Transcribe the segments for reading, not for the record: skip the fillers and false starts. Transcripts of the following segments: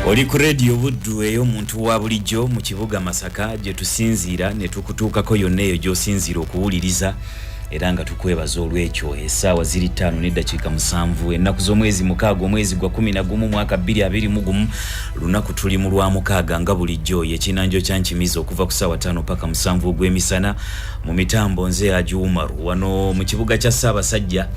Oli ku Rediyo Buddu ey'omuntu wa bulijjo mu kibuga Masaka, gye tusinziira ne tukutuukako yonna eyo gy'osinziira okuwuliriza, era nga tukwebaza olw'ekyo. Essaawa ziri 5:07, ennaku z'omwezi 6, omwezi gwa 11, mwaka 2021, lunaku tuli mu lwa mukaaga. Nga bulijjo, yekinanjo kyankimiza okuva ku ssaawa 5 paka 7 ogw'emisana. Mu mitambo nze Haji Umaru. Wano mu kibuga kya Ssaabasajja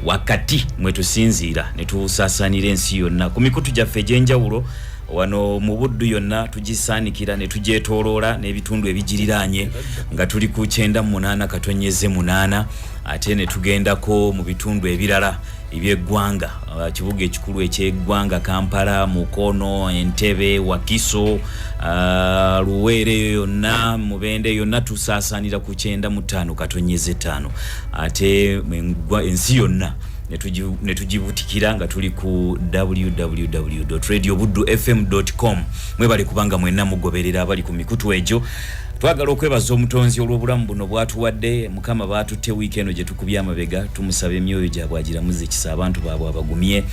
wakati mwe tusinziira ne tusaasaanira ensi yonna ku mikutu gyaffe egy'enjawulo. Wano mu Buddu yonna tugisaanikira ne tugyetooloola n'ebitundu ebigiriraanye nga tuli ku 98.8, ate ne tugendako mu bitundu ebirala ebyeggwanga, kibuga ekikulu ekyeggwanga Kampala, Mukono, Entebe, Wakiso, Luweero, eyo yonna, Mubende yonna tusaasaanira ku 95.5, ate ensi yonna ne tugibutikira nga tuli ku www radio buddu fm com. Mwebale kubanga mwenna mugoberera abali ku mikutu egyo. Twagala okwebaza Omutonzi olw'obulamu buno bwatuwadde. Mukama baatutte wiiki eno gye tukubye amabega, tumusaba emyoyo gyabwe agiramuze ekisa, abantu baabwe abagumye,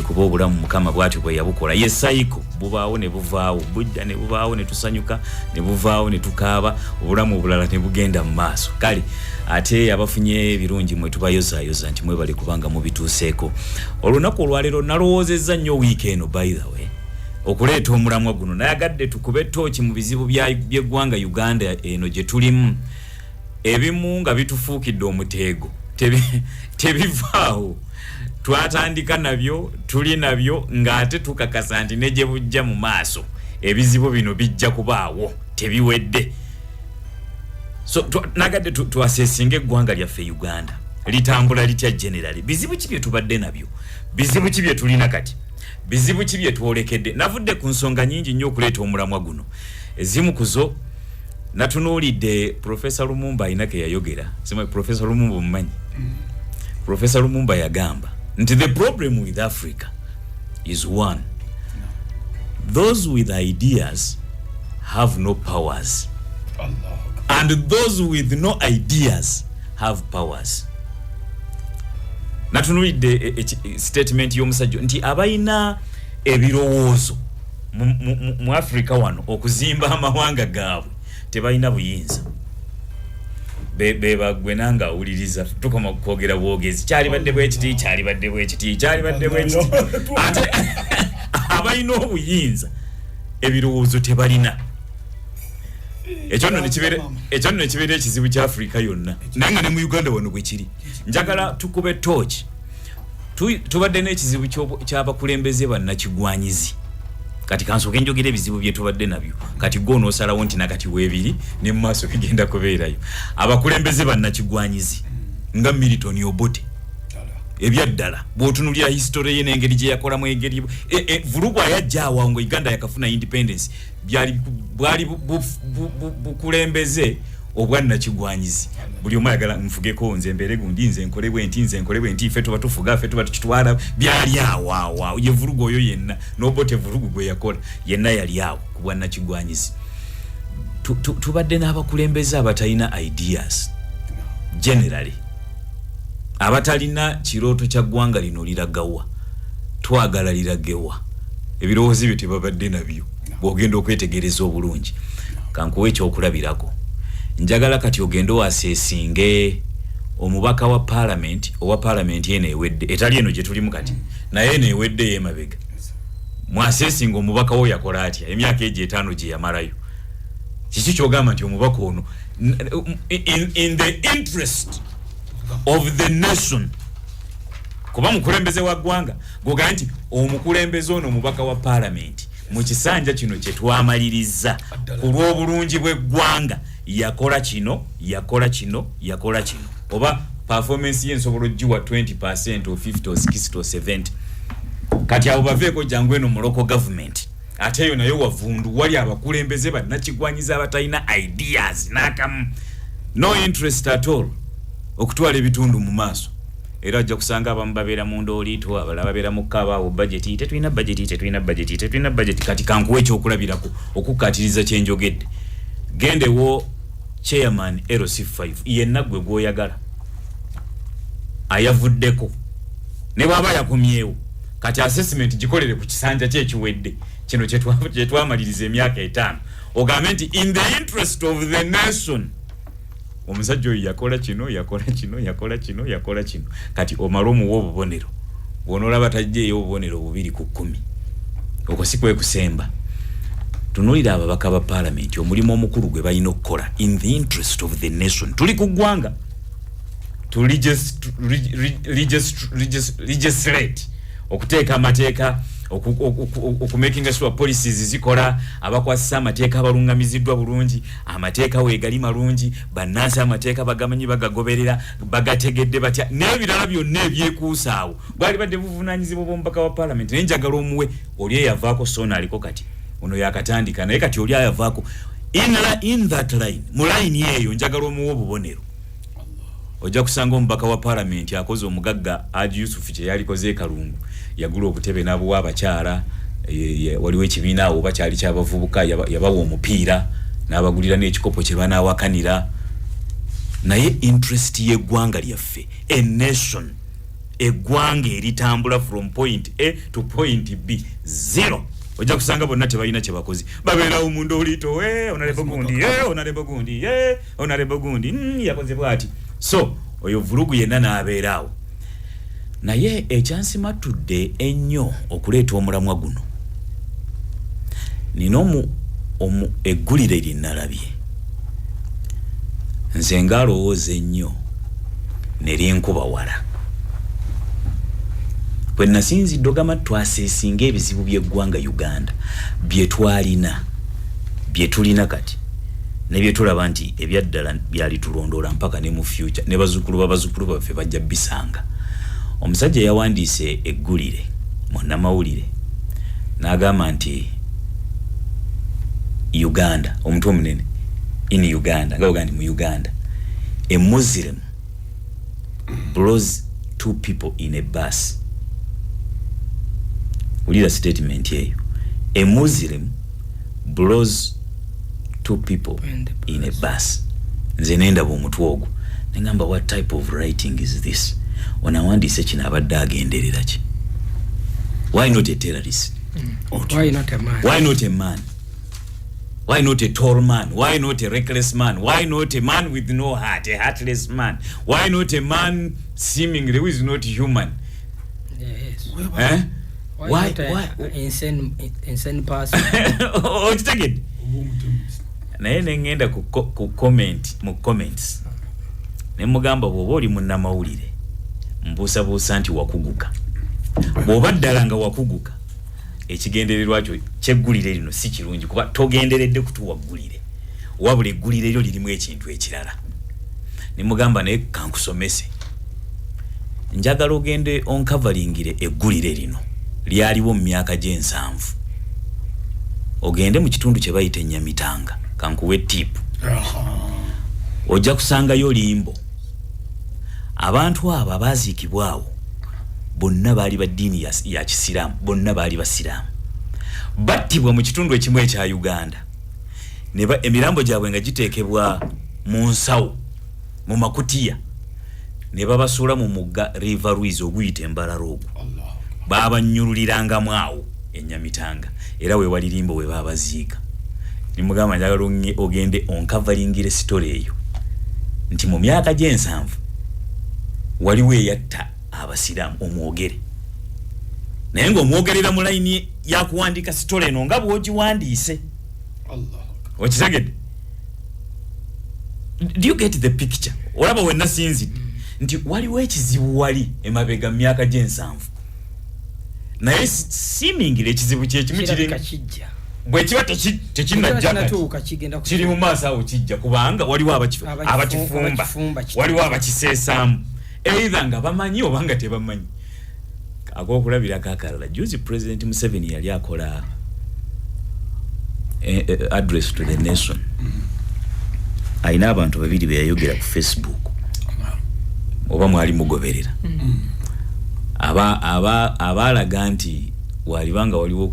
kuba obulamu Mukama bwatyo bwe yabukola. Ye sayiko bubaawo ne buvaawo, bujja ne bubaawo ne tusanyuka, ne buvaawo ne tukaaba, obulamu obulala ne bugenda mu maaso. Kale ate abafunye ebirungi mwe tubayozaayoza nti mwebale kubanga mubituuseeko. Olunaku olwaleero nalowoozezza nnyo wiiki eno, by the way, okuleeta omulamwa guno. Nayagadde tukube tooki mu bizibu by'eggwanga Uganda eno gye tulimu, ebimu nga bitufuukidde omuteego, tebivaawo. Twatandika nabyo, tuli nabyo, ng'ate tukakasa nti ne gye bujja mu maaso ebizibu bino bijja kubaawo, tebiwedde. So nagadde twasesinga eggwanga lyaffe Uganda litambula litya generally, bizibu ki bye tubadde nabyo, bizibu ki bye tulina kati, bizibu ki bye twolekedde. Navudde ku nsonga nyingi nnyo okuleeta omulamwa guno. Ezimu ku zo natunuulidde Profesa Lumumba alina ke yayogera. Simanyi Profesa Lumumba omumanyi? Profesa Lumumba yagamba nti the problem with Africa is one: those with ideas have no powers and those with no ideas have powers. Natunulidde statement y'omusajja nti abalina ebirowoozo mu Africa wano okuzimba amawanga gaabwe tebalina buyinza. Bebagwe nange awuliriza, tukoma kwogera bwogezi, kyalibadde bwekiti, kyalibadde bwekiti, kyalibadde bwekiti. Ate abalina obuyinza ebirowoozo tebalina. Ekyo nno nekibeera ekizibu kya Afrika yonna, naye nga ne mu Uganda wano bwe kiri. Njagala tukube tooki. Tubadde n'ekizibu ky'abakulembeze bannakigwanyizi. Kati kansooke njogera ebizibu bye tubadde nabyo, kati gwe onoosalawo nti nakati weebiri ne mu maaso bigenda kubeerayo. Abakulembeze bannakigwanyizi nga Milton Obote, ebyaddala bw'otunulira history ye n'engeri gye yakolamu, engeri vulugu ayajja awo nga Uganda yakafuna independence, byali bwali bukulembeze obwannakigwanyizi. Buli omu ayagala nfugeko nze, mbeere gundi, nze nkole bwe nti, nze nkole bwe nti, ffe tuba tufuga, ffe tuba tukitwala. Byali awo awo awo. Ye vulugu oyo yenna n'Obote, vulugu gwe yakola yenna yali awo ku bwannakigwanyizi. Tubadde n'abakulembeze abatalina ideas generally, abatalina kirooto kya ggwanga lino liragawa, twagala liragewa. Ebirowoozo ebyo tebabadde nabyo. Bw'ogenda okwetegereza obulungi, kankuwa ekyokulabirako. Njagala kati ogende oaseesinge omubaka wa paalamenti, owa paalamenti eno ewedde, etali eno gye tulimu kati, naye eno ewedde ey'emabega. Mwaseesinga omubaka wo yakola atya emyaka egyo 5 gye yamalayo? Kiki kyogamba nti omubaka ono in the interest of the nation, kuba mukulembeze wa ggwanga, gwogaa nti omukulembeze ono, omubaka wa paalamenti mu kisanja kino kye twamaliriza, ku lw'obulungi bw'eggwanga yakola kino, yakola kino, yakola kino, oba performance ye nsobola ogiwa 20% or 50 or 60 or 70? Kati abo baveeko, jangu eno mu local government. Ate eyo nayo wavundu, wali abakulembeze bannakigwanyiza abatalina ideas n'akamu, no interest at all okutwala ebitundu mu maaso. Era ajja kusanga abamu babeera mu ndooliito, abalala babeera mu kabaawo, budget tetulina, budget tetulina, budget tetulina, budget. Kati kankuwa ekyokulabirako okukkaatiriza kyenjogedde. Gendewo chairman LC5 yenna gwe gwoyagala ayavuddeko, ne bwaba yakomyewo kati, assessment gikolere ku kisanja kye ekiwedde. Kino kyetwamaliriza emyaka 5, ogambe nti in the interest of the nation omusajja oyo yakola kino, yakola kino, yakola kino, yakola kino. Kati omale omuwa obubonero. Bw'onoolaba tajjeeyo obubonero 2 ku 10, okwo si kwe kusemba. Tunuulira ababaka ba paalamenti, omulimu omukulu gwe balina okukola in the interest of the nation. Tuli ku ggwanga to legislate, okuteeka amateeka, okumakinga sure policies zikola, abakwasisa amateeka abalungamiziddwa bulungi, amateeka weegali malungi, bannansi amateeka bagamanyi, bagagoberera, bagategedde batya, n'ebirala byonna ebyekuusa awo. Bwali badde buvunaanyizibwa bw'omubaka wa paalamenti. Naye njagala omuwe oli eyavaako, soona aliko kati ono yakatandika, naye kati oli ayavaako in that line, mu line eyo, njagala omuwe obubonero. Ojja kusanga omubaka wa paalamenti akoze omugagga Haji Yusufu kye yalikoze e Kalungu. Yagula obutebe n'abuwa abakyala. Waliwo ekibiina awo oba kyali kyabavubuka, yabawa omupiira n'abagulira n'ekikopo kye banaawakanira. Naye interest y'eggwanga lyaffe, a nation, eggwanga eritambula from point A to point B, zero. Ojja kusanga bonna tebalina kye bakoze, babeerawo munda olito, honorable gundi, honorable gundi, honorable gundi, yakoze bwati. So oyo vulugu yenna n'abeeraawo. Naye ekyansimatudde ennyo okuleeta omulamwa guno, nina eggulire lye nalabye nze ng'alowooza ennyo ne linkuba wala. Bwe nasinzidde ogamba twaseesinga ebizibu by'eggwanga Uganda bye twalina, bye tulina kati ne bye tulaba nti ebyaddala byali tulondoola mpaka ne mu future, ne bazzukulu babazzukulu baffe bajja bisanga. Omusajja yawandiise eggulire munnamawulire n'agamba nti Uganda, omutwe omunene, in Uganda, nga ogamba nti mu Uganda a Muslim blows two people in a bus. Wulira statement eyo: a Muslim blows two people in a bus. Nze nendaba omutwe ogwo nengamba, what type of writing is this? Ono awandiise kino abadde agenderera ki? Why not a terrorist? Why not a man? Why not a man? Why not a tall man? Why not a reckless man? Why not a man with no heart, a heartless man? Why not a man seemingly who is not human? Yes. Eh? Why, Why- not a, why- insane person? Okitegedde? Naye neŋŋenda ku comment, mu comments ne mugamba, bw'oba oli munnamawulire, mbuusabuusa nti wakuguka. Bw'oba ddala nga wakuguka, ekigendererwa kyo kyeggulire lino si kirungi, kuba togenderedde kutuwa ggulire, wabula eggulire eryo lirimu ekintu ekirala. Ne mugamba, naye kankusomese, njagala ogende onkavalingire eggulire lino lyaliwo mu myaka gy'ensanvu, ogende mu kitundu kye bayita Enyamitanga, kankuwe tip, ojja kusangayo limbo. Abantu abo abaziikibwawo bonna baali ba ddiini ya kisiraamu, bonna baali basiraamu. Battibwa mu kitundu ekimu ekya Uganda, emirambo gyabwe nga giteekebwa mu nsawo, mu makutiya, ne babasuula mu mugga River Rwizi oguyita Embalala ogwo. Babanyululirangamu awo Enyamitanga, era wewalirimbo we babaziika. Nimugamba, njagala ogende onkavalingire story eyo nti mu myaka gy'ensanvu waliwo eyatta abasiraamu, omwogere, naye ng'omwogerera mu layini yakuwandiika story eno nga bw'ogiwandiise. Okitegedde? Do you get the picture? Olaba wenna sinzidde nti waliwo ekizibu wali emabega mu myaka gy'ensanvu, naye seemingly ekizibu kyekimu kirabika kijja. Bwe kiba tekinnajja kati, Kinatuuka, kigenda kiri mu maaso awo, kijja, kubanga waliwo abakifumba, abakifumba waliwo abakiseesaamu, either nga bamanyi oba nga tebamanyi. Akokulabirako akalala, juzi President Museveni yali akola address to the nation, alina abantu babiri be yayogera ku Facebook, oba mwali mugoberera, abaalaga nti walibanga waliwo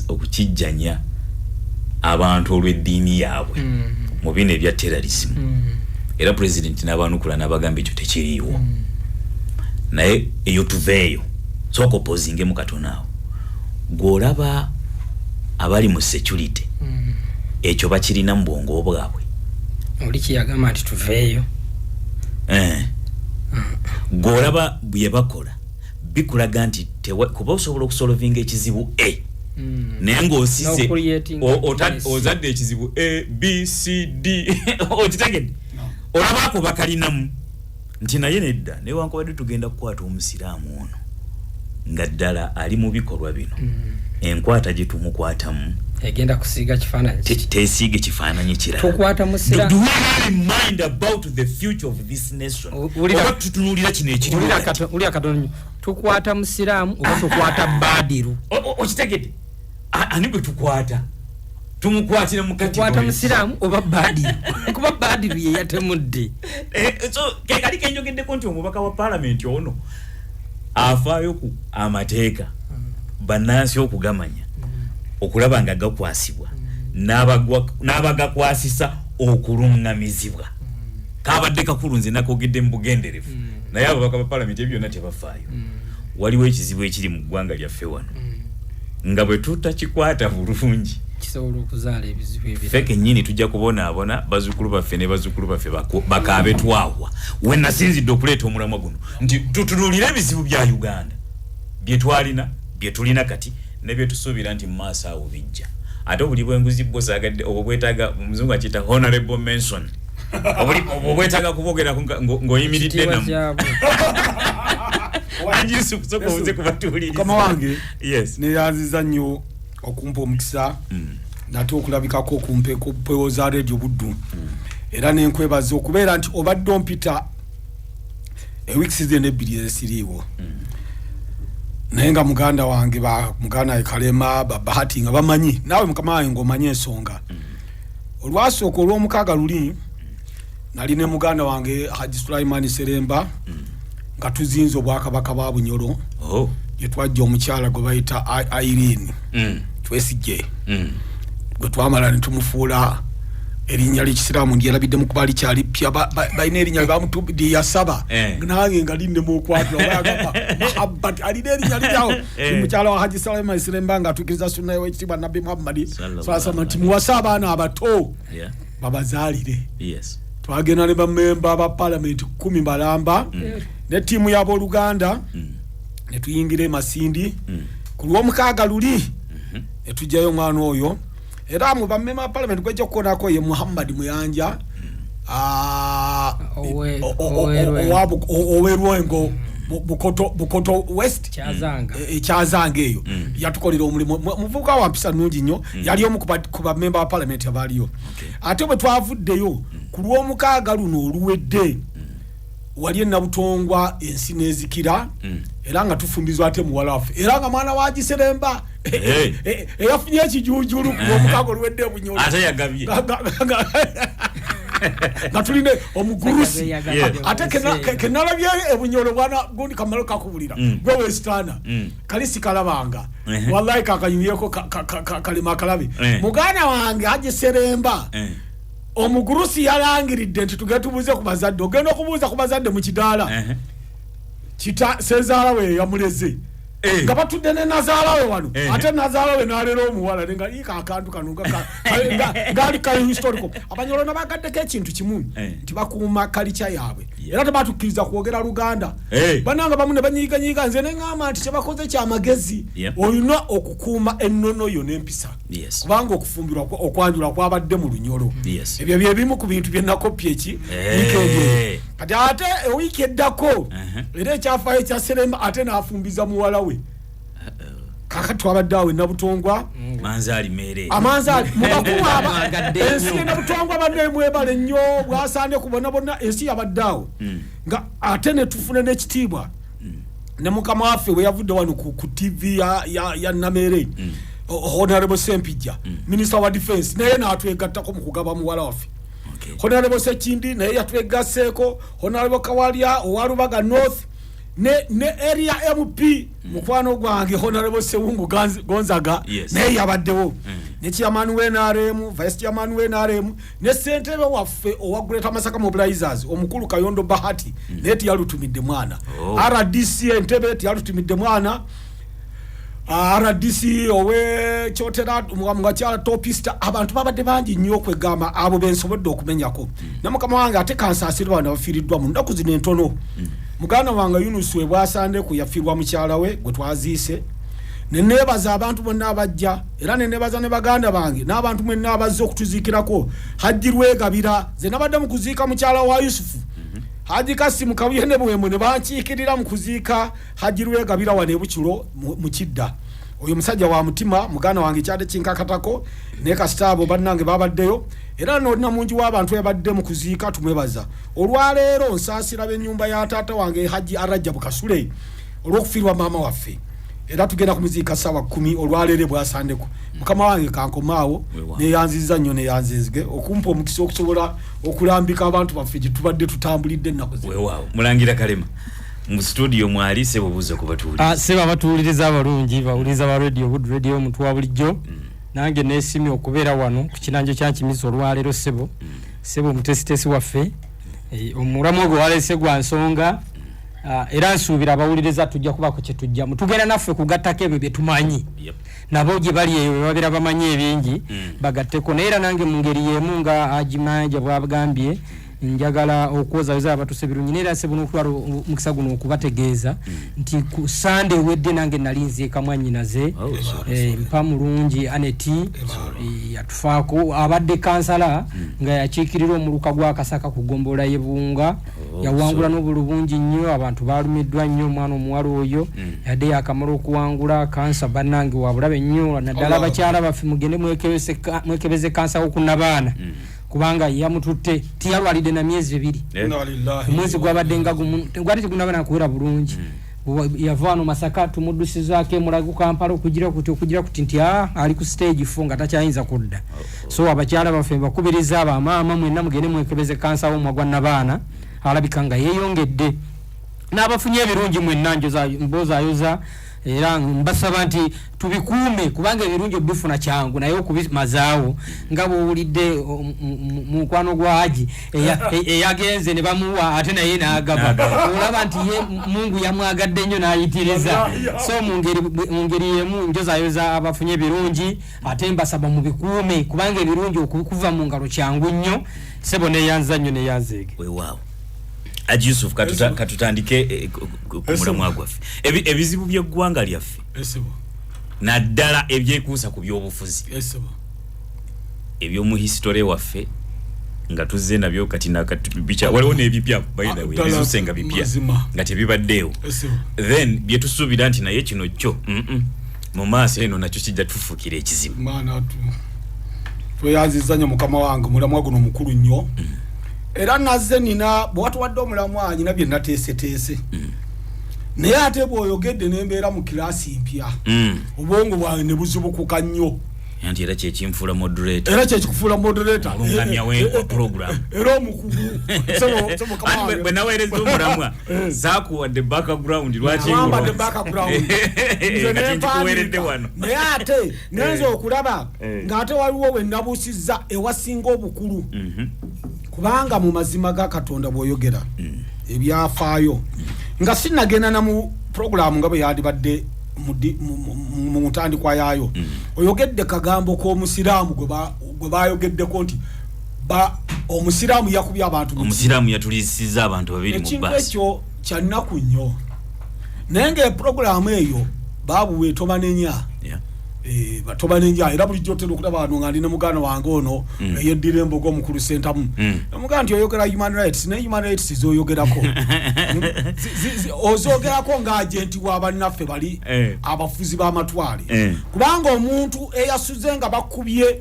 okukijjanya abantu olw'eddiini yaabwe mu bino ebya terrorism. Era president n'abanukula n'abagamba ekyo tekiriiwo. Naye eyo tuveeyo, sooka opozingemu katono awo. Gw'olaba Abali mu security ekyo bakirina mu bwongo bwabwe. Oli kyeyagamba nti tuveeyo. Gw'olaba bye bakola bikulaga nti kuba osobola okusolvinga ekizibu A, naye ng'osize N'ocreatinga mess. ozadde ekizibu A, B, C, D. Okitegedde? Olabako bakalinamu nti naye nedda, newankubadde tugenda kukwata omusiraamu ono nga ddala ali mu bikolwa bino, enkwata gye tumukwatamu egenda kusiiga kifaananyi. Tesiige kifaananyi kirala. Tukwata musiraamu. Do we really mind about the future of this nation, oba tutunuulira kino ekiriwo Wulira kati? Wulira katono nnyo. Tukwata musiraamu oba tukwata baadiru? Okitegedde? Ani gwe tukwata? Tumukwatira mu Tukwata category. musiraamu oba baadiru? Kuba baadiru ye yatemudde. So ke kali kenjogeddeko nti omubaka wa paalamenti ono afaayo ku amateeka, bannansi okugamanya, okulaba nga gakwasibwa n'abagakwasisa okuluŋŋamizibwa. Kabadde kakulu, nze nakogedde mu bugenderevu, naye ababaka ba paalamenti ebyo byonna tebafaayo. Waliwo ekizibu ekiri mu ggwanga lyaffe wano nga bwe tutakikwata bulungi, kisobola okuzaala ebizibu ffe ebirala. Kennyini tujja kubonaabona, bazzukulu baffe ne bazzukulu baffe bakaabe twahwa. We nasinzidde okuleeta omulamwa guno nti tutunuulire ebizibu bya Uganda bye twalina, bye tulina kati, ne bye tusuubira nti mu maaso awo bijja. Ate obuli bw'enguzi bwo saagadde, obwo bwetaaga, omuzungu akiyita honorable mention. Obwo bwetaaga kubwogerako ng'oyimiridde Ekitiibwa namu. kyabwe. Anji Yusuf, sooka obuze kubatuwuliriza. Mukama wange, Yes. neyanziza nnyo okumpa omukisa nate okulabikako okumpa ku mpewo za Radio Buddu, era nenkwebaza okubeera nti obadde ompita ewiiki zino ebbiri ezisiriiwo, naye nga muganda wange, ba muganda wange Kalema, Babahati nga bamanyi, naawe mukama wange ng'omanyi ensonga. Olwasooka olwomukaaga luli nali ne muganda wange Haji Sulaimani Seremba nga tuzinze obwakabaka bwa Bunyoro, Oh. gyetwajja omukyala gwe bayita Irene Twesigye, gwe twamala ne tumufuula erinnya lyekisiraamu ndyerabiddemu kuba likyali ppya. Balina erinnya lyeyasaba, nange nga linnema okwatula. Agamba Mahabbat, alina erinnya liryawo. Mukyala wa Haji Salama Seremba nga atuukiriza sunna wekitiibwa Nabbi Muhammadi Sallallahu salama nti muwase abaana abato babazaalire. Twagenda ne bamemba ba palamenti 10 balamba ne ttiimu y'abooluganda, ne tuyingira e Masindi ku lwomukaaga luli, ne tujjayo omwana oyo. Era mu bamemba ba palamenti gwejja okukonako ye Muhammad Muyanja, Owerwengo. Owerwengo, Bukoto West. Kyazanga. Ekyazanga eyo yatukolera omulimu. Muvubuka wa mpisa nnungi nnyo, yali omu ku bamemba ba palamenti abaaliyo. Ate bwe twavuddeyo ku lwomukaaga luno oluwedde, wali enabutongwa ensi n'ezikira, era nga tufumbizwa ate muwala waffe, era nga mwana wa Giseremba eyafunye ekijujulu ku lwomukaaga oluwedde eBunyoro. Ate yagabye. Nga tulina omugurusi. Yagabye. Ate kenalabye eBunyoro, bwana gundi kamalo kakubulira, gwe wesitaana, kali sikalabanga. Wallahi kakanyumyeko kalema akalabe. Muganda wange Haji Seremba, omugurusi yalangiridde nti tugende tubuuze ku bazadde. Ogenda okubuuza ku bazadde mu kidaala, kita sezaala we yamuleze, nga batudde ne nazaala we wano, ate nazaala we nalera omuwala nenga ika akantu kano nga ngaali kali historical. Abanyolo nabagaddeko ekintu kimu, nti bakuuma kalica yaabwe, era tebatukkiriza kwogera Luganda. Bananga bamu ne banyiiganyiiga, nze neŋŋamba nti kyebakoze kyamagezi. Olina okukuuma ennono yo n'empisa, kubanga okufumbirwa okwanjula kwabadde mu Lunyolo. Ebyo byebimu ku bintu byenakopya eki weekend eyo. Kati ate ewiiki eddako, era ekyafaayo ekya Seremba, ate n'afumbiza muwala we. Kakati twabadde awo enabutongwa. Manzaali mere. Amanzaali mubakulu aba Mwagadde ensi nnyo. Enabutongwa banne mwebale nnyo, bwasaane ku bonna bonna. Ensi yabadde awo nga ate netufuna n'ekitiibwa ne mukama waffe bwe yavudde wano ku TV ya Namere, Honorable Sempijja, minister wa defense, naye n'atwegattako mu kugaba muwala waffe. Honorable Sekindi naye yatwegasseeko, Honorable Kawalya owa Rubaga North, ne area MP mukwano gwange Honorable Sewungu Gonzaga, naye yabaddewo, ne chairman w'NRM, vice chairman w'NRM, ne ssentebe waffe owa Greater Masaka Mobilizers omukulu Kayondo Bahati, naye tiyalutumidde mwana. RDC Entebe tiyalutumidde mwana. RDC owe Kyotera mugakyala topista, abantu babadde bangi nnyo okwegamba abo bensobodde okumenyako. Ne mukama wange ate kansaasire bano abafiiriddwa mu nnaku zino entono. Muganda wange Yunus we bwasande ku yafiirwa mukyala we gwe twaziise. Ne neebaza abantu bonna abajja, era ne neebaza ne baganda bange n'abantu mwenna abazze okutuziikirako. Hajji Lwegabira, nze nabadde mu kuziika mukyala wa Yusufu. Hajji Kasimu Kabuye ne Bwemwe ne bankiikirira mu kuziika Hajji Lwegabira wano e Bukiro mu Kidda. Oyo musajja wa mutima, muganda wange kyadde kinkakatako, naye kasita abo bannange babaddeyo. Era n'olina mungi w'abantu yabadde mu kuziika, tumwebaza. Olwaleero nsaasira b'ennyumba ya taata wange Hajji Arajjabu Kasule olw'okufiirwa maama waffe, era tugenda kumuziika ssaawa 10 olwaleero bwasandeko. Mukama wange kankomaawo, neyanziza nnyo, neyanzizge okumpa omukisa okusobola okulambika abantu baffe gye tubadde tutambulidde ennaku zino. Weewaawo. Mulangira Kalema mu studio mwali, sebo buuza ku batuwuliriza. Sebo abatuwuliriza abalungi, bawuliriza ba radio Good Radio omuntu wa bulijjo, nange neesimye okubeera wano ku kinanjo kya Nkimizi olwaleero. Sebo, sebo omutesitesi waffe, omulamu ogwo waleese gwa nsonga. Era nsuubira abawuliriza tujja kubaako kye tujjamu, tugenda naffe kugattako ebyo bye tumanyi. Nabo gye bali eyo bwe babeera bamanyi ebingi, bagatteko. Naye era nange mu ngeri y'emu nga Agimanja bw'agambye, njagala okwozayoza abatuse birungi, naye era sebo n'okutwala omukisa guno okubategeeza nti ku Sande ewedde nange nali nziika mwannyinaze. Oh, sorry. Mpa mulungi Aneti, yatufaako, abadde kansala nga yakiikirira omuluka gwa Kasaka ku ggombolola y'e Bunga. Oh, yawangula sorry. N'obululu bungi nnyo, abantu balumiddwa nnyo omwana omuwala oyo. Yadde yakamala okuwangula kansa, bannange wa bulabe nnyo, naddala Allah. Abakyala baffe mugende mwekebeze kansa wokunabaana, kubanga yamututte tiyalwalidde na myezi 2. Inna lillahi. Omwezi gwabadde nga gumu, gwali tegunaba nakuwera bulungi. Yava wano Masaka, tumuddusizaako emulago Kampala, okugira kuti nti ali ku stage 4 nga takyayinza kudda. So abakyala baffe mbakubiriza, abamaama mwenna mugende mwekebeze kansa w'omumwa gwa nabaana, alabika nga yeeyongedde. N'abafunye ebirungi mwenna mbozaayoza, era mbasaba nti tubikuume, kubanga ebirungi obifuna kyangu, naye okubimazaawo nga bwowulidde mukwano gwa Haji eyagenze ne bamuwa ate naye n'agaba, olaba nti ye Mungu yamwagadde nnyo n'ayitiriza. So mu ngeri yemu njozayoza abafunye ebirungi, ate mbasaba mubikuume, kubanga ebirungi okuva mu ngalo kyangu nnyo. Sebo neyanza nnyo, neyanzeege. Weewaawo. Haji Yusuf, katutandike ku mulamwa gwaffe. Ebizibu by'eggwanga lyaffe, Esebo. naddala ebyekuusa ku byobufuzi, Esebo. ebyomu history waffe nga tuzze nabyo kati waliwo n'ebipya, by the way, Ddala, ebizuse nga bipya mazima. nga tebibaddeewo. Esebo. Then byetusuubira nti naye kino kyo mu maaso eno nakyo kijja tufuukira ekizibu. Mwana tu tweyanziza nnyo mukama wange, omulamwa guno mukulu nnyo. Era nazze nina bwe watuwadde omulamwa nyina bye nateeseteese, naye ate bw'oyogedde nembeera mu kiraasi mpya, obwongo bwange ne buzibukuka nnyo. Anti era kyekinfuula moderator. Era kyekikufuula moderator. Omulungamya wa program. Era omukugu. Sebo mukama Anti wange. bwe naweereza omulamwa saakuwadde background lwaki. Wambadde background. Nze Kati nkikuweeredde nempandiika. wano. Naye ate nenza okulaba ng'ate waliwo we nabuusizza ewasinga obukulu, kubanga mu mazima ga Katonda bw'oyogera ebyafaayo nga sinnagenda na mu puroguramu nga bwe yandibadde mu ntandikwa yaayo, oyogedde kagambo k'omusiraamu gwe bayogeddeko nti omusiraamu yakubye abantu mu Omusiraamu yatulisiza abantu babiri mu Ekintu baasi. ekyo kyannaku nnyo, naye ngaepuroguramu eyo baabuwe tobanenya. Batobanenya, era bulijjo otera okulaba wano nga ndi ne muganda wange ono eyeddira embogo, omukulu Sentamu. Omugamba nti oyogera human rights, naye human rights zoyogerako ozogerako nga agenti wa bannaffe bali abafuzi b'amatwale, kubanga omuntu eyasuze nga bakubye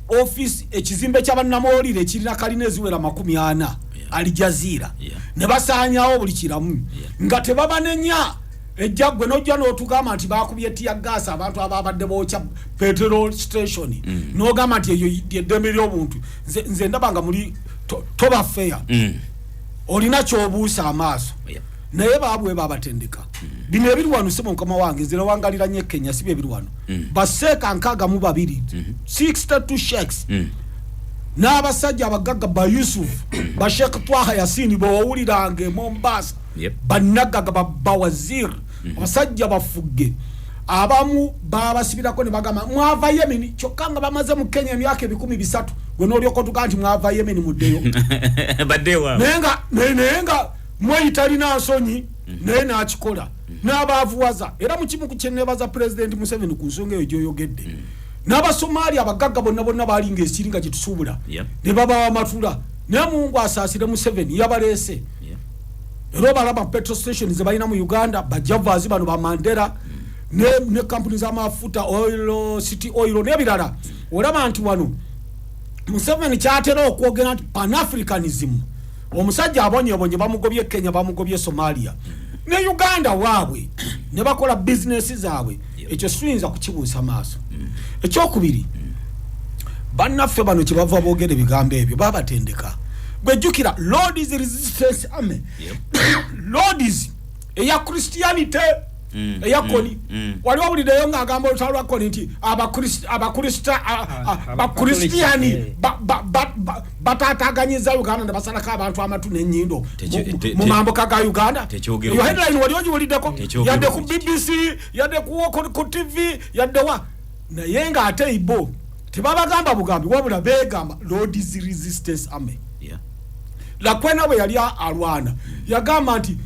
office, ekizimbe ky'abannamawulire ekirina kalina eziwera 40, Aljazeera, ne basaanyawo buli kiramu nga tebabanenya, ejja gwe nojja n'otugamba nti bakubye tear gas abantu ababadde bookya petrol station, n'ogamba nti eyo lyeddembe ly'obuntu. Nze ndaba nga muli toba fair. Olina kyobuusa amaaso. Naye baabwe babatendeka bino ebiri wano. Sebo mukama wange, nze nawangalira nnyo e Kenya, si byebiri wano. Baseeka 62, 62 sheikhs, n'abasajja abagagga ba Yusuf, ba Sheikh Twaha Yasini bwewawuliranga e Mombasa, bannaggaga, bawazir, abasajja bafugge. Abamu babasibirako ne bagamba mwava Yemen, kyokka nga bamaze mu Kenya emyaka 300, gwe n'olyoka otuga nti mwava Yemen muddeyo. Baddewa. Naye nga mweyitalina nsonyi, naye n'akikola n'abaavuwaza. Era mu kimu ku kye neebaza Pulezidenti Museveni ku nsonga eyo gy'oyogedde, n'Abasomaali abagagga bonna bonna baalinga esiri nga gye tusuubula, ne babawa amatula. Naye Mungu asaasire Museveni, yabaleese. Era obalaba petrol station ze balina mu Uganda, bajavaazi bano ba Mandela, ne kampuni z'amafuta, oil, City Oil n'ebirala. Olaba nti wano Museveni kyatera okwogera nti Pan-Africanism, omusajja abonyebonye bamugobye Kenya, bamugobye Somalia ne Uganda waabwe ne bakola bizinesi zaabwe. Ekyo siyinza kukibuusa maaso. Ekyokubiri, bannaffe bano kyebava boogera ebigambo ebyo babatendeka. Gwejjukira Lord's Resistance Army, Lord's eya Christianity, eya Kony. Wali owuliddeyo ng'agamba olutalo lwa Kony nti Abakristiyani bataataganyiza Uganda ne basalako abantu amatu n'ennyindo mu mambuka ga Uganda? Eyo headline wali ogiwuliddeko, yadde ku BBC, yadde ku TV, yadde wa? Naye ng'ate ibo tebabagamba bugambi, wabula beegamba Lord's Resistance Army. Lakwena bwe yali alwana yagamba nti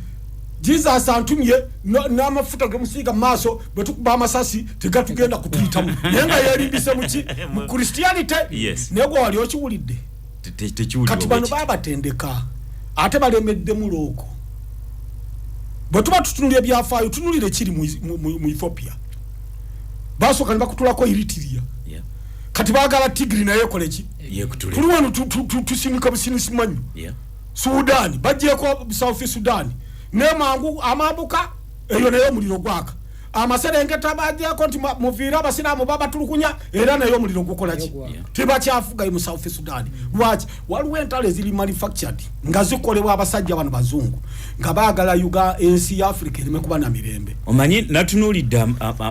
Jesus antumye n'amafuta gemusiiga mu maaso, bwe tukuba amasasi tegatugenda kutuyitamu. Naye nga yeerimbise muki? Mu Christianity. Naye gwe wali okiwulidde? Kati bano babatendeka ate balemeddemu looko. Bwe tuba tutunulira ebyafaayo, tunulire kiri mu Ethiopia, basooka ne bakutulako Eritrea, kati baagala Tigiri naye ekole ki? Tuli wano tusinika businisimanyo. Sudan bagyeko South Sudan ne mangu amambuka eyo naye omuliro gwaka. Amaserengeta bagyeko nti muviire abasiraamu babatulukunya, era naye omuliro gukola ki? Tebakyafugayo mu South Sudan. Lwaki? Waliwo entalo eziri manufactured nga zikolebwa abasajja bano bazungu nga baagala ensi ya Africa ereme kuba na mirembe. Omanyi natunuulidde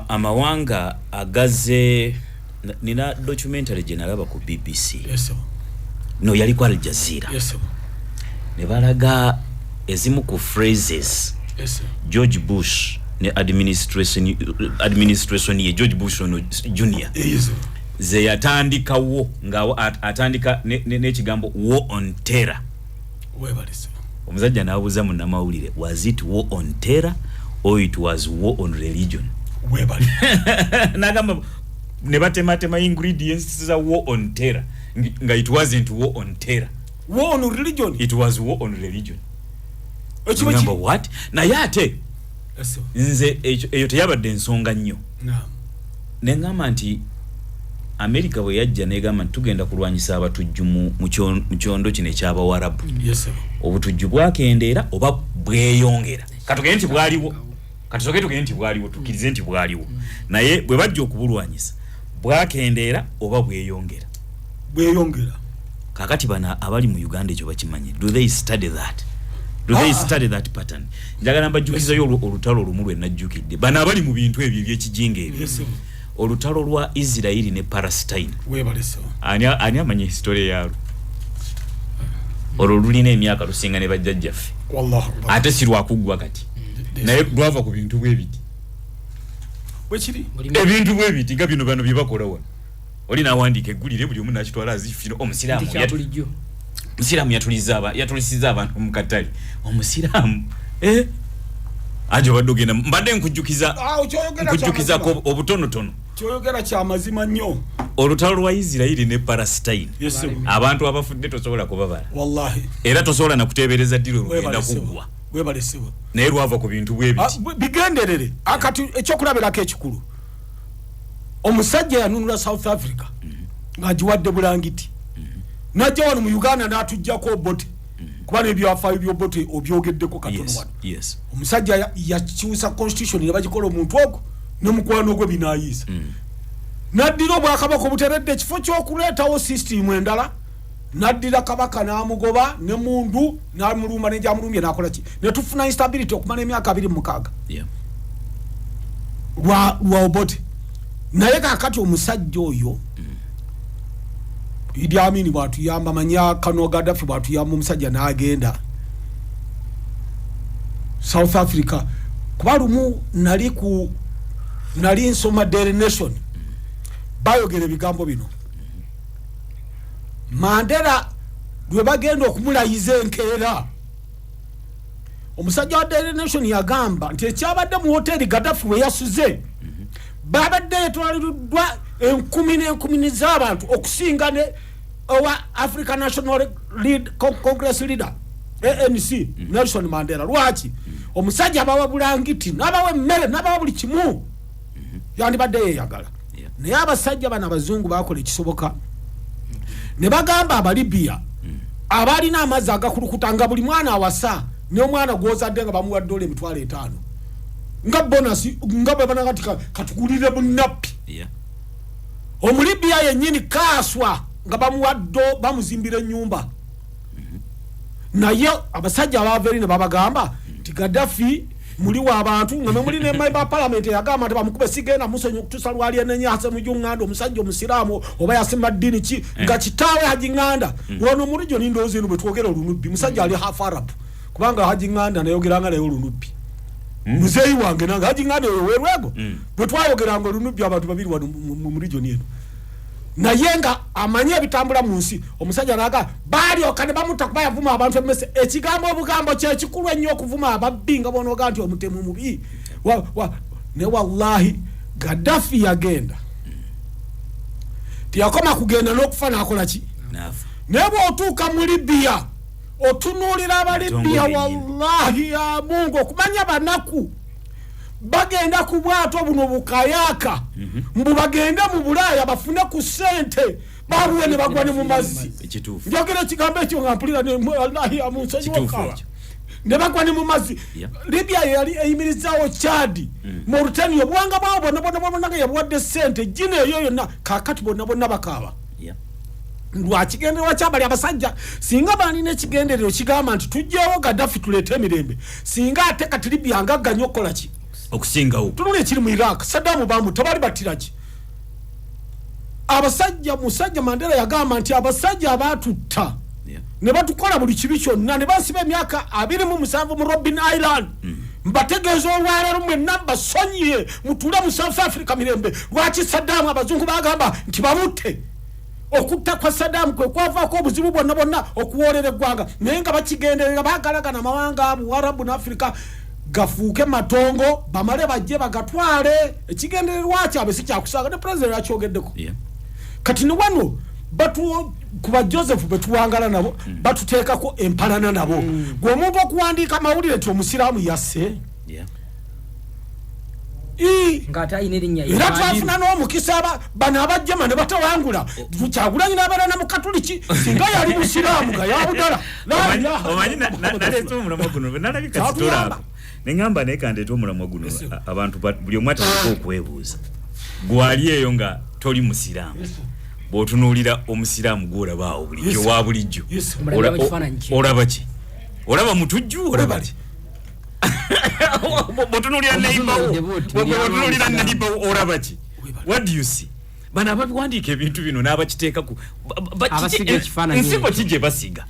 amawanga agaze. Nina documentary gye nalaba ku BBC, no, yali ku Al Jazeera, ne balaga ezimu ku phrases George Bush ne administration ye, George Bush ono junior, ze yatandikawo nga atandika n'ekigambo war on terror. Omusajja n'abuuza munnamawulire, was it war on terror or it was war on religion? N'agamba ne batematema ingredients za war on terror, nga it wasn't war on terror. War on religion. It was war on religion. Ngamba what? Naye ate nze eyo teyabadde ensonga nnyo. Neŋŋamba nti Amerika bwe yajja negamba nti tugenda kulwanyisa abatujju mu kyondo kino ekyabawarabu, obutujju bwakendeera oba bweyongera? Katugende nti bwaliwo, katusoke tugende nti bwaliwo, tukkirize nti bwaliwo, naye bwe bajja okubulwanyisa bwakendeera oba bweyongera? Bweyongera. Kakati bano abali mu Uganda ekyo bakimanyi? Do they study that? Do they study that pattern? Njagala mbajjukizayo olutalo olumu lwe najjukidde. Bano abali mu bintu ebyo ebyekijinga ebyo, olutalo lwa Isirairi ne Palestine, ani amanyi history yalwo? Olwo lulina emyaka lusinga ne bajjajjaffe, ate si lwakuggwa kati, naye lwava ku bintu bwe biti, ebintu bwe biti nga bino bano bye bakola wano. Oli nawandiika eggulire, buli omu nakitwala azifino. Omusiraamu yatulisiza abantu mu katale, omusiraamu aje obadde ogenda. Mbadde nkujjukizako obutonotono. Kyoyogera kyamazima nnyo. Olutalo lwa Isirairi ne Palestine, abantu abafudde tosobola kubabala, era tosobola nakuteebereza ddiro lugenda kuggwa, naye lwava ku bintu bwe biti. Bigenderere. Akati ekyokulabirako ekikulu, omusajja yanunula South Africa ng'agiwadde bulangiti, najja wano mu Uganda n'atuggyako Obote, kuba n'ebyafaayo by'Obote obyogeddeko katono wano. Omusajja yakyusa constitution ne bagikola omuntu ogwo ne mukwano gwe binaayiisa, n'addira obwakabaka obuteredde ekifo ky'okuleetawo sisitimu endala, n'addira kabaka n'amugoba ne mundu n'amulumba n'egyamulumbye n'akola ki, ne tufuna instability okumala emyaka 26 lwa Obote. Naye kaakati omusajja oyo Idi Amin bw'atuyamba, manya Kano Gaddafi bw'atuyamba, omusajja n'agenda South Africa. Kuba lumu nali ku Nali nsoma Daily Nation, bayogera ebigambo bino. Mandela lwe bagenda okumulayiza enkeera, omusajja wa Daily Nation yagamba nti ekyabadde mu hoteri Gaddafi we yasuze, babadde yetwaliddwa enkumi n'enkumi z'abantu okusinga ne owa African National Congress leader ANC Nelson Mandela. Lwaki? Omusajja abawa bulangiti, n'abawa emmere, n'abawa buli kimu, yandibadde yeeyagala. Naye abasajja bano abazungu bakola ekisoboka ne bagamba Abalibiya abalina amazzi agakulukuta, nga buli mwana awasa n'omwana gw'ozadde nga bamuwa dola 50,000 nga bonus, nga bwe banaga nti katugulire bunappi. Omulibiya yennyini kaaswa nga bamuwa do, bamuzimbira ennyumba. Naye abasajja abaava eri ne babagamba nti Gaddafi muli w'abantu, nga memuli ne member parliament eyagamba nti bamukube, sigenda musonyi okutuusa lwali enenya Hasemuju Nganda, omusajja omusiraamu oba yasima ddiini ki, nga kitaawe Haji Nganda. Wano mu region ndowooza eno bwe twogera olunubbi, musajja ali half Arab, kubanga Haji Nganda nayogeranga naye olunubbi, muzeeyi wange nange Haji Nganda oyo werwego bwe twayogeranga olunubbi, abantu babiri wano mu region eno, naye nga amanyi ebitambula mu nsi. Omusajja naga balyoka ne bamutta kuba yavuma abantu emmese. Ekigambo obugambo kyekikulu ennyo okuvuma ababbi, nga bonoga nti omutemu mubi. Ne wallahi Gaddafi yagenda, teyakoma kugenda n'okufa n'akola ki? N'afa. Naye bw'otuuka mu Libiya otunuulira Abalibiya, Matongo gennyini. Wallahi ya Mungu, okumanya banaku bagenda ku bwato buno bukayaka mbu bagende mu Bulaaya bafune ku ssente, babuwe ne bagwa ne mu mazzi. Ekituufu. Njogera ekigambo ekyo nga mpulira wallahi ya Mungu, Kituufu nsonyiwa. ekyo. Ne bagwa ne mu mazzi. Libya yali eyimirizaawo Chad, Mauritania, obuwanga bwabo bwonna bwonna bwonna nga yabuwadde ssente gino eyo yonna. Kaakati bonna bonna bakaaba lwakigendererwa kyabali abasajja. Singa balina ekigendererwa kigamba nti tugyewo Gaddafi tuleete emirembe, singa ate kati Libya ngagga nnyo okukola ki? Okusingawo. Tunula ekiri mu Iraq, Saddamu bamu tebali battira ki abasajja. Musajja Mandela yagamba nti abasajja abaatutta ne batukola buli kibi kyonna ne basiba emyaka 27 mu Robben Island, mbategeeza olwaleero mwenna mbasonyiye, mutuule mu South Africa mirembe. Lwaki Saddamu abazungu bagamba nti bamutte? Okutta kwa Saddamu kwe kwavaako obuzibu bwonna bwonna okuwoolera eggwanga, naye nga bakigenderera, bagalagana amawanga Buwarabu ne Africa gafuuke matongo, bamale bajje bagatwale. Ekigendererwa kyabwe si kyakusaaga, ne pulezidenti yakyogeddeko. Kati ne wano batu kuba Joseph betuwangala nabo batuteekako empalana nabo. Gwe omuntu okuwandiika amawulire nti omusiraamu yasse, Ng'ate alina erinnya. Era twafuna n'omukisa bano abajjema ne batawangula, Kyagulanyi n'abeera na mukatuliki. Singa yali musiraamu nga yabudala. La ilaha Omanyi illallah Muhammad naleeta omulamwa guno bwe nalabika. Kyatuyamba. Sitola ako neŋŋamba, naye kandeeta omulamwa guno. Abantu buli omu atandika okwebuuza, gwali eyo nga toli musiraamu, bw'otunuulira omusiraamu gwolaba awo bulijjo wa bulijjo, Omulabira mu kifaananyi ki? Olaba ki? Olaba mutujju? Olaba ki bw'otunuulira neighbor wo? Omutunuulidde bw'oti, Bw'otunuulira oli neighbor wo, olaba ki? What do you see? Bano ababiwandiika ebintu bino n'abakiteeka ku Abasiga ekifaananyi nsigo ekyo. ki gye basiga?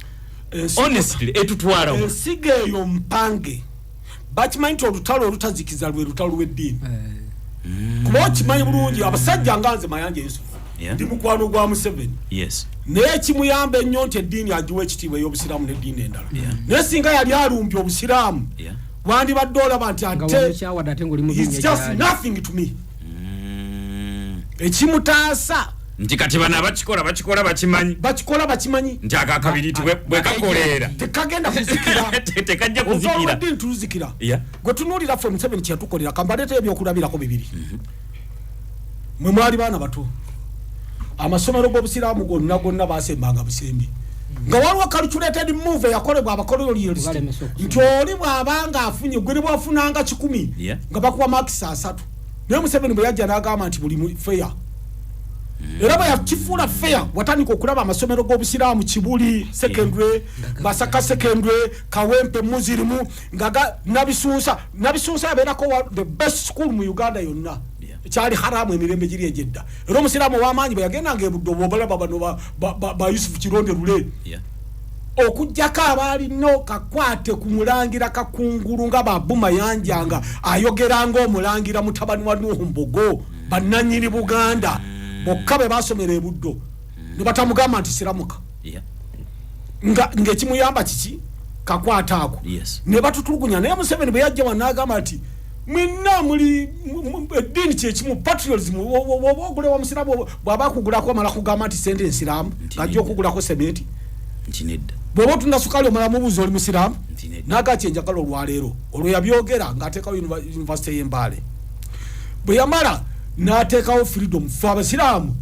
Honestly, etutwalawo. Ensigo eyo mpange. Bakimanyi nti olutalo olutazikiza lwe lutalo lw'eddiini, kuba okimanyi bulungi abasajja nga nze Mayanja Yusufu ndi mukwano gwa Museveni, naye kimuyamba ennyo nti eddiini agiwa ekitiibwa ey'obusiraamu n'eddiini endala. Naye singa yali alumbye obusiraamu, wandibadde olaba nti Nga ate wamukyawadde ate ng'oli mubi he's nnyo just gy'ali. nothing to me. Ekimutaasa Nti kati bano abakikola bakikola bakimanyi. Bakikola bakimanyi. Nti ako akabiriti bwe kakoleera tekagenda kuzikira. Tekajja kuzikira. Olweddiini tuluzikira. Gwe tunuulira ffe Museveni kyetukolera. Kambaleeta ebyokulabirako bibiri. Mwe mwali baana bato, amasomero g'obusiraamu gonna gonna basembanga busembi, nga waliwo calculated move eyakolebwa abacolonialist Balemesa okusoma. nti oli bw'abanga afunye, gwe ne bwafunanga 100 nga bakuwa marks 30. Naye Museveni bwe yajja n'agamba nti buli fair, era bwe yakifuula fair, watandika okulaba amasomero g'obusiraamu Kibuli Secondary, Masaka Secondary, Kawempe Muzirimu, nga Nabisunsa. Nabisunsa yabeerako the best school mu Uganda yonna. Kyali haramu emirembe giri egyedda, era omusiraamu ow'amaanyi bwe yagendanga ebudde, obwo obalaba bano ba Yusufu Kironde Lule. Okuggyako abaalina kakwate ku mulangira Kakungulu nga Babuma Yanjanga ayogera ng'omulangira mutabani wa Nuhu Mbogo, bannannyini Buganda bokka be basomera ebuddo ne batamugamba nti siramuka. Ng'ekimuyamba kiki kakwata ako. Ne batutulugunya. Naye Museveni bwe yajja wano n'agamba nti mwenna muli eddiini kyekimu, patriotism, oba ogula wa musiraamu, bw'aba akugulako omala kugamba nti sente ensiraamu, ng'ajja okugulako sementi, bw'oba otunda sukaali omala mubuuza oli musiraamu, naga kyenjagala olwaleero. Olwo yabyogera ng'ateekawo yunivasite y'Embaale. Bwe yamala n'ateekawo freedom, fe abasiraamu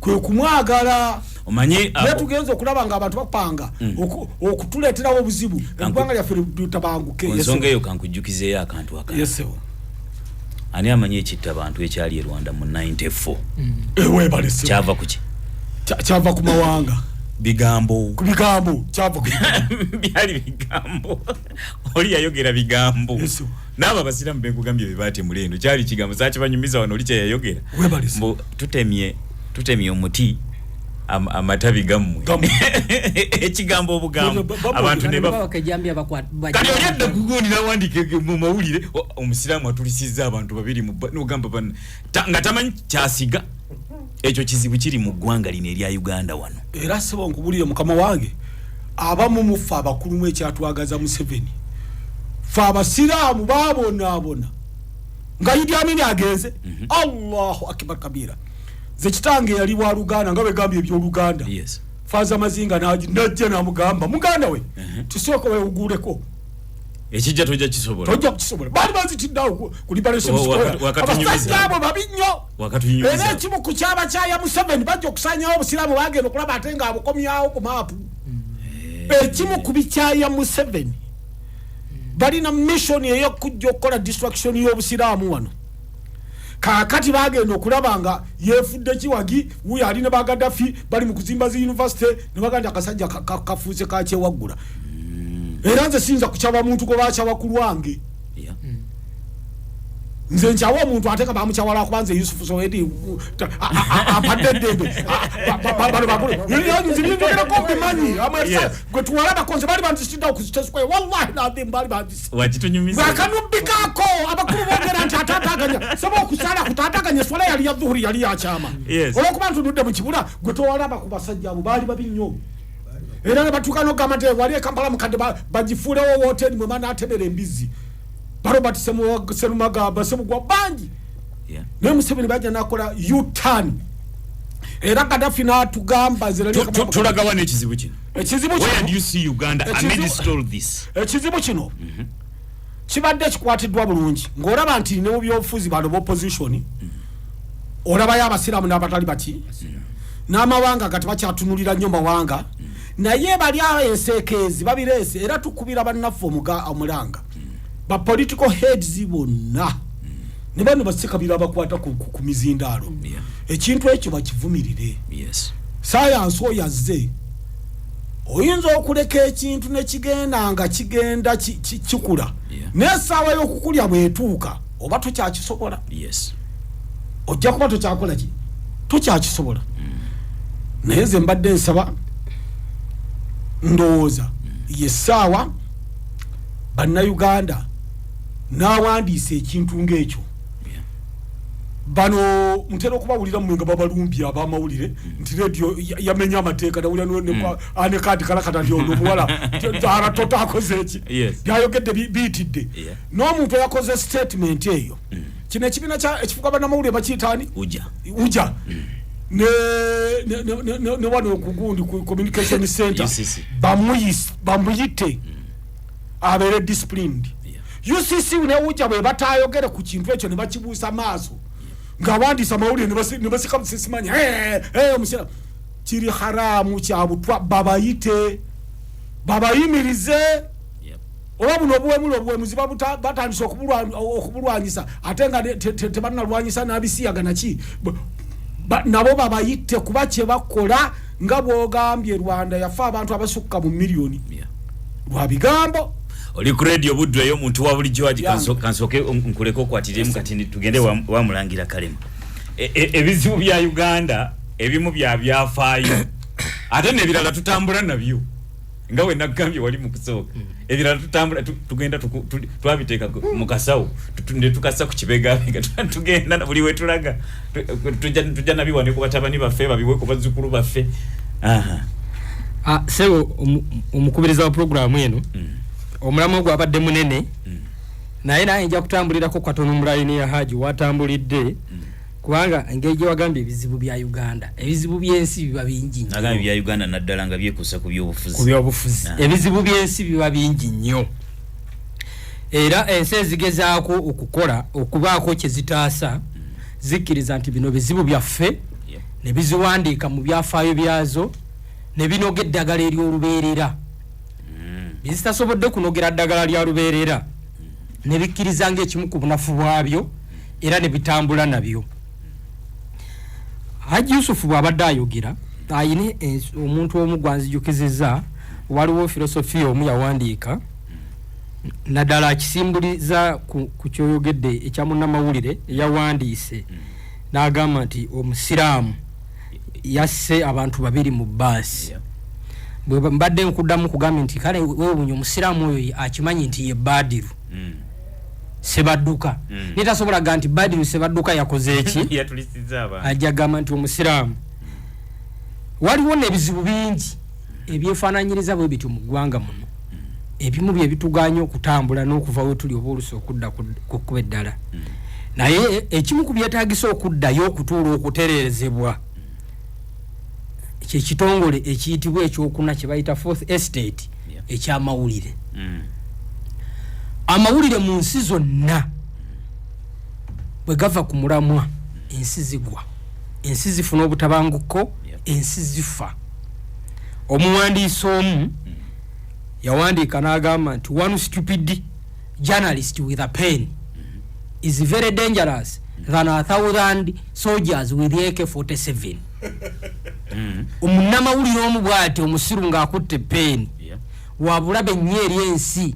kwe kumwagala. Omanyi, naye tugenza okulaba nga abantu bapanga okutuleeterawo obuzibu, eggwanga lyaffe litabanguke. Ensonga eyo kankujjukizeeyo akantu akalala. Ani amanyi ekitta abantu ekyali e Rwanda mu 94? Webale. Kyava kuki? Kyava ku mawanga. Bigambo. Ku bigambo kyava ku Byali bigambo, oli yayogera bigambo. Naabo abasiraamu benkugambye bebatemula eno, kyali kigambo sakibanyumiza wano oli kyeyayogera. Webale. Mbu tutemye omuti, amatabi gammwe. Gammwe. Ekigambo obugambo. Abantu ne bafa. Bakejambya bakwat Kati oli adda kugundi nawandika mu mawulire, omusiraamu atulisiza abantu babiri mu nogamba banna nga tamanyi kyasiga. Ekyo kizibu kiri mu ggwanga lino erya Uganda wano. Era sebo nkubulire mukama wange, abamu mufe abakulumu ekyatwagaza Museveni, fe abasiraamu babonaabona nga Idi Amini agenze. Allahu akbar kabira. Ze kitange yali wa Luganda, nga begambye ebyoluganda. Faza Mazinga najja namugamba, muganda we, tusooka wewuguleko. Ekijja tojja kisobola. Tojja kukisobola. Baali banzitiddeawo ku Liberation Square. Wakatunyumiza. Abasajja abo babi nnyo. Wakatunyumiza. Era ekimu ku kyaba kyaya Museveni, bajja okusanyawo obusiraamu, bagenda okulaba ate nga abukomyawo ku maapu. Ekimu ku bikyaya Museveni, balina mission ey'okujja okukola destruction y'obusiraamu wano. Kaakati bagenda okulaba nga yeefudde kiwagi, wuyo ali ne Bagadafi bali mu kuzimba zi university, ne bagamba nti akasajja kafuuse kakyewaggula. Era nze siyinza kukyaba muntu gwe bakyawa ku lwange. Nze nkyawa omuntu ate nga bamukyawala, kuba nze Yusufu Sowedi ampadde eddembe. Bano bakulu nze byenjogerako mbimanyi. Gwe tuwalabako nze bali banzisitiddewo ku State Square, wallahi nadim, bali banzisi. Wakitunyumiza. Bwakanubbikako abakulu boogera nti ataataganya saba okusala kutaataganya eswala yali ya dhuhuri, yali yakyama. Olwokuba ntunudde mu kibula, gwe towalaba ku basajja abo baali babi nnyo. Era ne batuuka n'okugamba nti wali e Kampala mukadde bagifuulewo woteri mwe banaatemera embizzi, ba Robert Serumaga, Basebugwa bangi. Naye Museveni bajja nakola U-turn, era Gaddafi n'atugamba nze nali Tulagawa n'ekizibu kino? Ekizibu Where kino do you see Uganda amidst all this? Ekizibu kino kibadde kikwatiddwa bulungi, ng'olaba nti ne mu byobufuzi bano b'opposition olabayo abasiraamu n'abatali baki n'amawanga gati bakyatunulira nnyo mawanga, naye bali enseekeezi babireese. Era tukubira bannaffe omulanga, ba political heads bonna ne bano basekabira abakwata ku mizindaalo, ekintu ekyo bakivumirire. Sayansi oyo azze, oyinza okuleka ekintu nekigenda nga kigenda kikula, n'essaawa y'okukulya bwetuuka oba tokyakisobola. Ojja kuba tokyakola ki, tokyakisobola. Naye nze mbadde nsaba, ndowooza yessaawa bannayuganda n'awandiisa ekintu ng'ekyo. Bano ntera okubawulira mmwe nga babalumbye abamawulire nti rediyo yamenye amateeka. Nawulira ne kadi kalakata nti ono omuwala aratoto akoze eki, byayogedde biyitidde. N'omuntu eyakoze statement eyo, kino ekibiina ekifuga bannamawulire bakiyitaani? Uja. Uja ne wano kugundi ku communication center. UCC. Bamuyite abeere disciplined. UCC ne UJA bwe batayogere ku kintu ekyo ne bakibuusa maaso ng'awandiisa amawulire ne basika sisimanya omusira kiri haramu kyabutwa, babayite babayimirize. Oba buno obuwemula obuwemuzi batandise okubulwanyisa, ate nga tebannalwanyisa n'abisiyaga naki. Nabo babayite, kuba kye bakola nga bwogambye Rwanda yafe abantu abasukka mu miliyoni lwa bigambo. Oli ku radio Buddu eyo omuntu wa bulijjo agi. Yange. Kansooke nkuleke okwatiremu kati tugende wamulangira Kalema. Ebizibu bya Uganda ebimu bya byafaayo, ate nebirala tutambula nabyo. Nga we nagambye wali mu kusooka, ebirala tutambula, tugenda twabiteeka mu kasawo, ne tukassa ku kibegabega, tugenda buli we tulaga, tujja nabiwa ne ku batabani baffe, babiwe ku bazzukulu baffe. Ah, sebo omukubiriza wa puroguramu eno, omulamwa gwabadde munene, naye nja kutambulirako katono mu layini ya Haji watambulidde, kubanga engeri gye wagambye ebizibu bya Uganda, ebizibu by'ensi biba bingi nnyo. Nagambye bya Uganda naddala nga byekuusa ku byobufuzi. Ku byobufuzi. Ebizibu by'ensi biba bingi nnyo, era ensi ezigezaako okukola okubaako kye zitaasa zikkiriza nti bino bizibu byaffe, ne biziwandiika mu byafaayo byazo, ne binoga eddagala ery'olubeerera. Bizitasobodde kunogera ddagala lya lubeerera, ne bikkiriza ng'ekimu ku bunafu bwabyo, era ne bitambula nabyo. Haji Yusufu bw'abadde ayogera, ayina omuntu omu gwanzijukizizza. Waliwo filosofiya omu yawandiika, naddala akisimbuliza ku kyoyogedde ekya munnamawulire yawandiise, n'agamba nti omusiraamu yasse abantu babiri mu baasi. Bwe mbadde nkuddamu kugambye nti kale weewuunya, omusiraamu oyo akimanyi nti ye Badiru Sebadduka, naye tasobola ga nti Badiru Sebadduka yakoze eki. Yatulisiza abantu. Ajja gamba nti omusiraamu. Waliwo n'ebizibu bingi ebyefaananyiriza bwe bityo mu ggwanga muno, ebimu bye bituganya okutambula n'okuva we tuli oba olusi okudda ku kkuba eddala. Naye ekimu ku byetaagisa okuddayo okutuula okutereezebwa kyekitongole ekiyitibwa ekyokuna kye bayita fourth estate, ekyamawulire. Amawulire mu nsi zonna bwe gava ku mulamwa, ensi zigwa, ensi zifuna obutabanguko, ensi zifa. Omuwandiisi omu yawandiika n'agamba nti one stupid journalist with a pen is very dangerous than 1,000 soldiers with AK-47. Omunnamawulire omu bw'ati omusiru ng'akutte peeni wabulabe nnyo eri ensi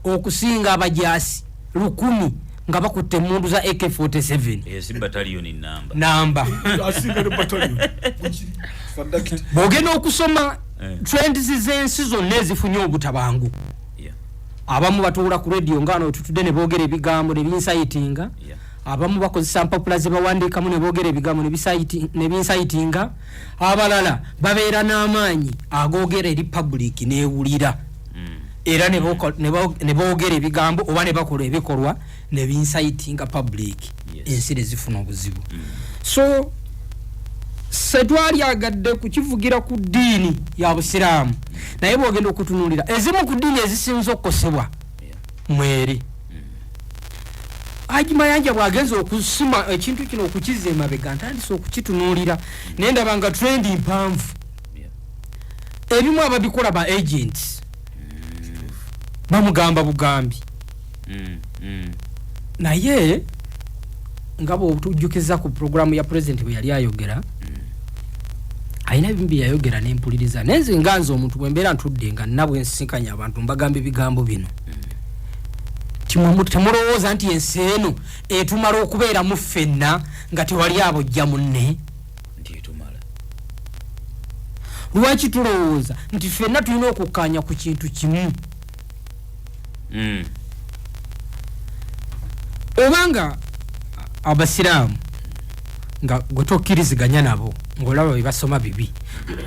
okusinga abajaasi 1000 nga bakutte emundu za AK-47. Eyo si bataliyoni namba. Namba. Asinga ne battalion. Bukiri. Fadakiti. Bw'ogenda okusoma trends z'ensi zonna ezifunye obutabangu, abamu batuula ku radio nga wano tutudde ne boogera ebigambo ne biincitinga, abamu bakozesa mpapula ze bawandiikamu ne boogera ebigambo ne biincitinga, abalala babeera n'amaanyi agoogera eri public n'ewulira, era ne boogera ebigambo oba ne bakola ebikolwa ne biincitinga public, ensi ne zifuna obuzibu. So setwalyagadde kukivugira ku ddiini ya busiraamu, naye bwogenda okutunuulira ezimu ku ddiini ezisinza okukosebwa mweri. Haji Mayanja bwagenza okusima ekintu kino okukizza emabega, ntandise okukitunuulira naye ndaba nga trend mpanvu. Ebimu ababikola ba agents bamugamba bugambi, naye nga bwotujjukiza ku programu ya president bwe yali ayogera, alina ebimu bye yayogera nempuliriza. Naye nze nga nze omuntu bwe mbeera ntudde nga nna bwe nsinkanya abantu, mbagamba ebigambo bino: temulowooza nti ensi eno etumala okubeeramu ffenna nga tewali abojja munne. Nti etumala. Lwaki tulowooza nti ffenna tulina okukkaanya ku kintu kimu? Obanga abasiraamu nga gwe tokkiriziganya nabo, ng'olaba bye basoma bibi,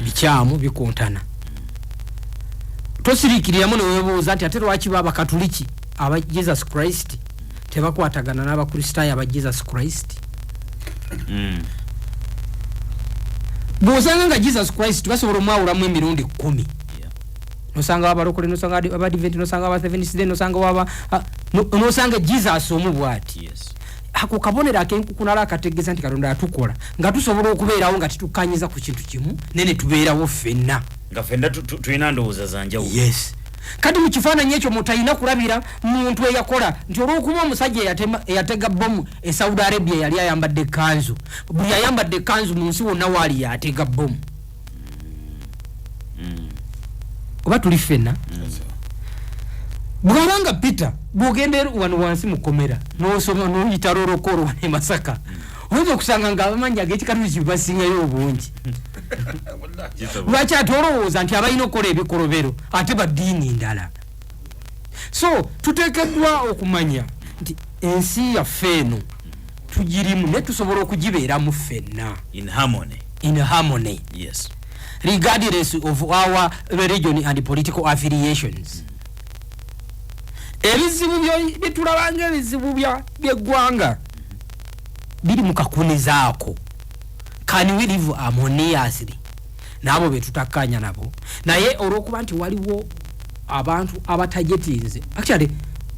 bikyamu, bikontana, tosiriikiriramu ne weebuuza nti ate lwaki ba abakatuliki aba Jesus Christ tebakwatagana n'abakristaayo aba Jesus Christ? Bw'osanga nga Jesus Christ basobola omwawulamu emirundi 10, nosanga abalokole, nosanga abadiventi, nosanga aba Seventh Day, nosanga waba nosanga Jesus omu bwati. Ako kabonero akenkukunala akategeeza nti Katonda yatukola nga tusobola okubeerawo nga tetukkanyiza ku kintu kimu, naye ne tubeerawo ffenna. Nga ffenna tulina ndowooza za njawulo. Yes. Kati mu kifaananyi ekyo mutalina kulabira muntu eyakola nti olw'okuba omusajja eyatega bomu e Saudi Arabia yali ayambadde ekkanzu, buli ayambadde ekkanzu mu nsi wonna waali yatega bomu. Oba tuli ffenna? Bw'abanga Peter, bw'ogenda wano wansi mu kkomera n'osoma n'oyita lolokolo wano e Masaka, Oyinza okusanga nga abamanyi ag'ekikatuliki basingayo obungi. Lwaki ate olowooza nti abalina okukola ebikolobero ate baddiini ndala? So tuteekeddwa okumanya nti ensi yaffe eno tugirimu, naye tusobola okugibeeramu ffenna in harmony. In harmony. Regardless of our religion and political affiliations. Ebizibu byetulabanga ebizibu byeggwanga biri mu kakunizaako. Can we live harmoniously n'abo betutakkanya nabo? Naye olwokuba nti waliwo abantu abatajetinze, actually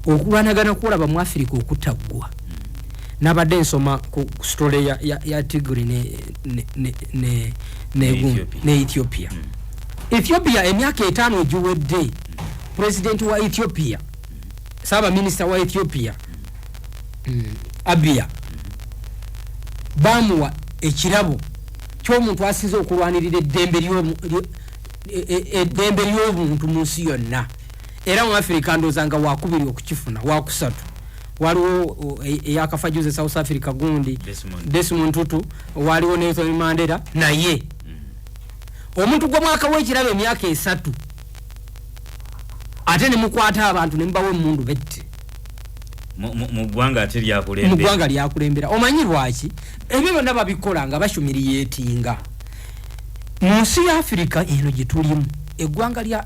okulwanagana kwolaba mu Africa okutaggwa. Nabadde nsoma ku story ya Tigray ne Ethiopia. Ethiopia emyaka 5 egiwedde, president wa Ethiopia, saba minister wa Ethiopia, Abiy, bamuwa ekirabo ky'omuntu asinze okulwanirira eddembe ly'obuntu mu nsi yonna. Era mu Africa ndowooza nga wakubiri okukifuna, wakusatu. Waliwo eyakafa juzi South Africa gundi Desmond Tutu, waliwo Nelson Mandela. Naye omuntu gwe mwaka w'ekirabo emyaka 3 ate ne mukwata abantu ne mubawa emmundu bette mu ggwanga ate lyakulembera, mu ggwanga lyakulembera. Omanyi lwaki ebyo byonna babikola? Nga basumiriyetinga mu nsi ya Africa eno gye tulimu. Eggwanga lya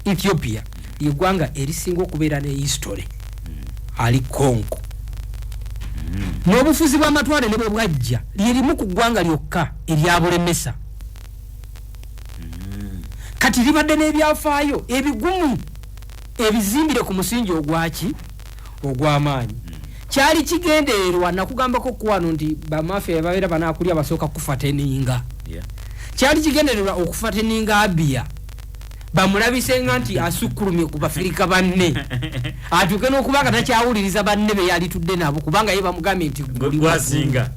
Ethiopia lyeggwanga erisinga okubeera ne history ali Congo. N'obufuzi bw'amatwale ne bwe bwajja, lyerimu ku ggwanga lyokka eryabulemesa. Kati libadde n'ebyafaayo ebigumu ebizimbire ku musingi ogwaki ogw'amaanyi. Kyali kigendererwa. Nakugambako kuwano nti bamafia babeera banaakulya basooka kufateninga. Kyali kigendererwa okufateninga Abiy, bamulabisenga nti asukkulumye ku bafirika banne, atuuke n'okuba nga takyawuliriza banne be yalitudde nabo, kubanga ye bamugambye nti gwasinga,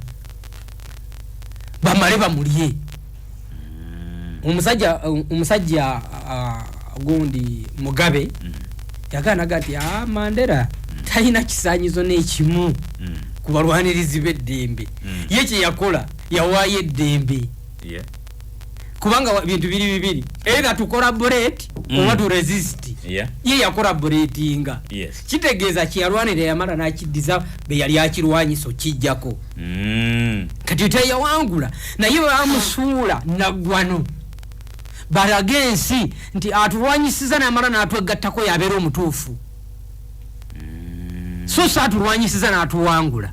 bamale bamulye. Omusajja gundi Mugabe yaganaga nti Mandela talina kisanyizo n'ekimu ku balwanirizi b'eddembe. Ye kye yakola, yawaayo eddembe, kubanga bintu biri bibiri, either to collaborate oba to resist. Ye yacollaboratinga. Kitegeeza kyeyalwanira yamala n'akiddiza be yali akirwanyisa okijjako. Kati teyawangula, naye bamusuula naggwano balage ensi nti atulwanyisiza n'amala n'atwegattako yabeera omutuufu, so si atulwanyisiza n'atuwangula.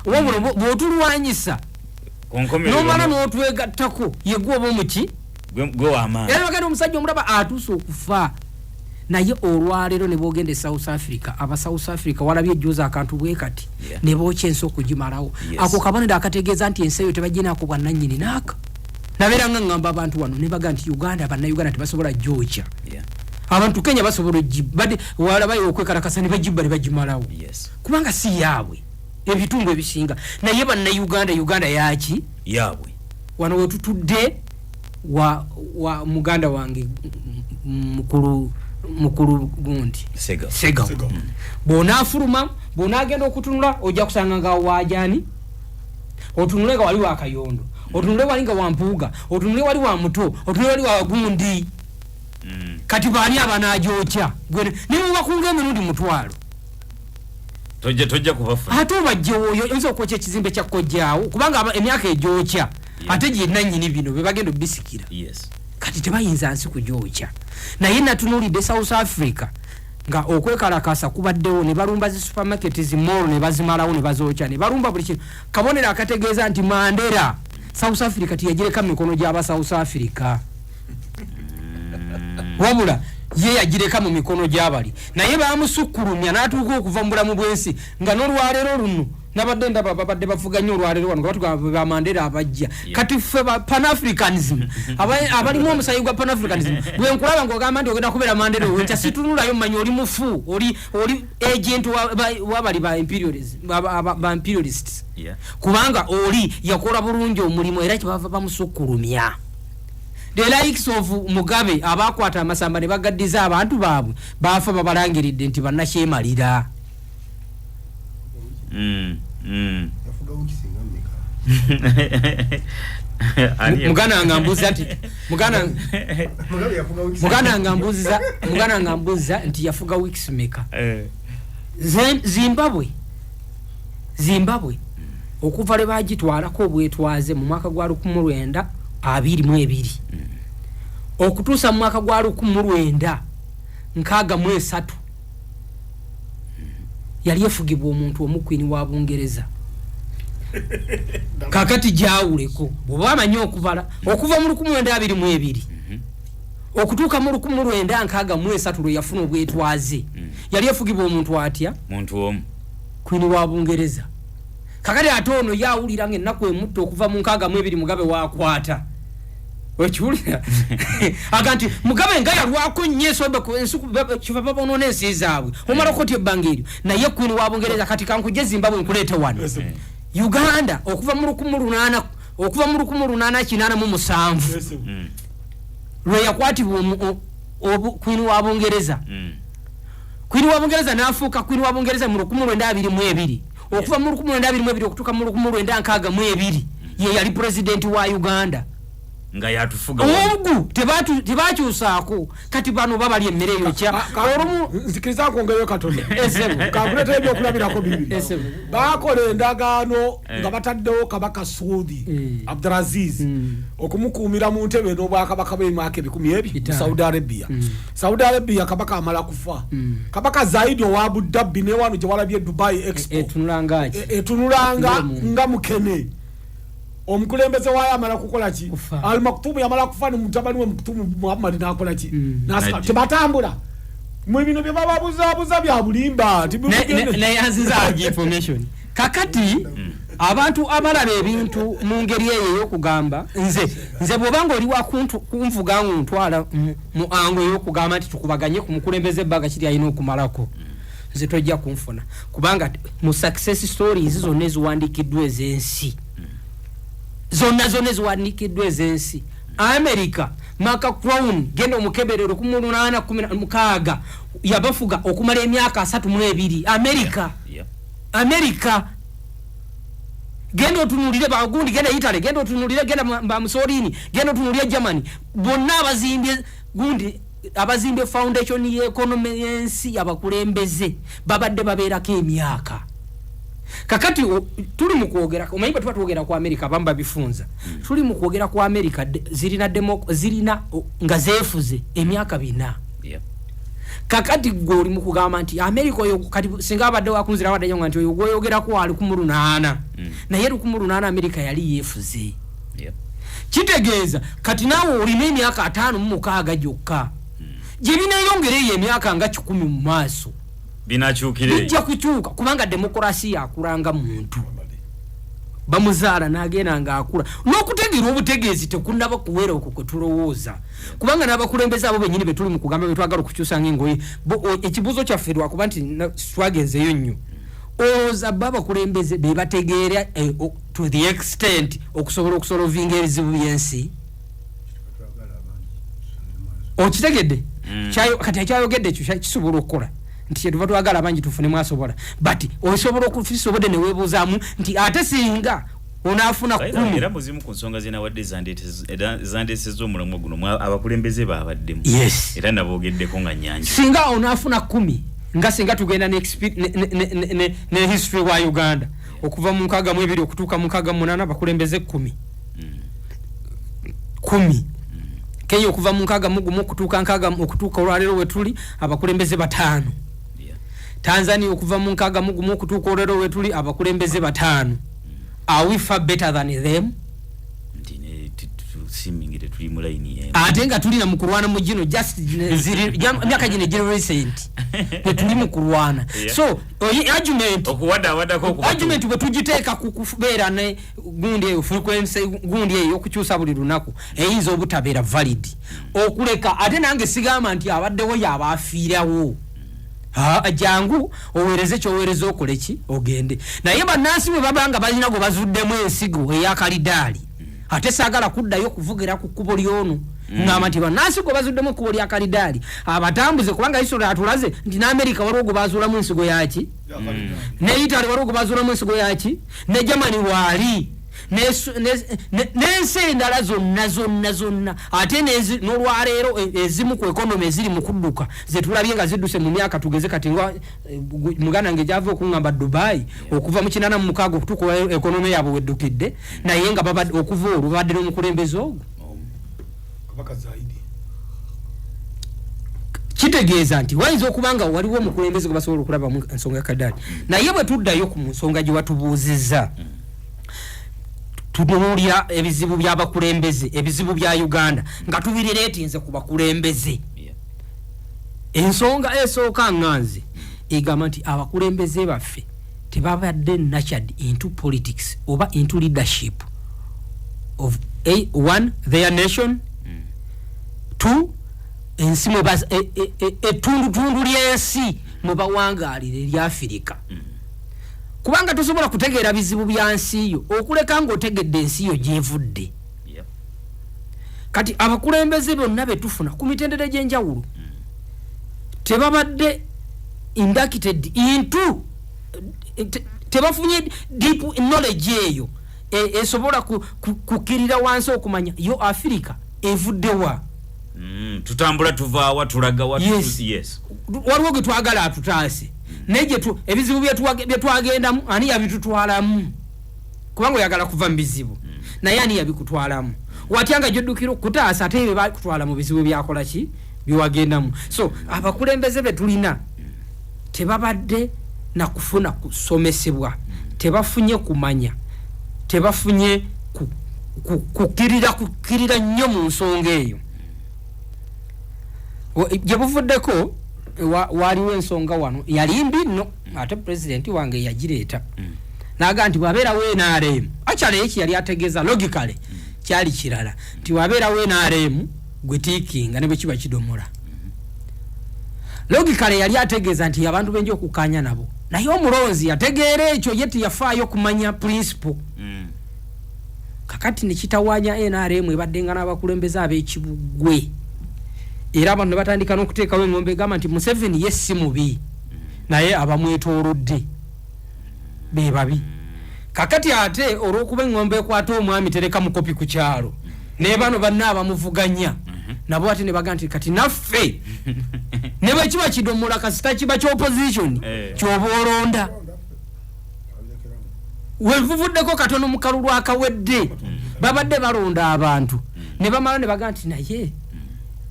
Wabula bw'otulwanyisa nomala n'otwegattako, yegwe oba omuki era bagenda. Omusajja omulaba atuuse okufa, naye olwaleero ne bwogenda e South Africa, aba South Africa walabye ejjuza akantu bwe kati ne bookya ensi okugimalawo. Ako kabonero akategeeza nti ensi eyo tebaginaako bwannannyini. Naaka nabeera nga ŋŋamba abantu wano ne baga nti Uganda, Bannayuganda tebasobola gyokya. Abantu Kenya basobola badde walabayo okwekalakasa ne bagibba ne bagimalawo, kubanga si yaabwe ebitundu ebisinga. Naye Bannayuganda, Uganda yaki? Yaabwe. Wano wetutudde wa muganda wange mukulu gundi Segawa. Bw'onaafuluma, bw'onaagenda okutunula, ojja kusanga nga wajani, otunule nga wali wa Kayondo, otunule wali nga wampuuga, otunule wali wa muto, otunule wali wa gundi. Kati baani abanagyokya? Nimubakunga emirundi 5,000, tojja kubafuna. Ate obajjewo oyinza okwokya ekizimbe kya kojjaawo, kubanga emyaka egyokya ate gyenannyini bino be bagenda obisikira. Kati tebayinza nsi kugyokya. Naye natunuulidde South Africa nga okwekalakasa kubaddewo, ne balumba zi supermarket, zi mall, ne bazimalawo ne bazookya, ne balumba buli kintu. Kabonero akategeeza nti Mandela South Africa teyagireka mu mikono gy'aba South Africa, wabula ye yagireka mu mikono gy'abali. Naye bamusukkulumya n'atuuka okuva mu bulamu bw'ensi, nga n'olwaleero luno nabadde ndaba babadde bavuga nnyo olwaleero wano nga batugamba ba Mandela abajja. Kati ffe ba Panafricanism, abalimu omusayi gwa Panafricanism, bwe nkulaba ng'ogamba nti ogenda kubeera Mandela owenkya, situnulayo, mmanyi oli mufu, oli agent wabali ba imperialism, ba imperialists. Kubanga oli yakola bulungi omulimu, era kyebava bamusukkulumya. The likes of Mugabe abakwata amasamba ne bagaddiza abantu baabwe, baafa babalangiridde nti bannakyemalira. Yafuga weeks nga mmeka? Muganda nga mbuuza nti muganda Mugabe yafuga weeks muganda nga mbuuza nti yafuga weeks meka? Zimbabwe okuva lwe bagitwalako obwetwaze mu mwaka gwa 1922 okutuusa mu mwaka gwa 1963, yali efugibwa omuntu omu, Queen wa Bungereza. Kakati gyawuleko bw'oba amanyi okubala, okuva mu 1922 okutuuka mu 1963 lwe yafuna obwetwaze, yali efugibwa omuntu atya? Muntu omu. Queen wa Bungereza. Kakati ate ono yawulira nga ennaku emutta okuva mu 62 Mugabe wakwata, okiwulira aga nti Mugabe nga yalwako nnyo ensombe kiva babonoona ensi zaabwe, omalako otya ebbanga eryo? Naye Queen wa Bungereza. Kati kankujje Zimbabwe nkuleete wano Uganda, okuva mu 18 okuva mu 1887 lwe yakwatibwa Queen wa Bungereza. Queen wa Bungereza n'afuuka Queen wa Bungereza mu 1922. Okuva mu 1922 okutuuka mu 1962 ye yali pulezidenti wa Uganda. Nga yatufuga. Ogu tebakyusaako. Kati bano babali emmere eyokya olumu. Nzikiriza nkwongereyo katono. Esebo. Kakuleetera ebyokulabirako bibiri. Esebo. Bakola endagaano nga bataddewo Kabaka Suudi Abdulaziz okumukuumira mu ntebe n'obwakabaka bw'emyaka ebikumi ebi mu 5. Saudi Arabia. Saudi Arabia, kabaka amala kufa, Kabaka Zaidi owa Abu Dhabi, ne wano gye walabye Dubai Expo Etunulangaki? Etunulanga Ng'omuntu. nga mukene. Omukulembeze waayo amala kukola ki? Kufa. Al Maktumu yamala kufa, ne mutabani we Muktumu Muhammad nakola ki? Nasika. Najja. Tebatambula mwe, bino bye bababuzaabuza bya bulimba. Neyanziza information. Kakati abantu abalaba ebintu mu ngeri eyo ey'okugamba nze bw'obanga oli wakunvuga nga ontwala mu ango ey'okugamba nti tukubaganye ku mukulembeze ebbanga kiri alina okumalako, nze tojja kunfuna, kubanga mu success stories zonna eziwandiikiddwa ez'ensi zonna zonna eziwandiikiddwa ez'ensi, America, Maka Crown, genda omukebere, 1816 yabafuga okumala emyaka 32, America. America, genda otunulire bagundi, genda Italy, genda otunulire, genda ba Mussolini, genda otunulire Germany, bonna abazimbye gundi, abazimbye foundation y'economy y'ensi, abakulembeze babadde babeerako emyaka. Kakati tuli mu kwogera, omanyi bwe tuba twogera ku America abamu babifunza. Tuli mu kwogera ku America, zirina zirina nga zeefuze emyaka 400. Kakati gwe oli mu kugamba nti America oyo, kati singa abadde wakunzira abadde nga nti oyo gwoyogerako ali ku mu 800, naye 1800 America yali yeefuze. Kitegeeza kati naawe olina emyaka 56 gyokka gye bineyongera eyo emyaka nga 100 mu maaso. Binakyukire. Bijja kukyuka, kubanga demokurasiya akulanga muntu bamuzaala n'agenda ng'akula n'okutegeera obutegeezi tekunaba kuwera okwo kwe tulowooza, kubanga n'abakulembeze abo bennyini betuli mu kugamba betwagala okukyusa ng'engoye ekibuuzo kyaffe lwakuba nti twagenzeeyo nnyo, olowooza bo abakulembeze be bategeera to the extent okusobola okusolvinga ebizibu by'ensi? Twagala abangi tusome maaso. Okitegedde? Mm. Kati ekyayogedde ekyo kisobola okukola nti kyetuva twagala abangi tufunemu asobola, but osobola okufisobodde neweebuuzaamu nti ate singa onaafuna Era 10. muzimu ku nsonga zenawadde zandeesezza omulamwa guno, abakulembeze babaddemu. Era naboogeddeko nga nyanja. Singa onaafuna 10, nga singa tugenda ne history wa Uganda okuva mu 62 okutuuka mu 68, abakulembeze 10. 10. Kenya okuva mu 61 okutuuka nkaaga okutuuka olwaleero wetuli, abakulembeze 5. Tanzania okuva mu 61 okutuuka olwaleero wetuli, abakulembeze 5. Are we far better than them? Nti tusimingire tuli mu layini emu. Ate nga tulina mu kulwana mu gino just emyaka gino egiri recent tetuli mu kulwana. So argument okuwadde awaddako argument bwe tugiteeka ku kubeera ne gundi eyo frequency, gundi eyo okukyusa buli lunaku, eyinza obutabeera valid okuleka. Ate nange sigamba nti abaddewo yaba afiirawo. Jangu oweereze kyoweereza, okole ki, ogende. Naye bannansi bwe baba nga balina gwe bazuddemu ensigo eyakalidaali, ate saagala kuddayo kuvugira ku kkubo lyono. Ngamba nti bannansi gwe bazuddemu ekkubo lya kalidaali abatambuze, kubanga history atulaze nti n'Amerika waliwo gwe bazuulamu ensigo yaki, ne Italy waliwo gwe bazuulamu ensigo yaki, ne Germany waali, n'ensi endala zonna zonna zonna. Ate n'olwaleero ezimu ku economy eziri mu kudduka zetulabye nga zidduse mu myaka, tugeze kati nga muganda wange gyava okuŋŋamba Dubai, okuva mu 86 okutuuka economy yaabwe weddukidde, naye nga okuva olwo babadde n'omukulembeze ogwo. Kabaka Zaidi. Kitegeeza nti wayinza okuba nga waliwo omukulembeze gwe basobola okulaba mu nsonga ya kadaali. Naye bwe tuddayo ku nsonga gye watubuuzizza, tutunuulira ebizibu by'abakulembeze, ebizibu bya Uganda nga tubireetinze ku bakulembeze. Ensonga esooka nga nze egamba nti abakulembeze baffe tebabadde nurtured into politics oba into leadership of a, one, their nation, two, ensi mwe ettundutundu ly'ensi mwe bawangaalira eryafirika, kubanga tosobola kutegeera bizibu bya nsi yo okuleka ng'otegedde ensi yo gyevudde. Kati abakulembeze bonna betufuna ku mitendera egy'enjawulo tebabadde inducted into tebafunye deep knowledge eyo esobola kukkirira wansi okumanya yo Afirika evuddewa. Tutambula tuvaawa, tulagawa? Yes. Yes. Waliwo gwe twagala atutaase, naye ebizibu byetwagendamu ani yabitutwalamu? Kubanga oyagala kuva mu bizibu, naye ani yabikutwalamu? Watya nga gyoddukira okutaasa ate ebyo bakutwala mu bizibu byakola ki byewagendamu? So abakulembeze betulina tebabadde nakufuna kusomesebwa, tebafunye kumanya, tebafunye kukkirira nnyo mu nsonga eyo. Gye buvuddeko waliwo ensonga wano yali mbi nno, ate pulezidenti wange yagireeta naga nti bwabeerawo NRM, actually eki yali ategeeza logically kyali kirala, nti wabeerawo NRM gwe tiikinga ne bwe kiba kidomola. Logically yali ategeeza nti abantu benja okukkaanya nabo, naye omulonzi yategeera ekyo ye teyafaayo kumanya principle. Kakati nekitawaanya NRM ebadde nga n'abakulembeze ab'ekibugwe, era abantu ne batandika n'okuteekawo engombe egamba nti Museveni ye si mubi, naye abamwetoolodde be babi. Kakati ate olw'okuba engombe ekwata omwami tereka mukopi ku kyalo, ne bano banna abamuvuganya nabo ate ne baga nti kati naffe ne bwe kiba kidomola, kasita kiba kyopposition kyoba olonda. Wevuvuddeko katono mu kalulu akawedde babadde balonda abantu ne bamala ne baga nti naye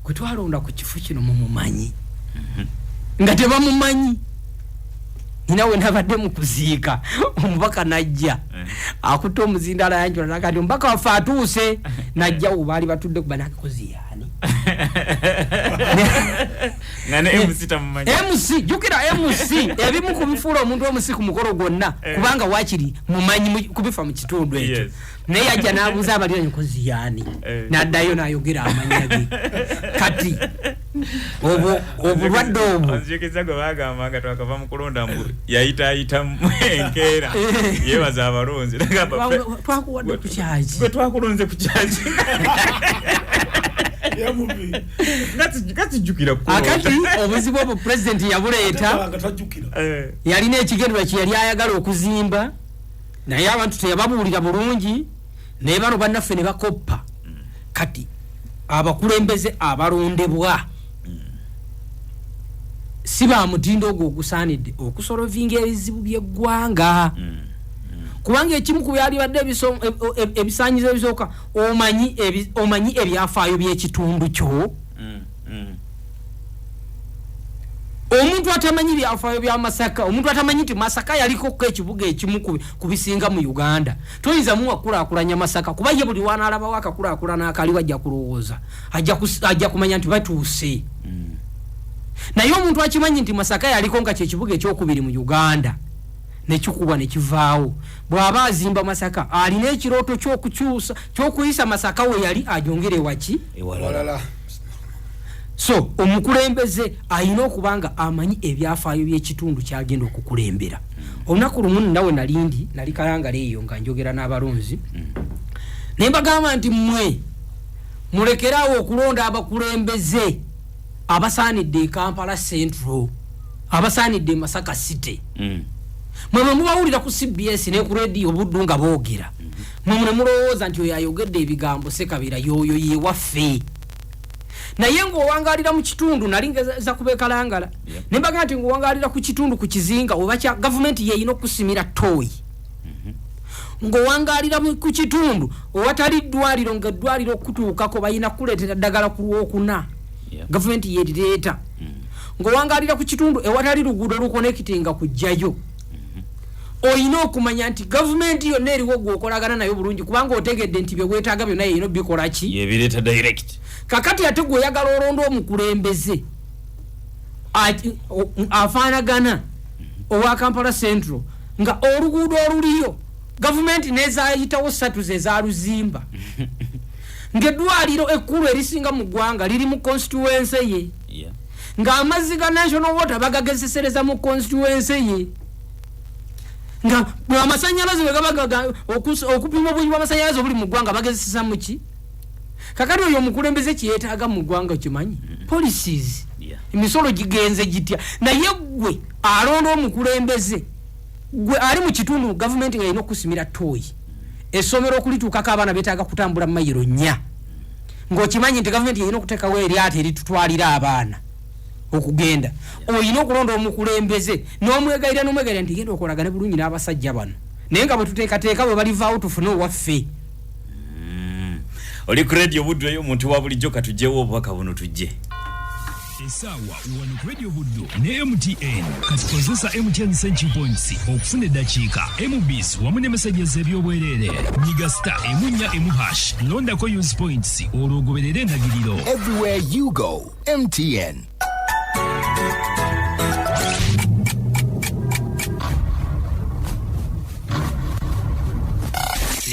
gwe twalonda ku kifo kino mumumanyi, nga tebamumanyi. Nina we nabadde mu kuziika, omubaka najja akutte omuzindala yanjula naga nti omubaka waffe atuuse, najja wo baali batudde kuba nakakozi yaani. Nga ne MC tamumanyi. MC, jjukira MC, ebimu ku bifuula omuntu omusi ku mukolo gwonna kubanga wakiri mumanyi kubifa mu kitundu ekyo. Naye yajja n'abuuza abalira nkozi yaani, n'addayo n'ayogera amanya ge. Kati obwo obulwadde obwo. Onzijukizza gwe bagamba nga twakava mu kulonda mbu yayitaayitamu enkeera yeebaza abalonzi. Nagamba, Twakuwadde ku kyaki? Gwe twakulonze ku kyaki? Yamubi. Nga kijjukira kukulonda. Akati obuzibu obwo pulezidenti yabuleeta. Nga tajjukira. Yalina ekigendererwa kye yali ayagala okuzimba, naye abantu teyababuulira bulungi, naye bano bannaffe ne bakoppa. Kati abakulembeze abalondebwa si ba mutindo ogwo ogusaanidde okusolovinga ebizibu by'eggwanga, kubanga ekimu ku byalibadde ebisaanyizo ebisooka, omanyi ebyafaayo by'ekitundu kyo. Omuntu atamanyi byafaayo bya Masaka, omuntu atamanyi nti Masaka yalikoko ekibuga ekimu ku bisinga mu Uganda, toyinza muwa kulaakulanya Masaka, kuba ye buli wanalabawo akakulaakulana akaliwo ajja kulowooza, ajja kumanya nti batuuse. Naye omuntu akimanyi nti Masaka yaliko nga kyekibuga ekyokubiri mu Uganda nekikubwa nekivaawo, bw'aba azimba Masaka alina ekirooto kyokukyusa, kyokuyisa Masaka we yali ajongere waki? Ewalala. Walala. So omukulembeze alina okuba nga amanyi ebyafaayo by'ekitundu kyagenda okukulembera. Olunaku lumu nawe nalindi nali Kalangala eyo nga njogera n'abalonzi, naye mbagamba nti mmwe Mulekeraawo okulonda abakulembeze abasaanidde e Kampala Central, abasaanidde e Masaka City. Mwemwe mubawulira ku CBS ne ku Radio Buddu nga boogera, mwemwe ne mulowooza nti oyo ayogedde ebigambo Sekabira yoyo yewaffe, naye ng'owangalira mu kitundu, nali ngeza kubekalangala ne mbaga nti ng'owangalira ku kitundu ku kizinga oba kya gavumenti yeyina okusimira toyi, ng'owangalira ku kitundu owatali ddwaliro, nga eddwaliro okutuukako balina kuleetera ddagala ku Lwokuna, gavumenti yerireeta, ng'owangalira ku kitundu ewatali luguudo lukonekitinga kujjayo, oyina okumanya nti gavumenti yonna eriwo gweokolagana nayo bulungi, kubanga otegedde nti byeweetaaga byonna yeyina obikola ki? Yebireeta direct. Kakati ate gwe oyagala olonda omukulembeze afaanagana owa Kampala Central, nga oluguudo oluliyo gavumenti nezayitawo ssatu ze zaluzimba, ng'eddwaliro ekkulu erisinga mu ggwanga liri mu constituency ye, ng'amazzi ga National Water bagagezesereza mu constituency ye, nga amasanyalaze bwe gaba okupima obungi bw'amasanyalaze obuli mu ggwanga bagezesesa muki? Kakati oyo omukulembeze kyeyetaaga mu ggwanga kimanyi policies, emisolo gigenze gitya? Naye gwe alonda omukulembeze, gwe ali mu kitundu gavumenti nga erina okusimira tooyi, essomero okulituukako abaana betaaga kutambula mayiro 4, ng'okimanyi nti gavumenti erina okuteekawo eryato eritutwalira abaana okugenda, oyina okulonda omukulembeze n'omwegayirira n'omwegayirira nti genda okolagane bulungi n'abasajja bano, naye nga bwe tuteekateeka bwe balivaawo tufune owaffe. Oli ku Radio Buddu eyo omuntu wa bulijjo. Katugyewo obubaka buno tujje. Essaawa wano ku Radio Buddu ne MTN. Kati kozesa MTN Century Points okufuna eddakiika, MBs wamu ne messages ebyobwereere. Nyiga star 1 4 hash, londako use points, olwo ogoberere endagiriro. Everywhere you go, MTN.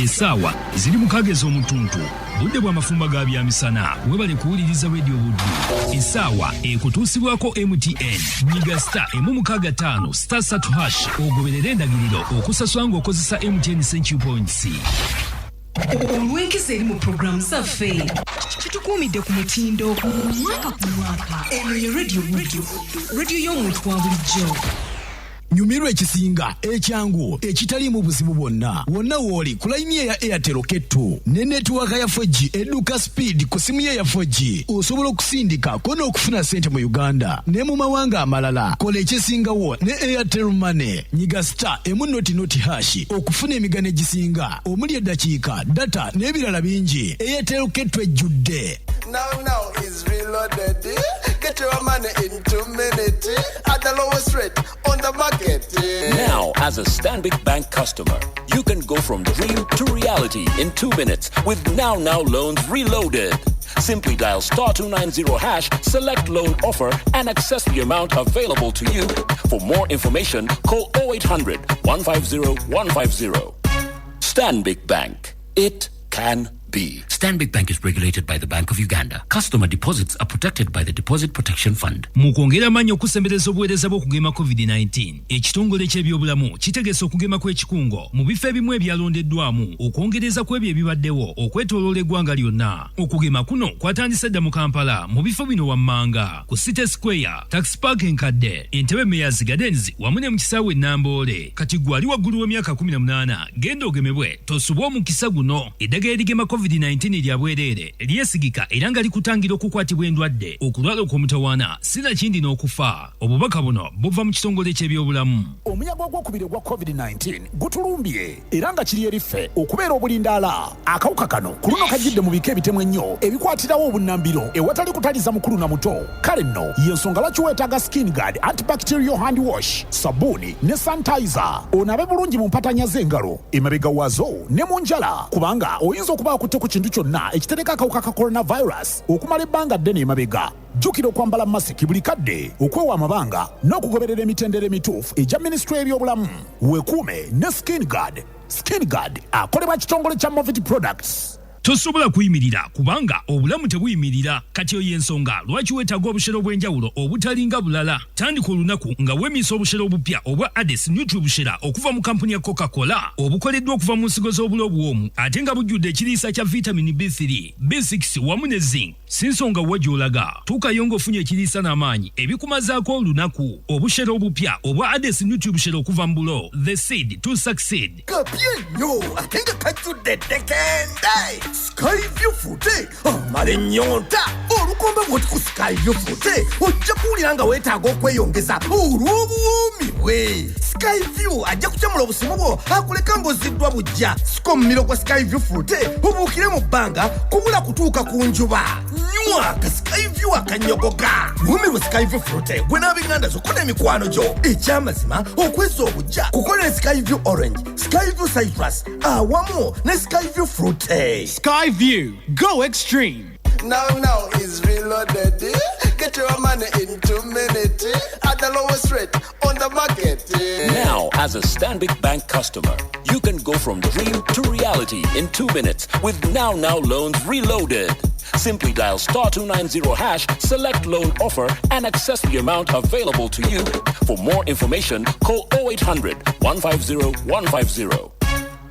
Essaawa ziri 6 ez'omutuntu, budde bw'amafumba ga byamisana. Webale kuwuliriza Radio Buddu. Essaawa ekutuusibwako MTN. Nyiga star 165 star 3 hash, ogoberere endagiriro okusasula ng'okozesa MTN Century Points. Olw'enkizo eri mu puroguramu zaffe, kitukuumidde ku mutindo mwaka ku mwaka. Eno ye Radio Buddu, radio y'omuntu wa bulijjo. Nyumirwa ekisinga, ekyangu, ekitaliimu buzibu bwonna wonna w'oli ku layini eya Airtel Kettu ne netiwaaka ya 4G edduka speed. Ku simu ye ya 4G osobola okusindika ko n'okufuna ssente mu Uganda ne mu mawanga amalala. Kola ekisingawo ne Airtel Money. Nyiga star 1 0 0 hash okufuna emigano egisinga omuli eddakiika, data n'ebirala bingi. Airtel Kettu ejjudde. Now, now is reloaded. Get your money in 2 minutes at the lowest rate on the market. Now, as a Stanbic Bank customer, you can go from dream to reality in 2 minutes with Now Now Loans Reloaded. Simply dial star 290 hash, select loan offer, and access the amount available to you. For more information, call 0800 150 150. Stanbic Bank. It can be. Stanbic Bank is regulated by the Bank of Uganda. Customer deposits are protected by the Deposit Protection Fund. Mu kwongera amaanyi okusembereza obuweereza bw'okugema COVID-19, ekitongole ky'ebyobulamu kitegese okugema kw'ekikungo mu bifo ebimu ebyalondeddwamu okwongereza ku ebyo ebibaddewo okwetooloola eggwanga lyonna. Okugema kuno kwatandise dda mu Kampala mu bifo bino wammanga: ku City Square, Taxi Park enkadde, Entebe Mayors Gardens wamu ne mu kisaawe Namboole. Kati gwe ali waggulu w'emyaka 18, genda ogemebwe, tosubwa omukisa guno. Eddagala erigema COVID-19 lya bwereere, lyesigika era nga likutangira okukwatibwa endwadde, okulwala okw'omutawaana, sinakindi n'okufa. Obubaka buno buva mu kitongole ky'ebyobulamu. Omuyaga ogwokubiri ogwa COVID-19 gutulumbye era nga kiri eriffe okubeera obulindaala. Akawuka kano ku luno kajjidde mu bika ebitemu ennyo ebikwatirawo obunnambiro ewatali kutaliza mukulu na muto. Kale nno y'ensonga lwaki weetaaga Skin Guard antibacterial hand wash, sabbuuni ne sanitizer, onaabe bulungi mu mpatanya z'engalo, emabega waazo ne mu njala, kubanga oyinza okuba akutte ku kintu kyonna ekitereka akawuka ka coronavirus okumala ebbanga ddene emabega. Jjukira okwambala masiki buli kadde, okwewa amabanga n'okugoberera emitendera emituufu egya minisitule y'ebyobulamu. Weekuume ne Skin Guard. Skin Guard akolebwa kitongole kya Movit Products. Tosobola kuyimirira kubanga obulamu tebuyimirira. Kati eyo y'ensonga lwaki weetaaga obushera obw'enjawulo obutalinga bulala. Tandika olunaku nga weemiisa obushera obupya obwa Ades Nutri-Bushera okuva mu kampuni ya Coca-Cola, obukoleddwa okuva mu nsigo z'obulo obuwoomu ate nga bujjudde ekiriisa kya vitamini B3, B6 wamu ne zinc. Si nsonga wa gy'olaga, tuukayo ng'ofunye ekiriisa n'amaanyi ebikumazaako olunaku. Obushera obupya obwa Ades Nutri-Bushera okuva mu bulo, the seed to succeed. Kapya nnyo ate nga kajjudde eddekende. Skyview Fruit amala ennyonta. Olukomba bw'oti ku Skyview Fruit ojja kuwulira nga weetaaga okweyongeza olw'obuwoomi bwe. Skyview ajja kukyamula obusimu bwo akuleka ng'ozziddwa buggya. Sika omumiro gwa Skyview Fruit obuukire mu bbanga kubula kutuuka ku njuba. Nywa ka Skyview akanyogoga. Wumirwa Skyview Fruit gwe n'ab'eŋŋanda zo ko n'emikwano gyo. Ekyamazima okwezza obuggya kukolera Skyview Orange, Skyview Cyprus awamu ne Skyview Fruit. Skyview, go extreme. Now, now is reloaded. Get your money in 2 minutes at the lowest rate on the market. Now, as a Stanbic Bank customer, you can go from dream to reality in 2 minutes with Now Now Loans Reloaded. Simply dial star 290 hash, select loan offer, and access the amount available to you. For more information, call 0800 150 150.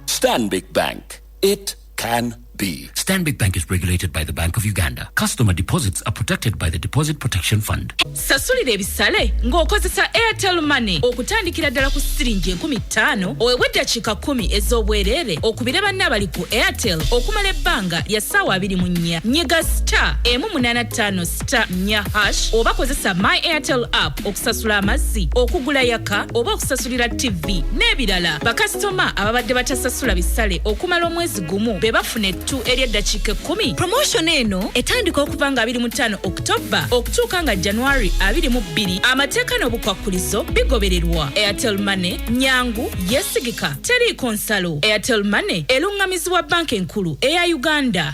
Stanbic Bank. It can be. Stanbic Bank is regulated by the Bank of Uganda. Customer deposits are protected by the Deposit Protection Fund. Sasulira ebisale ng'okozesa Airtel Money okutandikira ddala ku siringi 5000, oweebwa eddakiika 10 ez'obwereere okubire banne abali ku Airtel okumala ebbanga lya ssaawa 24. Nyiga star 185 star 4 hash oba kozesa My Airtel app okusasula amazzi, okugula yaka oba okusasulira TV n'ebirala. Bakasitoma ababadde batasasula bisale okumala omwezi gumu be bafuna ettu ery'eddakiika 10. Promotion eno etandika okuva nga 25 October okutuuka nga January 22. Amateeka n'obukwakkulizo bigobererwa. Airtel Money nyangu, yeesigika, teriiko nsalo. Airtel Money eruŋŋamizibwa Banka Enkulu eya Uganda.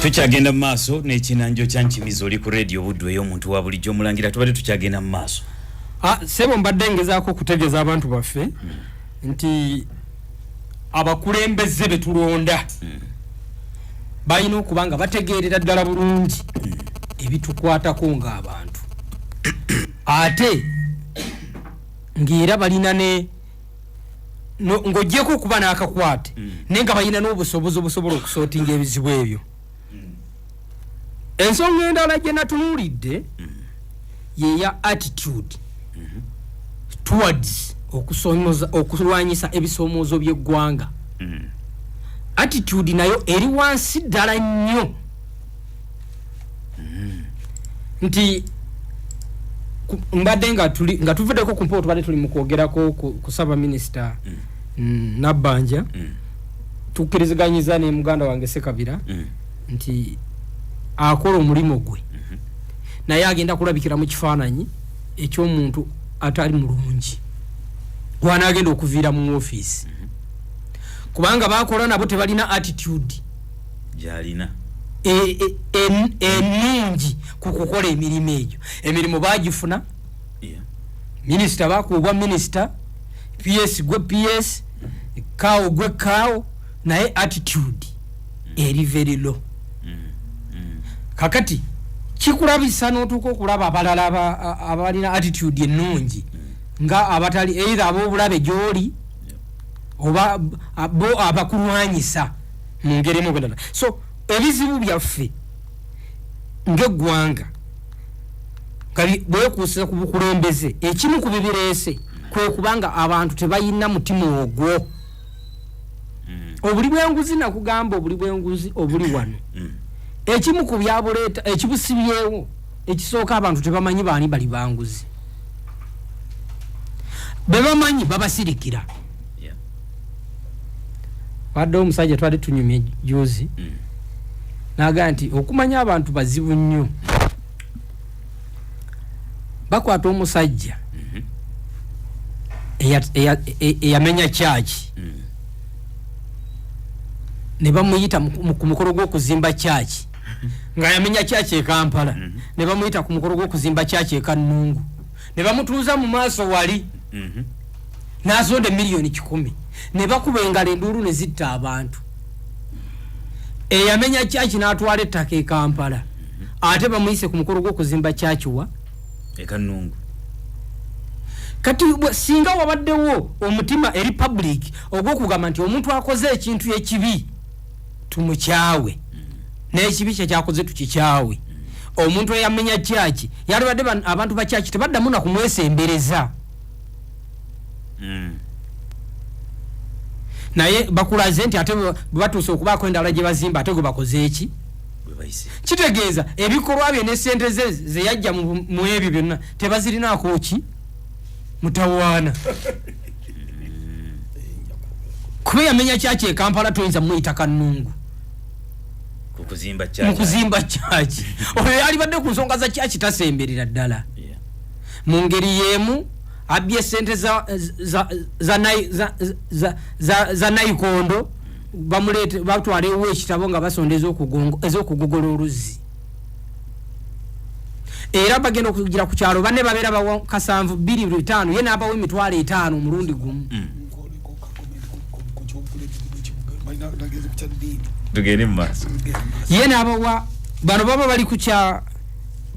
Tukyagenda mu maaso n'ekinanjo kya Nkimizi. Oli ku Radio Buddu ey'omuntu wa bulijjo. Omulangira, tubadde tukyagenda mu maaso. Ah, sebo, mbadde ngezaako okutegeeza abantu baffe nti abakulembeze be tulonda balina okuba nga bategeerera ddala bulungi ebitukwatako ng'abantu, ate ng'era balina ne ng'oggyeko okuba n'akakwate, naye nga balina n'obusobozi obusobola okusortinga ebizibu ebyo. Ensonga endala gye natunuulidde yeya attitude towards okulwanyisa ebisomoozo by'eggwanga. Attitude nayo eri wansi ddala nnyo, nti mbadde nga tuvuddeko ku mpewo, tubadde tuli mu kwogerako ku ssaabaminisita Nabbanja. Tukkiriziganyiza ne muganda wange Sekabira nti akola omulimu gwe, naye agenda kulabikira mu kifaananyi ekyomuntu atali mulungi gwanaagenda okuviira mu ofiisi, kubanga bakola nabo tebalina attitude gyalina ennungi ku kukola emirimu egyo. Emirimu bagifuna, minisita bakuubwa minisita, PS gwe PS, kaawo gwe kaawo, naye attitude eri very low. Kakati kikulabisa n'otuuka okulaba abalala abalina attitude ennungi nga abatali either ab'obulabe gy'oli oba bo abakulwanyisa mu ngeri emu oba endala. So ebizibu byaffe ng'eggwanga nga bwekuusa ku bukulembeze, ekimu ku bibireese kwe kubanga abantu tebalina mutima ogwo. Obuli bw'enguzi, nakugamba, obuli bw'enguzi obuli wano, ekimu ku byabuleeta, ekibusibyewo ekisooka, abantu tebamanyi baani bali banguzi. Bebamanyi babasirikira. Wadde omusajja twali tunyumye juzi, nagaa nti okumanya abantu bazibu nnyo, bakwata omusajja. Eyamenya kyaki ne bamuyita ku mukolo gw'okuzimba kyaki, nga yamenya kyaki e Kampala, ne bamuyita ku mukolo gw'okuzimba kyaki e Kannungu, ne bamutuuza mu maaso wali, n'asonda 100,000,000, ne bakuba engalo enduulu ne zitta abantu. Eyamenya kyaki n'atwala ettaka e Kampala, ate bamuyise ku mukolo gw'okuzimba kyaki wa e Kannungu. Kati singa wabaddewo omutima eri public ogw'okugamba nti omuntu akoze ekintu ekibi tumukyawe, n'ekibi kye kyakoze tukikyawe. Omuntu eyamenya kyaki yalibadde abantu ba kyaki tebaddamu na kumwesembereza. Naye bakulaze nti ate bwe batuuse okubaako endala gye bazimba, ate gwe bakoze eki? Kitegeeza ebikolwa bye ne ssente ze ze yajja mu ebyo byonna tebazirinaako ki? Mutawaana. Kuba yamenya kyaki e Kampala toyinza muyita Kannungu ku kuzimba mu kyaki. Kuzimba kyaki. Oyo yalibadde ku nsonga za kyaki tasemberera ddala. Mu ngeri y'emu abbye ssente za Nayikondo, bamuleete batwala ewo ekitabo nga basonda ez'okugogola oluzzi. Era bagenda okugira ku kyalo banne babeera bawa kasanvu bbiri bitaano, ye n'abawa 50,000 omulundi gumu. Tugende mu maaso. Ye n'abawa bano baba bali ku kya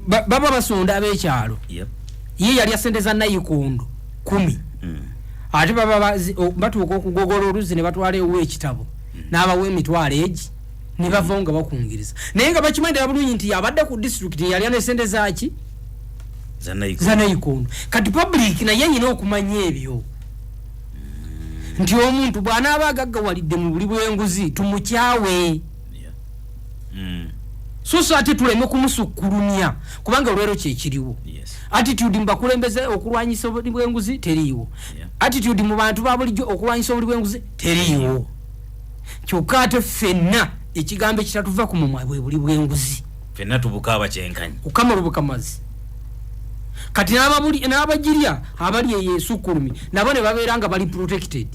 baba basonda ab'ekyalo. Ye yalya ssente za Nayikondo 10. Ate baba batuuka okugogola oluzzi ne batwala ewo ekitabo, n'abawa emitwalo egi ne bavawo nga bakungiriza. Naye nga bakimanyi ddala bulungi nti abadde ku disitulikiti yalya ne ssente zaaki? Za Nayikondo. Za Nayikondo. Kati public naye erina okumanya ebyo nti omuntu bw'anaaba agaggawalidde mu buli bw'enguzi tumukyawe. So so ate tuleme kumusukkulumya kubanga olwero kyekiriwo. Attitude mu bakulembeze okulwanyisa obuli bw'enguzi teriiwo. Attitude mu bantu ba bulijjo okulwanyisa obuli bw'enguzi teriiwo. Kyokka ate ffenna ekigambo ekitatuva ku mumwa bwe buli bw'enguzi. Ffenna tubukaaba kyenkanyi. Kukamala obukamazi. Kati n'abagirya abali eyo esukkulumi nabo ne babeera nga bali protected.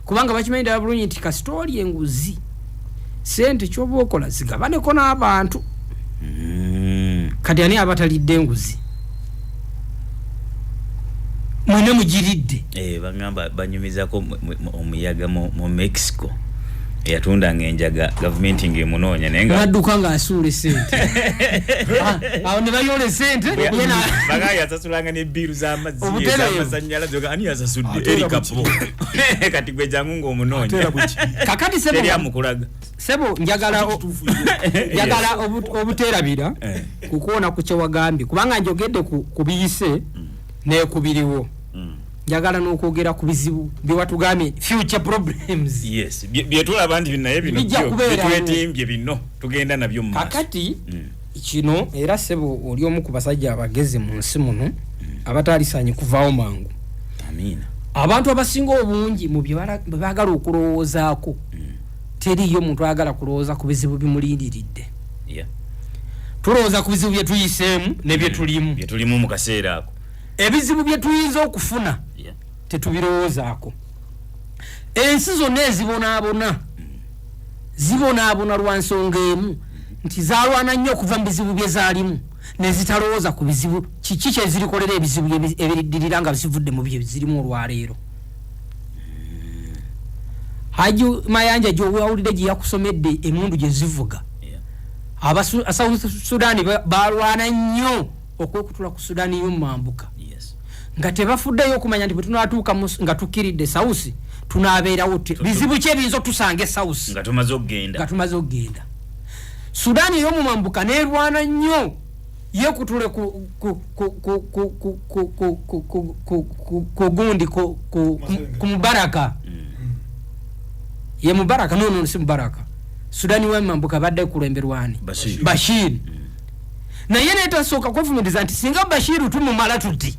Kubanga bakimanyi ddala bulungi nti kasita oli enguzi ssente ky'oba okola zigabaneko n'abantu. Kati ani abatalidde enguzi? Mwene mugiridde. Bagamba banyumizako omuyaga mu Mexico eyatundanga enjaga gavumenti ng'emunoonya naye nga n'adduka ng'asuula essente. Awo ne bayoola essente, ye Bagamba yasasulanga ne bbiiru z'amazzi, Obutereevu. ez'amasannyalaze, oga, ani yasasudde? Ate era Eri Kapo. Kati gwe jangu ng'omunoonya. Ate era bwe kiri. Kakati sebo Teri amukulaga. Sebo, njagala obuteerabira kukuwona ku kye wagambye, kubanga njogedde ku biyise n'ekubiriwo. Njagala n'okwogera ku bizibu bye watugambye, future problems. Yes, bye tulaba nti naye bino Bijja byo kubeerawo. bitwetimbye bino tugenda nabyo mu maaso. Kakati kino era sebo oli omu ku basajja abagezi mu nsi muno abataalisaanye kuvaawo mangu. Amiina. Abantu abasinga obungi mu bye baagala okulowoozaako, teriiyo muntu ayagala kulowooza ku bizibu bimulindiridde. Tulowooza ku bizibu bye tuyiseemu ne bye tulimu. Bye tulimu mu kaseera ako. Ebizibu bye tuyinza okufuna tetubirowoozaako. Ensi zonna ezibonaabona zibonaabona lwa nsonga emu nti zaalwana nnyo okuva mu bizibu bye zaalimu ne zitalowooza ku bizibu kiki kye zirikolera ebizibu ebiriddirira nga zivudde mu bye zirimu olwaleero. Haji Mayanja gy'owulidde gye yakusomedde emmundu gye zivuga. Aba South Sudan balwana nnyo okwekutula ku Sudan y'omumambuka. Nga tebafuddeyo okumanya nti bwe tunaatuuka nga tukkiridde South, tunaabeerawo bizibu ki ebiyinza otusanga e South? Nga tumaze okugenda. Nga tumaze okugenda. Sudan ey'omumambuka n'erwana nnyo yeekutule ku gundi, ku Mubaraka. Ye Mubaraka? No, no, si Mubaraka. Sudan y'omumambuka badde kulemberwani? Bashir. Bashir. Naye netasooka kwefumiriza nti singa Bashir tumumala tuti,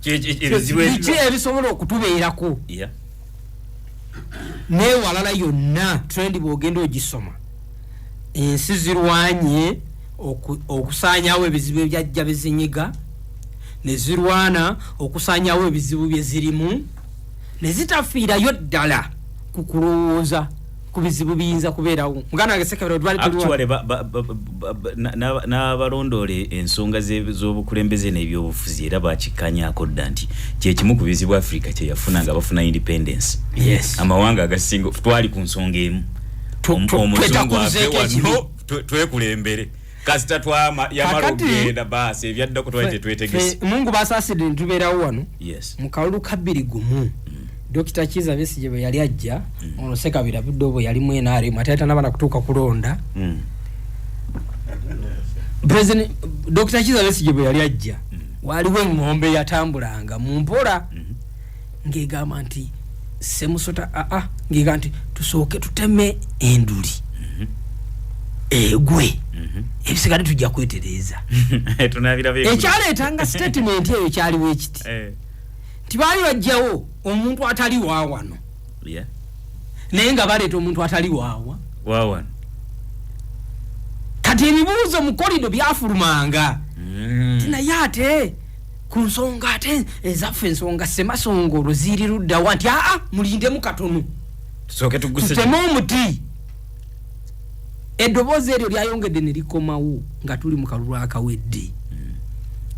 Ebizibu biki ebisobola okutubeerako? N'ewalala yonna trend bw'ogenda ogisoma, ensi zirwanye okusaanyaawo ebizibu ebyajja bizinyiga, ne zirwana okusaanyaawo ebizibu bye zirimu. Ne zitafiirayo ddala ku kulowooza ku bizibu biyinza kubeerawo. Muganda wange Sekabira, twali tuli Actually, n'abalondoola ensonga z'obukulembeze n'ebyobufuzi era bakikkanyaako dda nti kyekimu ku bizibu Africa kyeyafuna nga bafuna independence. Amawanga agasinga twali ku nsonga emu. Omuzungu ave Twetakulizeeko ekibi. wano, twekulembere, kasita twama yamala okugenda, baasi ebyaddako twali tetwetegese. Mungu basaasidde nitubeerawo wano mu kalulu ka 21, Dokita Kiza Besigye bwe yali ajja, ono Sekabira budde obwo yali mu NRM, ate tanaba kutuuka kulonda. President Dr Kiza Besigye bwe yali ajja, waliwo eŋŋombe yatambulanga mu mpola ng'egamba nti semusota aa, ng'egamba nti tusooke tuteme enduli egwe, ebisigadde tujja kwetereeza. Tunabiraba egulu. Ekyaleetanga statement eyo kyaliwo ekiti nti baali bajjawo omuntu atali waawano, naye nga baleeta omuntu atali waawa Waawano. Kati ebibuuzo mu korido byafulumanga ti naye ate ku nsonga ate ezaffe ensonga semasongolo ziri luddawa, nti aa, mulindemu katono, tusooke tuguse, tuteme omuti. Eddoboozi eryo lyayongedde ne likomawo nga tuli mu kalulu akawedde.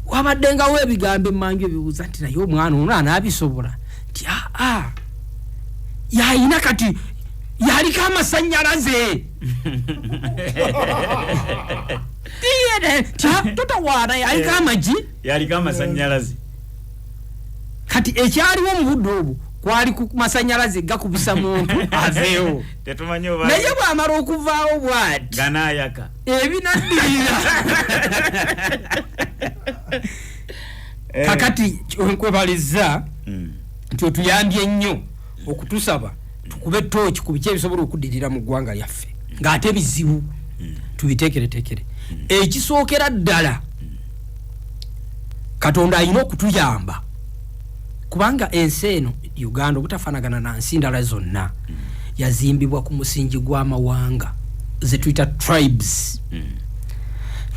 Wabaddengawo ebigambo emmanju ebibuuza nti naye omwana ono anaabisobola, nti aa, yayina kati yaliko amasanyalaze. Totawaana, yaliko amagi, yaliko amasanyalaze. Kati ekyaliwo mu budde obwo kwali ku masanyalaze gakubisa muntu aveewo. Tetumanyi oba Naye bw'amala okuvaawo bw'ati, ganaayaka. Ebinaddirira kakati nkwebaliza nti otuyambye nnyo okutusaba tukube tooki ku biki ebisobola okuddirira mu ggwanga lyaffe ng'ate bizibu, tubiteekereteekere. Ekisookera ddala, Katonda alina okutuyamba, kubanga ensi eno Uganda, obutafaanagana na nsi ndala zonna, yazimbibwa ku musingi gw'amawanga ze tuyita tribes.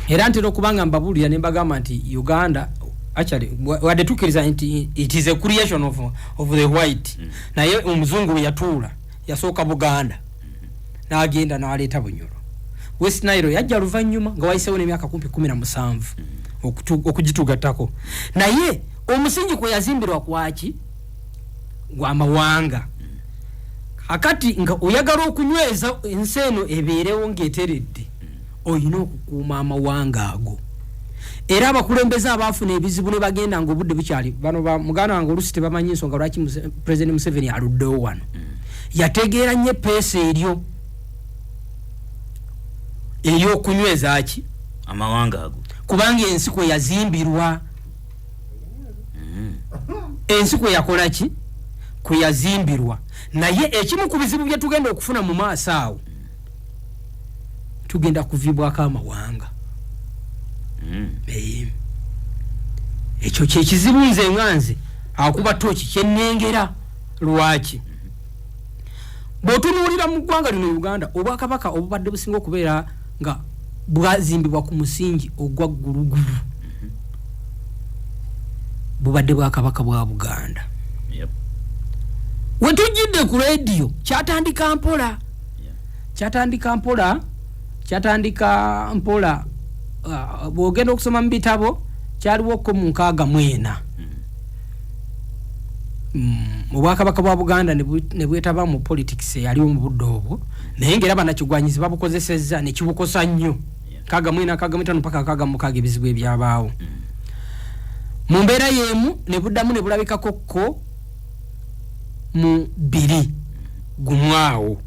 Era ntera okubanga mbabuulira ne mbagamba nti Uganda actually, wadde tukkiriza nti it is a creation of the white, naye omuzungu bwe yatuula yasooka Buganda, n'agenda n'aleeta Bunyoro. West Nile yajja luvannyuma nga wayiseewo n'emyaka kumpi 17 okugitugattako, naye omusingi kwe yazimbirwa kwaki? Gwamawanga. Akati nga oyagala okunyweza ensi eno ebeerewo ng'eteredde, olina okukuuma amawanga ago. Era abakulembeze abaafuna ebizibu ne bagenda nga obudde bukyali, bano ba muganda wange olusi tebamanyi ensonga lwaki President Museveni aluddewo wano. Yategeera nnyo epeesa eryo eryokunyweza ki? Amawanga ago. Kubanga ensi kwe yazimbirwa, ensi kwe yakola ki? Kwe yazimbirwa. Naye ekimu ku bizibu bye tugenda okufuna mu maaso awo, tugenda kuvibwako amawanga. Ekyo kyekizibu nze nga nze akuba tooki kyenengera. Lwaki? Bw'otunuulira mu ggwanga lino Uganda, obwakabaka obubadde businga okubeera nga bwazimbibwa ku musingi ogwa ggulugulu bubadde bwakabaka bwa Buganda. Wetujjidde ku rediyo, kyatandika mpola, kyatandika mpola, kyatandika mpola. Bw'ogenda okusoma mu bitabo, kyaliwo ko mu 64. Obwakabaka bwa Buganda ne bwetaba mu politics eyaliwo mu budde obwo, naye ngaera bannakigwanyizi babukozesezza ne kibukosa nnyo. 64, 65 paka 66, ebizibu ebyabaawo. Mu mbeera y'emu ne buddamu ne bulabikako ko mu 2001 awo,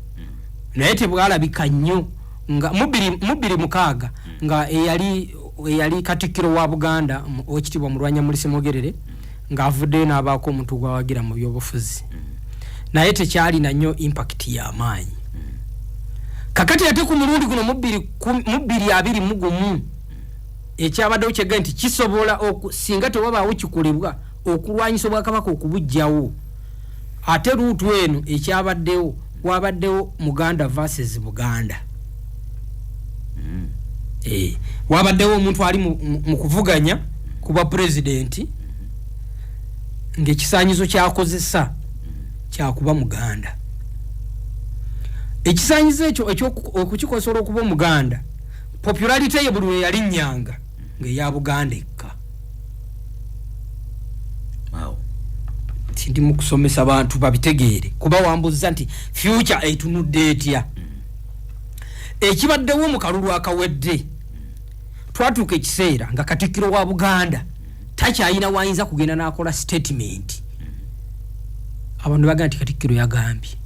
naye tebwalabika nnyo nga mu 2006, nga eyali katikkiro wa Buganda, Owekitiibwa Mulwanya Ssemogerere, ng'avuddeyo n'abaako omuntu gwawagira mu byobufuzi, naye tekyalina nnyo impact y'amaanyi. Kakati ate ku mulundi guno mu 2021, ekyabaddewo kyegga nti kisobola singa tewabaawo kikolebwa okulwanyisa obwakabaka okubuggyawo. Ate route eno ekyabaddewo, wabaddewo Muganda versus Buganda. Wabaddewo omuntu ali mu kuvuganya kuba pulezidenti ng'ekisaanyizo kyakozesa Kyakuba muganda. Ekisaanyizo ekyo okukikozesa olw'okuba omuganda, popularity ye buli lwe yalinnyanga ng'eya Buganda ekka. Ndi mu kusomesa bantu babitegeere, kuba wambuuza nti future etunudde etya. Ekibaddewo mu kalulu akawedde, twatuuka ekiseera nga Katikkiro wa Buganda takyayina wayinza kugenda n'akola statement, abantu bagamba nti Katikkiro yagambye.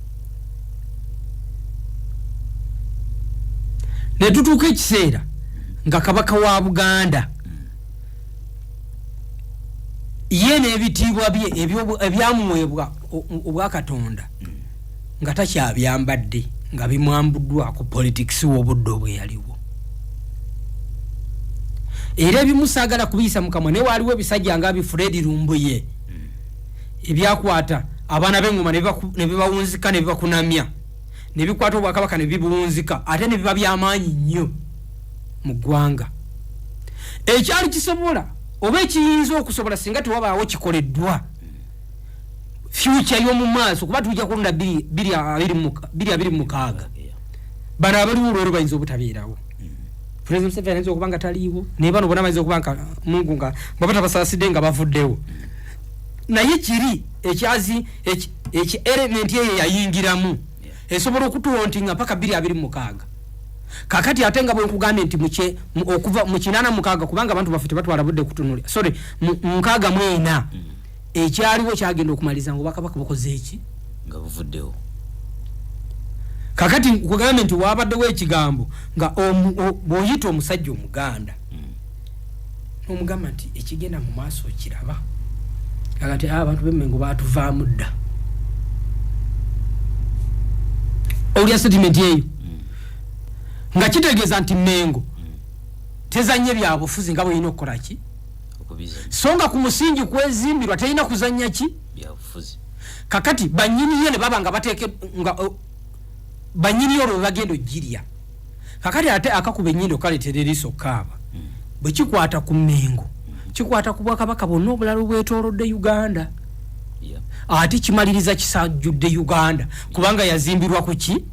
Ne tutuuka ekiseera nga Kabaka wa Buganda ye n'ebitiibwa bye ebyamuweebwa obwakatonda nga takyabyambadde, nga bimwambuddwako politics w'obudde obwe yaliwo. Era ebimu saagala kubiyisa mukamwa, naye waaliwo ebisajja nga bi Fred Lumbuye ebyakwata abaana b'engoma ne bibawunzika ne bibakunamya, ne bikwata obwakabaka ne bibuwunzika, ate ne biba byamaanyi nnyo mu ggwanga. Ekyali kisobola oba ekiyinza okusobola singa tewabaawo kikoleddwa future y'omu maaso, kuba tujja kulonda 2026, bano abaliwo olwero bayinza obutabeerawo. President Museveni ayinza okuba nga taliiwo, naye bano bonna bayinza okuba nga Mungu nga baba tabasaasidde nga bavuddewo. Naye kiri ekyazi eki element eyo yayingiramu esobola okutuwontinga mpaka 2026. Kakati ate nga bwe nkugambye nti okuva mu 86, kubanga abantu baffe tebatwala budde kutunulira, sorry, mu 64 ekyaliwo kyagenda okumaliza nga obwakabaka bukoze eki nga buvuddewo. Kakati nkugambye nti wabaddewo ekigambo nga bw'oyita omusajja omuganda n'omugamba nti ekigenda mu maaso okiraba, kakati abantu b'Emmengo baatuvaamu dda. Owulira statement eyo nga kitegeeza nti Mmengo tezannye byabufuzi nga bw'erina okukola ki, so nga ku musingi kwezimbirwa terina kuzannya ki byabufuzi. Kakati bannyiniyo ne baba nga bateeke nga bannyiniyo olwo bwe bagenda ogirya. Kakati ate akakuba ennyindo kaleetera eriiso okukaaba. Bwe kikwata ku Mmengo, kikwata ku bwakabaka bwonna obulala obwetoolodde Uganda, ate kimaliriza kisajjudde Uganda, kubanga yazimbirwa ku ki?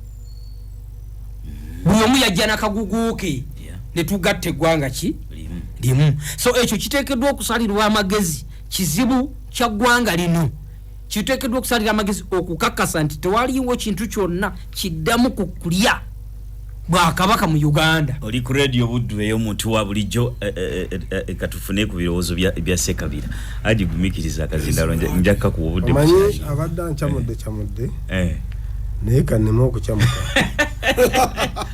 Buli omu yajja nakagugu ke ne tugatta eggwanga ki limu. So ekyo kiteekeddwa okusalirwa amagezi, kizibu kya ggwanga lino, kiteekeddwa okusalira amagezi okukakasa nti tewaliwo kintu kyonna kiddamu ku kulya bwakabaka mu Uganda. Oli ku Radio Buddu ey'omuntu wa bulijjo. Katufune ku birowoozo bya Sekabira. Aji gumikiriza akazindalo, nja kukuwa obudde. Omanyi abadde ancamudde camudde, naye kanneme okukyamuka.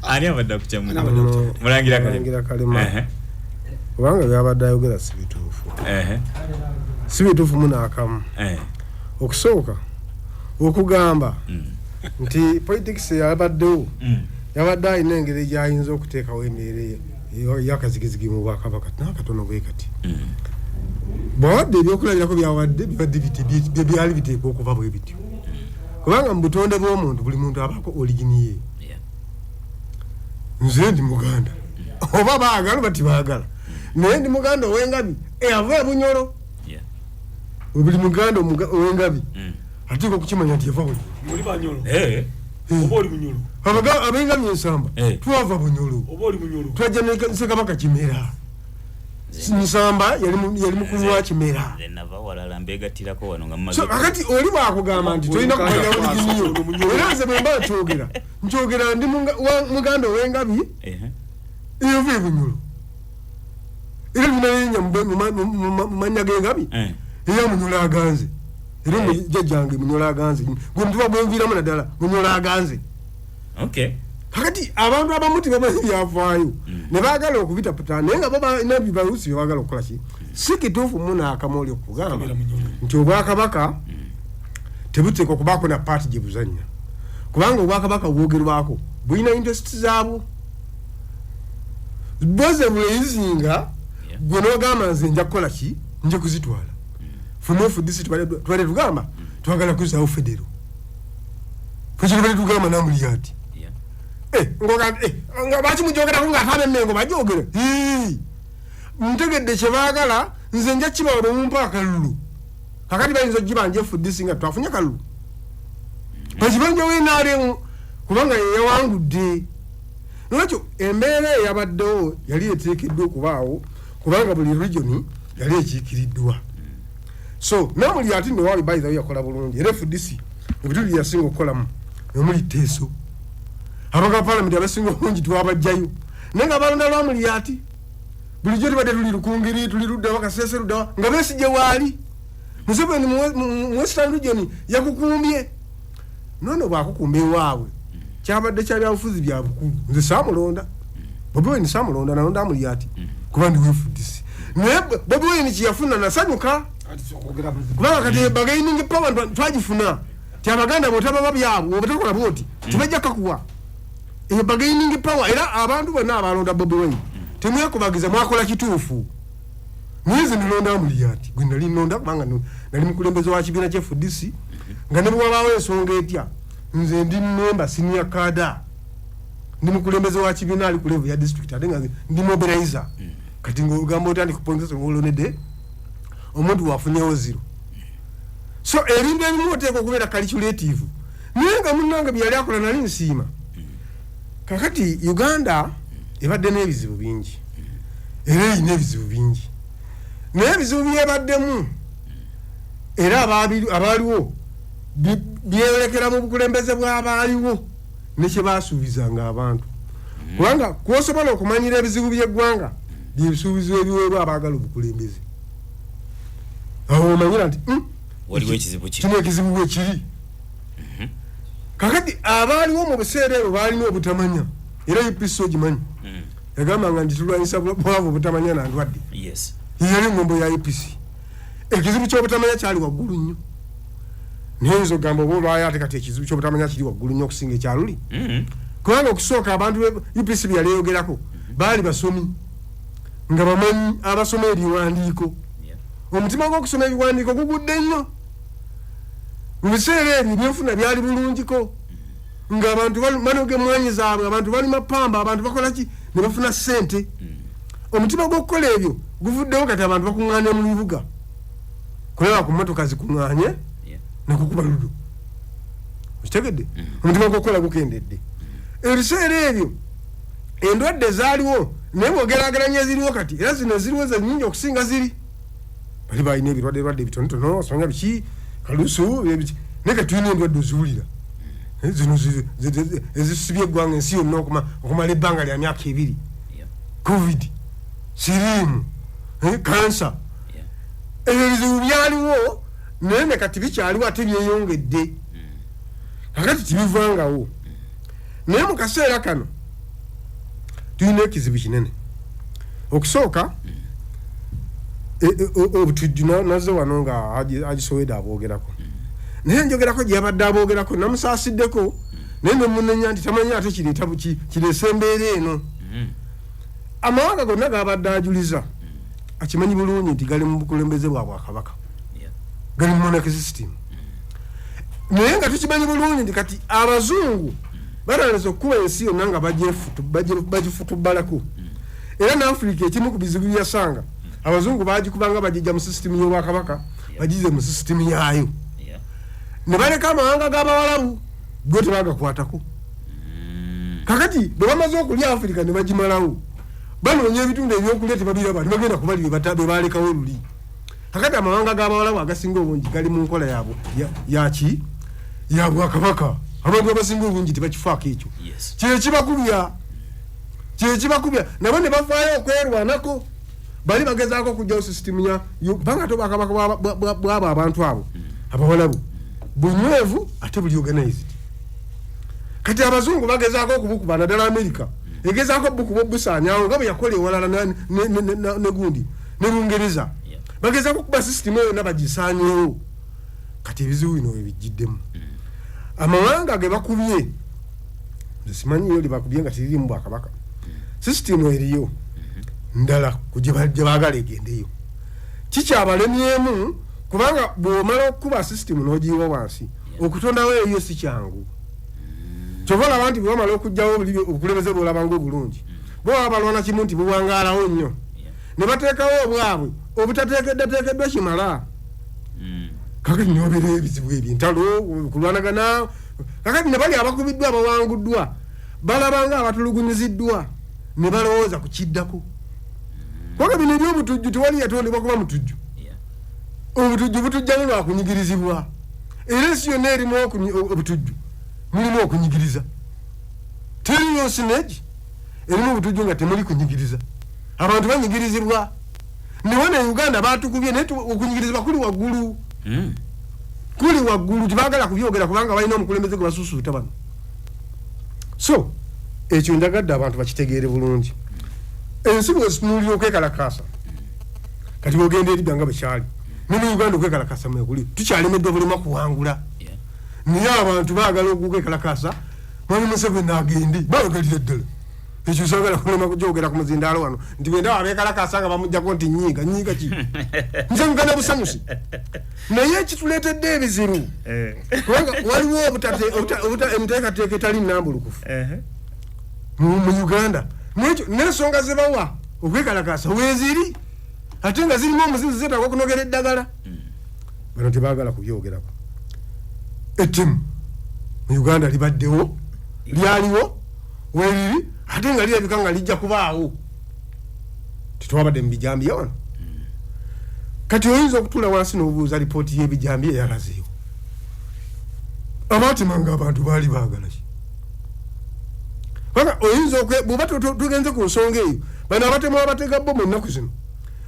Ani abadde akukyamudde? Mulangira Kalema. Mulangira Kalema, kubanga byabadde ayogera si bituufu, si bituufu munaakamu. Okusooka okugamba nti politics yabaddewo, yabadde alina engeri gyayinza okuteekawo embeera yakazigizigi mu bwakabaka nakatono bwe kati. Bwawadde ebyokulabirako byawadde bibadde byali biteekwa okuva bwe bityo, kubanga mu butonde bw'omuntu buli muntu abaako origin ye. Nze ndi muganda, oba baagala oba tibaagala, naye ndi muganda ow'engabi eyava e Bunyoro. Buli muganda ow'engabi ateeka okukimanya nti yava Bunyoro. Ab'engabi ensamba twava Bunyoro, twajja ne Ssekabaka Kimera. Nsamba yali mukulu wa Kimera. Kakati oli bwakugamba nti tolina kumanya origin yo, era nze bwe mba nkyogera, nkyogera ndi muganda ow'engabi eyava e Bunyoro, era lina mu mannya g'engabi era Munyolo aganze, era jjajjange Munyolo aganze gwe mutuba gwenviiramu naddala Munyolo aganze. Kakati abantu abamu tebamanyi byafaayo ne baagala okubitaputa, naye nga bo balina bibalusi bye baagala okukola ki. Si kituufu munaakamu oli okugamba nti obwakabaka tebuteekwa okubaako na part gye buzannya, kubanga obwakabaka bwogerwako bulina interest zaabwo boze buleyizinga gwe n'ogamba nze nja kukola ki, nja kuzitwala. Ffe FDC tubadde tugamba twagala kuzaawo federo, ffe tubadde tugamba Namulyati nga baki mujogerako nga ate ab'Emmengo bajogera. Ntegedde kye baagala, nze nja kibawa bwe mumpa akalulu. Kakati bayinza ogibanja FDC nga twafunye kalulu. Bakibanja wa NRM kubanga ye yawangudde. Nolwekyo embeera eyabaddewo yali eteekeddwa okubaawo kubanga buli region yali ekiikiriddwa. So namuli ati nno waali by the way yakola bulungi, era FDC ebitundu bye yasinga okukolamu emuli Teeso, abaka palamenti abasinga obungi twabajjayo, naye nga balonda lwamuli ati bulijjo tubadde tuli Rukungiri, tuli luddawa, Kasese luddawa, nga Besigye waali. Museveni mu Western Region yakukumbye. Nono bwakukumba ewaabwe kyabadde kya byabufuzi bya bukulu. Nze saamulonda Bobi Wine, saamulonda, nalonda Amuli ati kuba ndi FDC. Naye Bobi Wine kyeyafuna nasanyuka kubanga kati bargaining power twagifuna ti Abaganda bw'otababa byabwe obutakola bwoti tebajja kakuwa eyo bargaining power. Era abantu bonna abalonda Bobi Wine temwekubagiza, mwakola kituufu. Naye nze nalonda Amuli ati gwe nali nnonda kubanga nali mukulembeze wa kibiina kya FDC, nga ne bwe wabaawo ensonga etya nze ndi memba senior cadre, ndi mukulembeze wa kibiina ali ku level ya district, ate nga ndi mobilizer. Kati ng'ogamba otandika kuponzesa ng'olonedde omuntu wafunyewo zero. So ebintu ebimu oteekwa okubeera calculative, naye nga munnange bye yali akola nali nsiima. Kakati Uganda ebadde n'ebizibu bingi, era erina ebizibu bingi, naye ebizibu byebaddemu era abaaliwo byeyolekera mu bukulembeze bw'abaaliwo ne kye baasuubizanga abantu. Kubanga kwosobola okumanyira ebizibu by'eggwanga byebisuubizo ebiweebwa abaagala obukulembeze. Awo omanyira nti waliwo ekizibu kino, ekizibu bwe kiri. Kakati abaaliwo mu biseera ebyo baalina obutamanya, era UPC ogimanyi yagambanga nti tulwanyisa bwavu obutamanya na ndwadde. Yali engombo ya UPC. Ekizibu ky'obutamanya kyali waggulu nnyo, naye nze ogamba oba olwayo ate kati ekizibu ky'obutamanya kiri waggulu nnyo okusinga ekyaluli. Kubanga okusooka abantu UPC bye yali eyogerako baali basomi nga bamanyi abasoma ebiwandiiko. Omutima gw'okusoma ebiwandiiko gugudde nnyo. Mu biseera ebyo ebyenfuna byali bulungiko, ng'abantu banoga emmwanyi zaabwe, abantu balima pamba, abantu bakola ki ne bafuna ssente. Omutima gw'okukola ebyo guvuddewo, kati abantu bakuŋŋaana mu bibuga kulaba ku mmotoka zikuŋŋaanye nekukuba ludo. Okitegedde? Omutima gw'okukola gukendedde. Ebiseera ebyo endwadde zaaliwo, naye bw'ogeraageranya eziriwo kati era zino eziriwo ze nnyingi okusinga ziri. Bali balina ebirwadde erwadde ebitonotono, osanga biki kalusu biki, naye kati tulina endwadde oziwulira zino ezisibye eggwanga ensi yonna okumala ebbanga lya myaka 2. Covid, siriimu, kansa, ebyo ebizibu byaliwo naye ne kati bikyaliwo ate byeyongedde. Kakati tibivangawo. Naye mu kaseera kano tulina ekizibu kinene. Okusooka obutujju nazze wano nga agisowedde aboogerako, naye njogerako gye yabadde aboogerako namusaasiddeko, naye nemunenya nti tamanyi ate kireeta kireese embeera eno. Amawanga gonna gabadde ajuliza akimanyi bulungi nti gali mu bukulembeze bwa bwakabaka, gali mu monarchy system. Naye nga tukimanyi bulungi nti kati abazungu batandise okukuba ensi yonna nga bagifutubalako. Era ne Africa ekimu ku bizibu byeyasanga abazungu bagikubanga bagijja mu sisitimu y'obwakabaka bagize mu sisitimu yaayo, ne baleka amawanga g'abawalabu go tebagakwatako. Kakati bwe bamaze okulya Africa ne bagimalawo, banoonya ebitundu ebyokulya tebabiraba, tebagenda kubali bye balekawo luli. Kakati amawanga g'abawalabu agasinga obungi gali mu nkola yaabwe yaki ya bwakabaka. Abantu abasinga obungi tebakifaako ekyo, kyekibakubya nabo ne bavaayo okwerwanako. Bali bagezaako okuggyawo sisitimu ya kubanga ate obwakabaka bw'abo abantu abo abawalabu bunywevu ate buli organized. Kati abazungu bagezaako okubukuba, naddala Amerika egezaako obukuba obusaanyaawo nga bwe yakola ewalala ne gundi ne Bungereza. Bagezaako okukuba sisitimu eyo yonna bagisaanyeewo. Kati ebizibu bino we bijjiddemu. Amawanga ge bakubye, nze simanyiyo lye bakubye nga teririmu bwakabaka. Sisitimu eriyo ndala ku gye baagala egendeyo. Kikyabalemyemu kubanga bw'omala okukuba sisitimu n'ogiyiwa wansi, okutondawo eyo si kyangu. Kyova olaba nti bwe bamala okuggyawo obukulembeze bw'olaba ng'obulungi, bo baba balwana kimu nti buwangaalawo nnyo, ne bateekawo obwabwe obutateekeddwateekeddwa kimala. Kakati n'obeerayo ebizibu ebyo, entalo, kulwanagana, Kakati ne bali abakubiddwa abawanguddwa balabanga abatulugunyiziddwa ne balowooza ku kiddako. Kubanga bino ebyobutujju tewali yatondebwa kuba mutujju. Obutujju butujjamu lwa kunyigirizibwa. Era ensi yonna erimu obutujju mulimu okunyigiriza. Teriyo nsi erimu obutujju nga temuli kunyigiriza. Abantu banyigirizibwa. Ne wano e Uganda batukubye naye okunyigirizibwa kuli waggulu. Kuli waggulu tebaagala kubyogera kubanga balina omukulembeze gwe basusuuta bano. So ekyo njagadde abantu bakitegeere bulungi. Ensi bw'ozitunuulira okwekalakaasa kati bw'ogenda e Libya nga bwe kyali ne mu Uganda okwekalakaasa mwekuli tukyalemeddwa bulema kuwangula. Naye abantu baagala okwekalakaasa Mwami Museveni agende baagalira ddala. Ekyo saagala kulema kukyogera ku muzindaalo wano nti bwe ndaba abeekalakaasa nga bamuggyako nti nyiiga nyiiga ki nsanyuka na busanyusi. Naye ekituleetedde ebizibu kubanga waliwo enteekateeka etali nnambulukufu mu Uganda n'ensonga ze bawa okwekalakaasa weeziri ate nga zirimu omuzizi zeetaaga okunogera eddagala. Bano tebaagala kubyogerako. Ettimu mu Uganda libaddewo lyaliwo weriri ate nga lirabika nga lijja kubaawo. Tetwabadde mu bijambiya wano. Kati oyinza okutuula wansi n'obuuza lipooti y'ebijambiya eyalazeewo. Abaatemanga abantu baali baagala ki? Kubanga oyinza bw'oba tugenze ku nsonga eyo bano abatemu abatega bbomu ennaku zino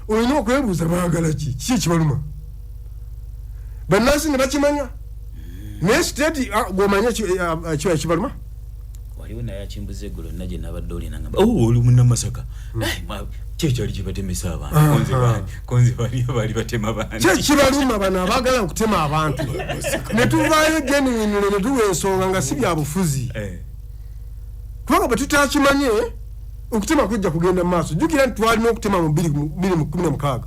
olina okwebuuza baagala ki? Kiki ekibaluma? Bannansi ne bakimanya. Naye siteeti gw'omanya ekibaluma? Waliwo naye akimbuza eggulo nna gye nabadde olina ngamba oli munnamasaka kyekyali kibatemesa abantu konze bali batema bantu kyekibaluma bano abaagala okutema abantu ne tuvaayo genuinely ne tuwa ensonga nga si bya bufuzi. Kubanga bwe tutakimanye okutema kujja kugenda mu maaso. Jjukira nti twalina okutema mu 2016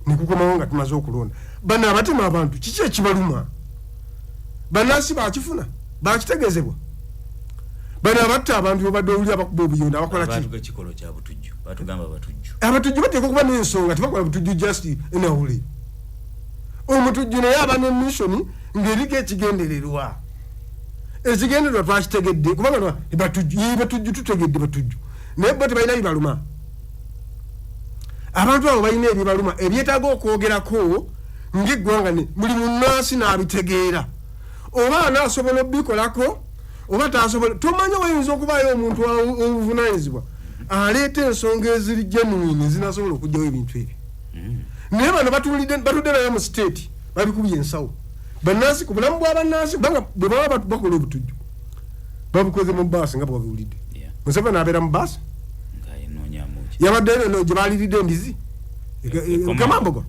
ne kukomawo nga tumaze okulonda. Bano abatema abantu kiki ekibaluma? Bannansi bakifuna bakitegeezebwa. Bano abatta abantu babadde owulira abakuba obuyonda abakola ki? Abantu kikolo kya butujju batugamba batujju. Abatujju bateekwa okuba n'ensonga tebakola butujju just enawule. Omutujju naye aba ne mission ng'eriko ekigendererwa. Ekigendererwa twakitegedde kubanga batujju tutegedde batujju naye bo tebalina bibaluma. Abantu abo balina ebibaluma ebyetaaga okwogerako ng'eggwanga buli munnansi n'abitegeera. Oba anaasobola obikolako oba tasobola tomanya wayinza okubaayo omuntu obuvunaanyizibwa aleeta ensonga eziri genuine ezinasobola okuggyawo ebintu ebyo. Naye bano batudde nayo mu state babikubye ensawo. Bannansi ku bulamu bwa bannansi kubanga bwe baba bakola obutujju babukoze mu bbaasi nga bwabiwulidde. Museveni abeera mu bbaasi yabadde eno gye baaliridde embizi Kamambogo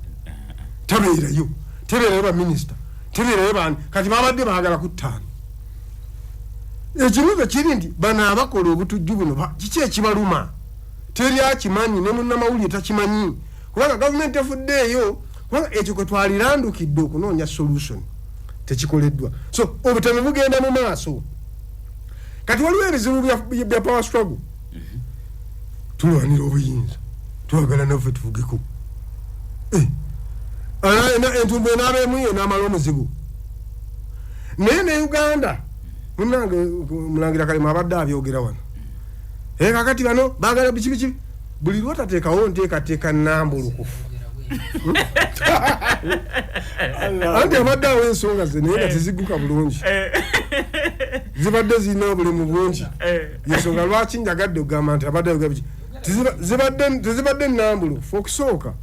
tabeerayo tebeerayo baminisita tebeerayo bani kati babadde baagala kuttaano. Ekibuuzo kiri nti bano abakola obutujju buno kiki ekibaluma? Teri akimanyi ne munnamawulire takimanyi kubanga gavumenti efuddeeyo kubanga ekyo kwe twalirandukidde okunoonya solution tekikoleddwa. So obutemu bugenda mu maaso. Kati waliwo ebizibu bya power struggle. Tulwanira obuyinza twagala naffe tuvugeko. Entumbu enaaba emu enaamala omuzigo. Naye ne Uganda munnange Mulangira Kalema abadde abyogera wano. Kakati bano baagala biki biki buli lw'otateekawo nteekateeka nnambulukufu. Anti abadde awo ensonga ze naye nga tezigguka bulungi. Zibadde zirina obulemu bungi. Ensonga lwaki njagadde okugamba nti abadde ayogera biki tezibadde nnambulukufu. Okusooka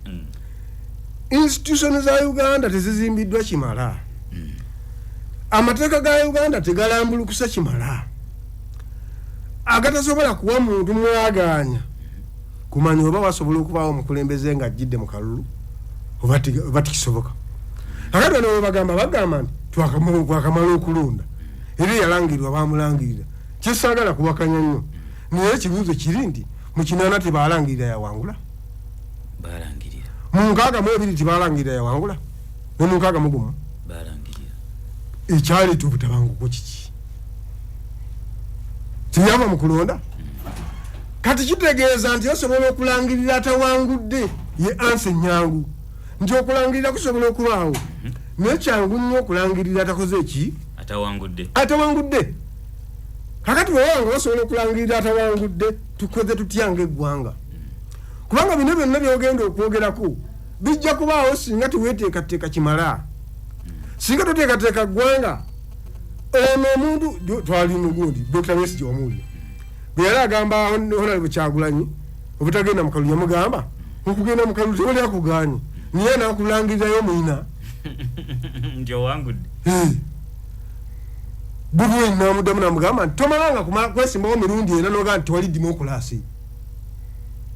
institution za Uganda tezizimbiddwa kimala. Amateeka ga Uganda tegalambulukusa kimala. Agatasobola kuwa muntu mwagaanya kumanya oba wasobola okubaawo omukulembeze ng'ajjidde mu kalulu oba tikisoboka. Kakati bano bwe bagamba nti twakamala okulonda era yalangirirwa bamulangirira. Kyesaagala kuwakanya nnyo naye ekibuuzo kiri nti mu 80 tebalangirira yawangula. Mu 62 tebalangirira yawangula ne mu 61 ekyaleeta obutabanguko kiki? Teyava mu kulonda. Kati kitegeeza nti osobola okulangirira atawangudde ye ansi ennyangu nti okulangirira kusobola okubaawo naye kyangu nnyo okulangirira atakoze eki Atawangudde. Atawangudde. Kakati bwewanga basobola okulangirira atawangudde, tukoze tutya ng'eggwanga? Kubanga bino byonna byogenda okwogerako bijja kubaawo singa teweeteekateeka kimala. Singa toteekateeka ggwanga, ono omuntu twali mugundi Dr. Besigye wamuwulira bwe yali agamba Honorable Kyagulanyi obutagenda mu kalulu, yamugamba okugenda mu kalulu tewali akugaanye, naye n'akulangirirayo omuyina nti owangudde. Bobi Wine n'amuddamu n'amugamba nti tomalanga kwesimbawo mirundi ena n'ogamba nti tewali demokulasi.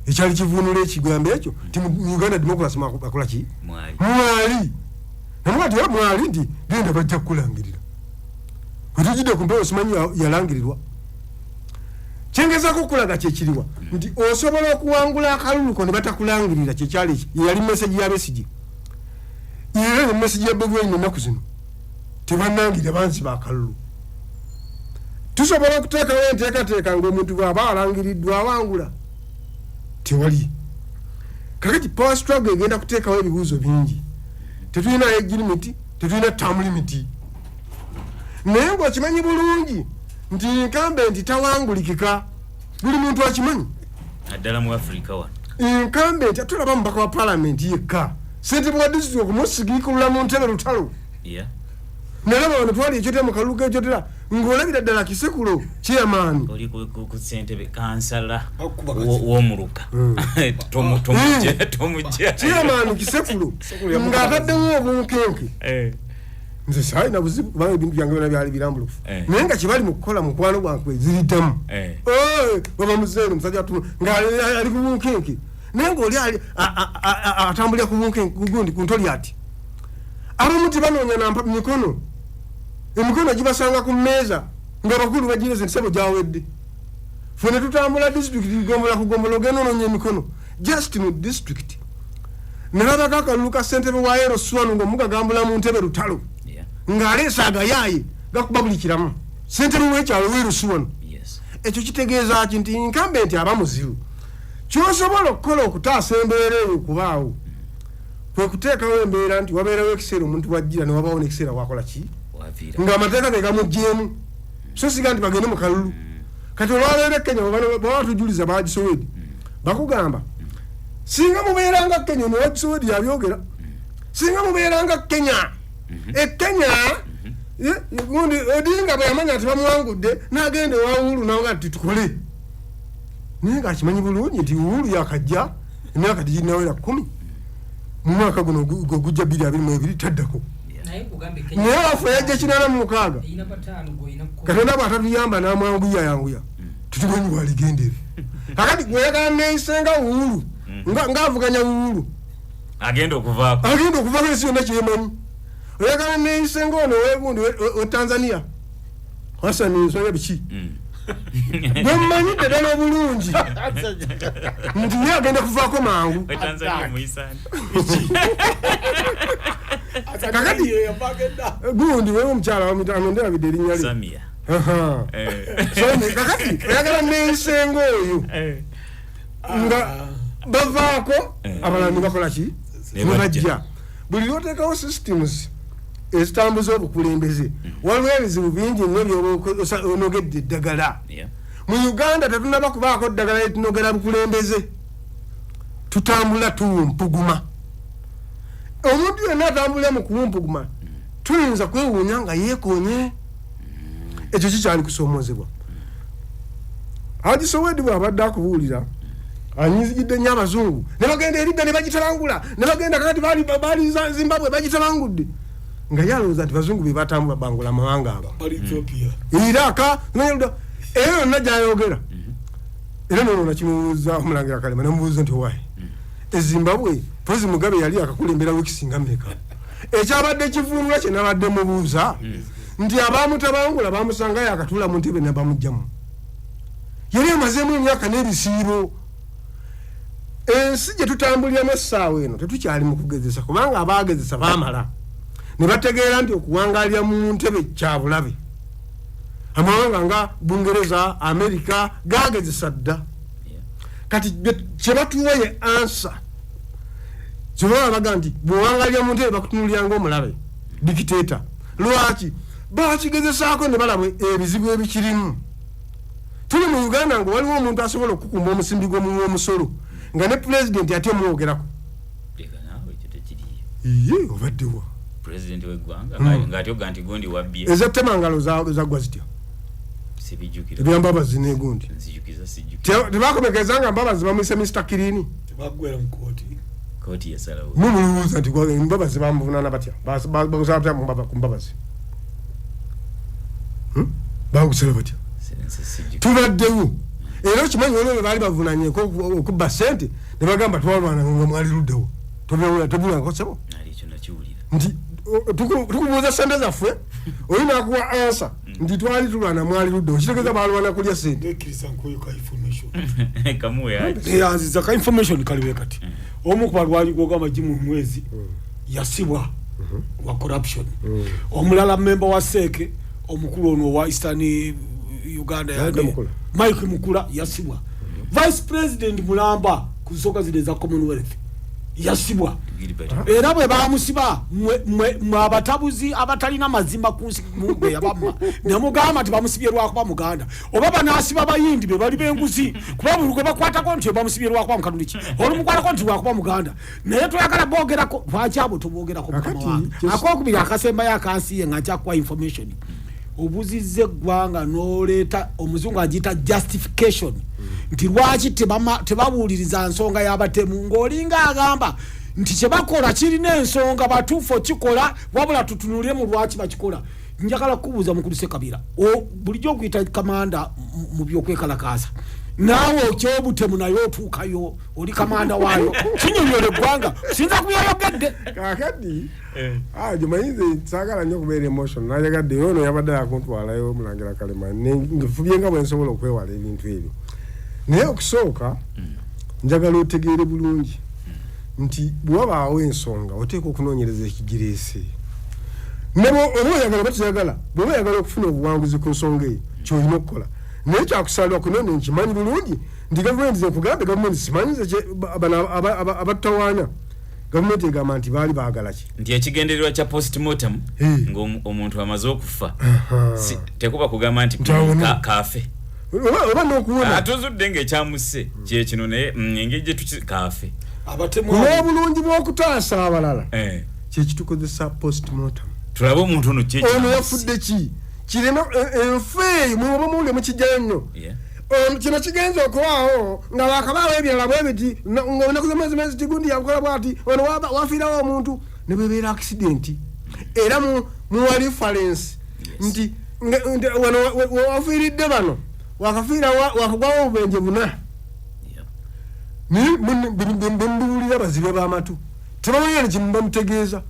Ekyali kivuunula ekigambo ekyo nti mu Uganda demokulasi bakola ki? Mwali. Namuga nti mwali nti genda bajja kukulangirira. Wetujjidde ku mpewo simanyi yalangirirwa. Kyengezaako okulaga kyekiriwa nti osobola okuwangula akalulu ko ne batakulangirira, kyekyali eki yali message ya Besigye. Era ne message ya Bobi Wine ennaku zino tebannangirira banziba akalulu. Tusobola okuteekawo enteekateeka ng'omuntu bw'aba alangiriddwa awangula, tewali. Kakati power struggle egenda kuteekawo ebibuuzo bingi. Tetulina age limit, tetulina term limit, naye ng'okimanyi bulungi nti incumbent tawangulikika, buli muntu akimanyi, naddala mu Africa wano. Incumbent tulaba mubaka wa palamenti yekka, ssentebe wa disitulikiti okumusigiikulula mu ntebe lutalo. Nalaba wano twali ekyotera mu kalulu k'ekyotera ng'olabira ddala Kisekulo chairman oli ku ssentebe kansala w'omuluka tomujja chairman Kisekulo ng'ataddewo obunkenke. Nze saalina buzibu kubanga ebintu byange byonna byali birambulukufu, naye nga kibali mu kukola mukwano gwange ziriddamu baba muzeeru omusajja ng'ali ku bunkenke, naye ng'oli atambulira ku bunkenke gundi ku ntoli ati abamu tebanoonya nampa mikono, emikono gibasanga ku mmeeza ng'abakulu bagireze nti sebo gyawedde. Ffe ne tutambula disitulikiti gombola ku gombola ogenda onoonya emikono just mu disitulikiti. Nalabako akalulu ka ssentebe wa LC1 ng'omugagambula mu ntebe lutalo ng'aleese agayaaye gakuba buli kiramu ssentebe w'ekyalo LC1. Ekyo kitegeeza ki? Nti incumbent aba muzibu. Ky'osobola okukola okutaasa embeera eyo okubaawo kwe kuteekawo embeera nti wabeerawo ekiseera omuntu wajjira ne wabaawo n'ekiseera wakola ki ng'amateeka ge gamuggyemu, so siga nti bagende mu kalulu. Kati olwaleero e Kenya baba tujuliza bagisowedi bakugamba singa mubeeranga Kenya, ono wagisowedi yabyogera, singa mubeeranga Kenya, e Kenya gundi Odinga bwe yamanya nti bamuwangudde n'agenda ewa Uhuru n'avuga nti tukole, naye ng'akimanyi bulungi nti Uhuru yakajja emyaka teginnawera 10 mu mwaka guno ogujja 2022 taddako. Naye waffe yajja 86 Katonda bw'atatuyamba n'amwanguya yanguya tetumanyi bw'aligendera. Kakati gweyagala neeyisenga Uhuru ng'avuganya Uhuru agenda okuvaako, agenda okuvaako ensi yonna kyemanyi. Oyagala neeyisenga ono owegundi we Tanzania Hassan nsonga biki bwe mmanyidde ddala obulungi nti ye agenda kuvaako mangu. Kakati gundi wewe omukyala wamutano nderabidde erinnya lye Kakati oyagala neeyisenga oyo nga bavaako abalala ne bakola ki ne bajja. Buli lw'oteekawo systems ezitambuza obukulembeze waliwo ebizibu bingi nnyo by'oba onogedde eddagala. Mu Uganda tetunnaba kubaako ddagala lyetunogera bukulembeze, tutambula tuwumpuguma. Omuntu yenna atambulira mu kuwumpuguma tuyinza kwewuunya nga yeekoonye. Ekyo kikyali kusoomoozebwa. Haji Sowedi bw'abadde akubuulira anyizigidde nnyo abazungu ne bagenda eridda ne bagitabangula ne bagenda kakati baali Zimbabwe bagitabangudde, nga yalowooza nti bazungu be batambula bangula amawanga ago. Iraq eyo yonna gy'ayogera. Era nono nakimubuuza omulangira Kalema namubuuza nti owaayi e Zimbabwe President Mugabe yali akakulembera wiiki mmeka? Ekyabadde kivuunula kye nabadde mubuuza nti abamutabangula bamusangayo akatuula mu ntebe ne bamuggyamu. Yali amazeemu emyaka n'ebisiibo. Ensi gye tutambuliramu essaawa eno tetukyali mu kugezesa, kubanga abaagezesa baamala ne bategeera nti okuwangaalira mu ntebe kya bulabe. Amawanga nga Bungereza, Amerika gaagezesa dda. Kati kye batuwa ye ansa kyebaba baga nti bw'owangaalira mu ntebe bakutunuulira ng'omulabe dictator. Lwaki? Bakigezesaako ne balaba ebizibu ebikirimu. Tuli mu Uganda nga waliwo omuntu asobola okukumba omusimbi gw'omuwi w'omusolo nga ne pulezidenti ate omwogerako. Iye obaddewa pulezidenti w'eggwanga ng'ate oga nti gundi wabbye. Ez'ettemangalo zaggwa zitya? Sibijjukira. Ebya Mbabazi n'egundi. Nzijukiza sijjukira. Tebakomekeza nga Mbabazi bamuyise Mr. Kirini. Tebaggwera mu kkooti. Kkooti yasalawo. Mumulowooza nti Mbabazi bamuvunaana batya? Bagusala batya ku Mbabazi? Bagusala batya? Tubaddewo. Era okimanyi waliwo bwe baali bavunaanyeko okubba ssente ne bagamba twalwana nga mwali luddawo. Tobulangako ssebo? Nti tukubuuza ssente zaffe oli n'akuwa ansa nti twali tulwana mwali luddawo, kitegeeza balwana kulya ssente. Eyanziza ka information kaliwe kati omu ku balwanyi gwogamba Jim Mwezi yasibwa wa corruption, omulala member wa Seke omukulu ono wa Eastern Uganda Mike Mukula yasibwa, Vice President Mulamba ku nsonga zino eza Commonwealth yasibwa. Era bwe bamusiba mwe abatabuzi abatalina mazima ku nsi mwe yabamma namugamba nti bamusibye lwakuba Muganda, oba banaasiba Bayindi be bali b'enguzi kuba buli gwe bakwatako nti bamusibye lwakuba Mukatuliki, olumukwatako nti lwakuba Muganda, naye toyagala boogerako. Lwaki abo toboogerako mukama wange? Akokubiri akasembayo akansiye nga nkyakuwa information, obuzizza eggwanga n'oleeta omuzungu agiyita justification nti lwaki tebabuuliriza nsonga y'abatemu, ng'olinga agamba nti kyebakola kirina ensonga batuufu okikola, wabula tutunulire mu lwaki bakikola. Njagala kukubuuza mukulu Ssekabira, bulijjo okuyita kamanda mu byokwekalakaasa, naawe okyobutemu naye otuukayo oli kamanda waayo, kinyonyola eggwanga sinza kubyayogedde. Kakati gyemanyize saagala nnyo okubeera emotion, nayagadde ono yabadde yakuntwalayo Omulangira Kalema, nfubye nga bwe nsobola okwewala ebintu ebyo. Naye okusooka njagala otegeere bulungi nti bwewabaawo ensonga oteeka okunoonyereza ekigireese. Oba oyagala oba toyagala, bw'oba oyagala okufuna obuwanguzi ku nsonga eyo ky'olina okukola. Naye kyakusalirwa kunene nkimanyi bulungi nti gavumenti zekugambe, gavumenti simanyi abatutawaanya, gavumenti egamba nti baali baagala ki, nti ekigendererwa kya postmortem ng'omuntu amaze okufa tekuba kugamba nti kaafe oba n'okuwona atuzudde ng'ekyamuse kyekino, naye engeri gye tuki kaafe olw'obulungi bw'okutaasa abalala kyekitukozesa postmortem. Tulabe omuntu ono ono yafudde ki kirema enfe mwoba muwulire mukijjayo nnyo. Kino kigenza okubaawo nga wakabaawo ebirala bwe biti ng'olunaku z'omwezi mwezi tigundi yakola bw'ati ono wafiirawo omuntu ne bwebeera accident, era muwa reference nti wano wafiiridde bano wakagwawo obubenje buna. Naye bembuwulira bazibe b'amatu tebamanyi ne bamutegeeza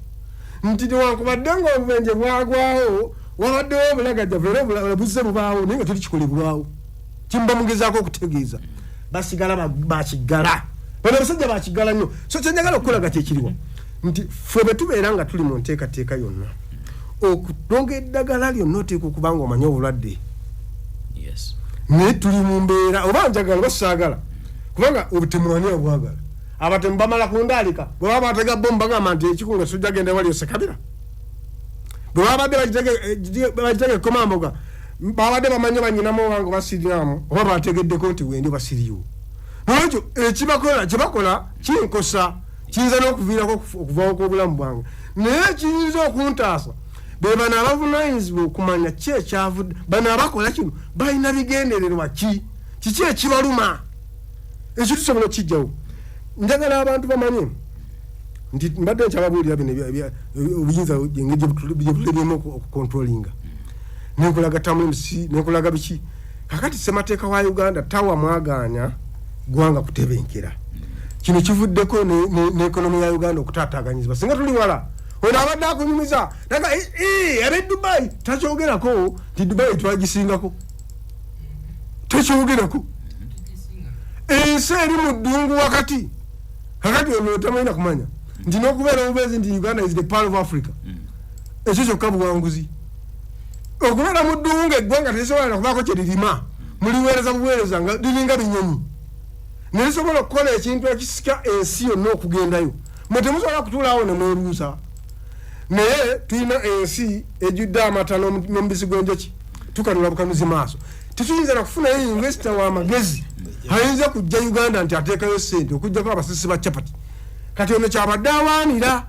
nti newankubadde nga obubenje bwagwawo wabaddewo obulagajjavu era buzze bubaawo naye nga teri kikolebwawo. Kimba mugezaako okutegeeza basigala bakiggala, bano abasajja bakiggala nnyo. So kyenjagala okukolaga kyekiriwa nti ffe bwe tubeera nga tuli mu nteekateeka yonna okulonga eddagala lyonna oteeka okuba nga omanyi obulwadde. Naye tuli mu mbeera oba njagala oba saagala, kubanga obutemu ani abwagala? Abatemu bamala kundaalika bwe baba batega bomu bagamba nti ekikunga sujja genda wali Osekabira, bwe babadde bagitega ekkomamboga babadde bamanyi banyinamu oba basiriramu oba bategeddeko nti wendi basiriyo. Nolwekyo ekibakola kyebakola kinkosa, kiyinza n'okuviirako okuvaawo kw'obulamu bwange, naye kiyinza okuntaasa be bano abavunaanyizibwa okumanya ki ekyavudde, bano abakola kino balina bigendererwa ki, kiki ekibaluma, ekyo tusobola okukijjawo. Njagala abantu bamanye nti mbadde nkyababuulira bino obuyinza engeri gye bulebyemu okukontrolinga, nenkulaga tamusi nenkulaga biki. Kakati ssemateeka wa Uganda tawa mwagaanya ggwanga kutebenkera. Kino kivuddeko n'ekonomi ya Uganda okutaataaganyizibwa. Singa tuli wala ono abadde akunyumiza naga ab'e Dubai takyogerako nti Dubai twagisingako, tekyogerako. Ensi eri mu ddungu wakati. Kakati ono tamanyi kumanya nti n'okubeera obubeezi nti Uganda is the pearl of Africa, ekyo kyokka buwanguzi. Okubeera mu ddungu eggwanga terisobola nakubaako kye lirima, muliweereza buweereza nga liringa binyonyi, ne lisobola okukola ekintu ekisika ensi yonna okugendayo. Mwe temusobola kutuulaawo ne mwebuuza. Naye tulina ensi ejjudde amata n'omubisi gw'enjoki, tukanula bukanuzi maaso. Tetuyinza nakufunayo investor w'amagezi ayinza kujja Uganda nti ateekayo ssente okujjako abasisi ba chapati. Kati ono kyabadde awaanira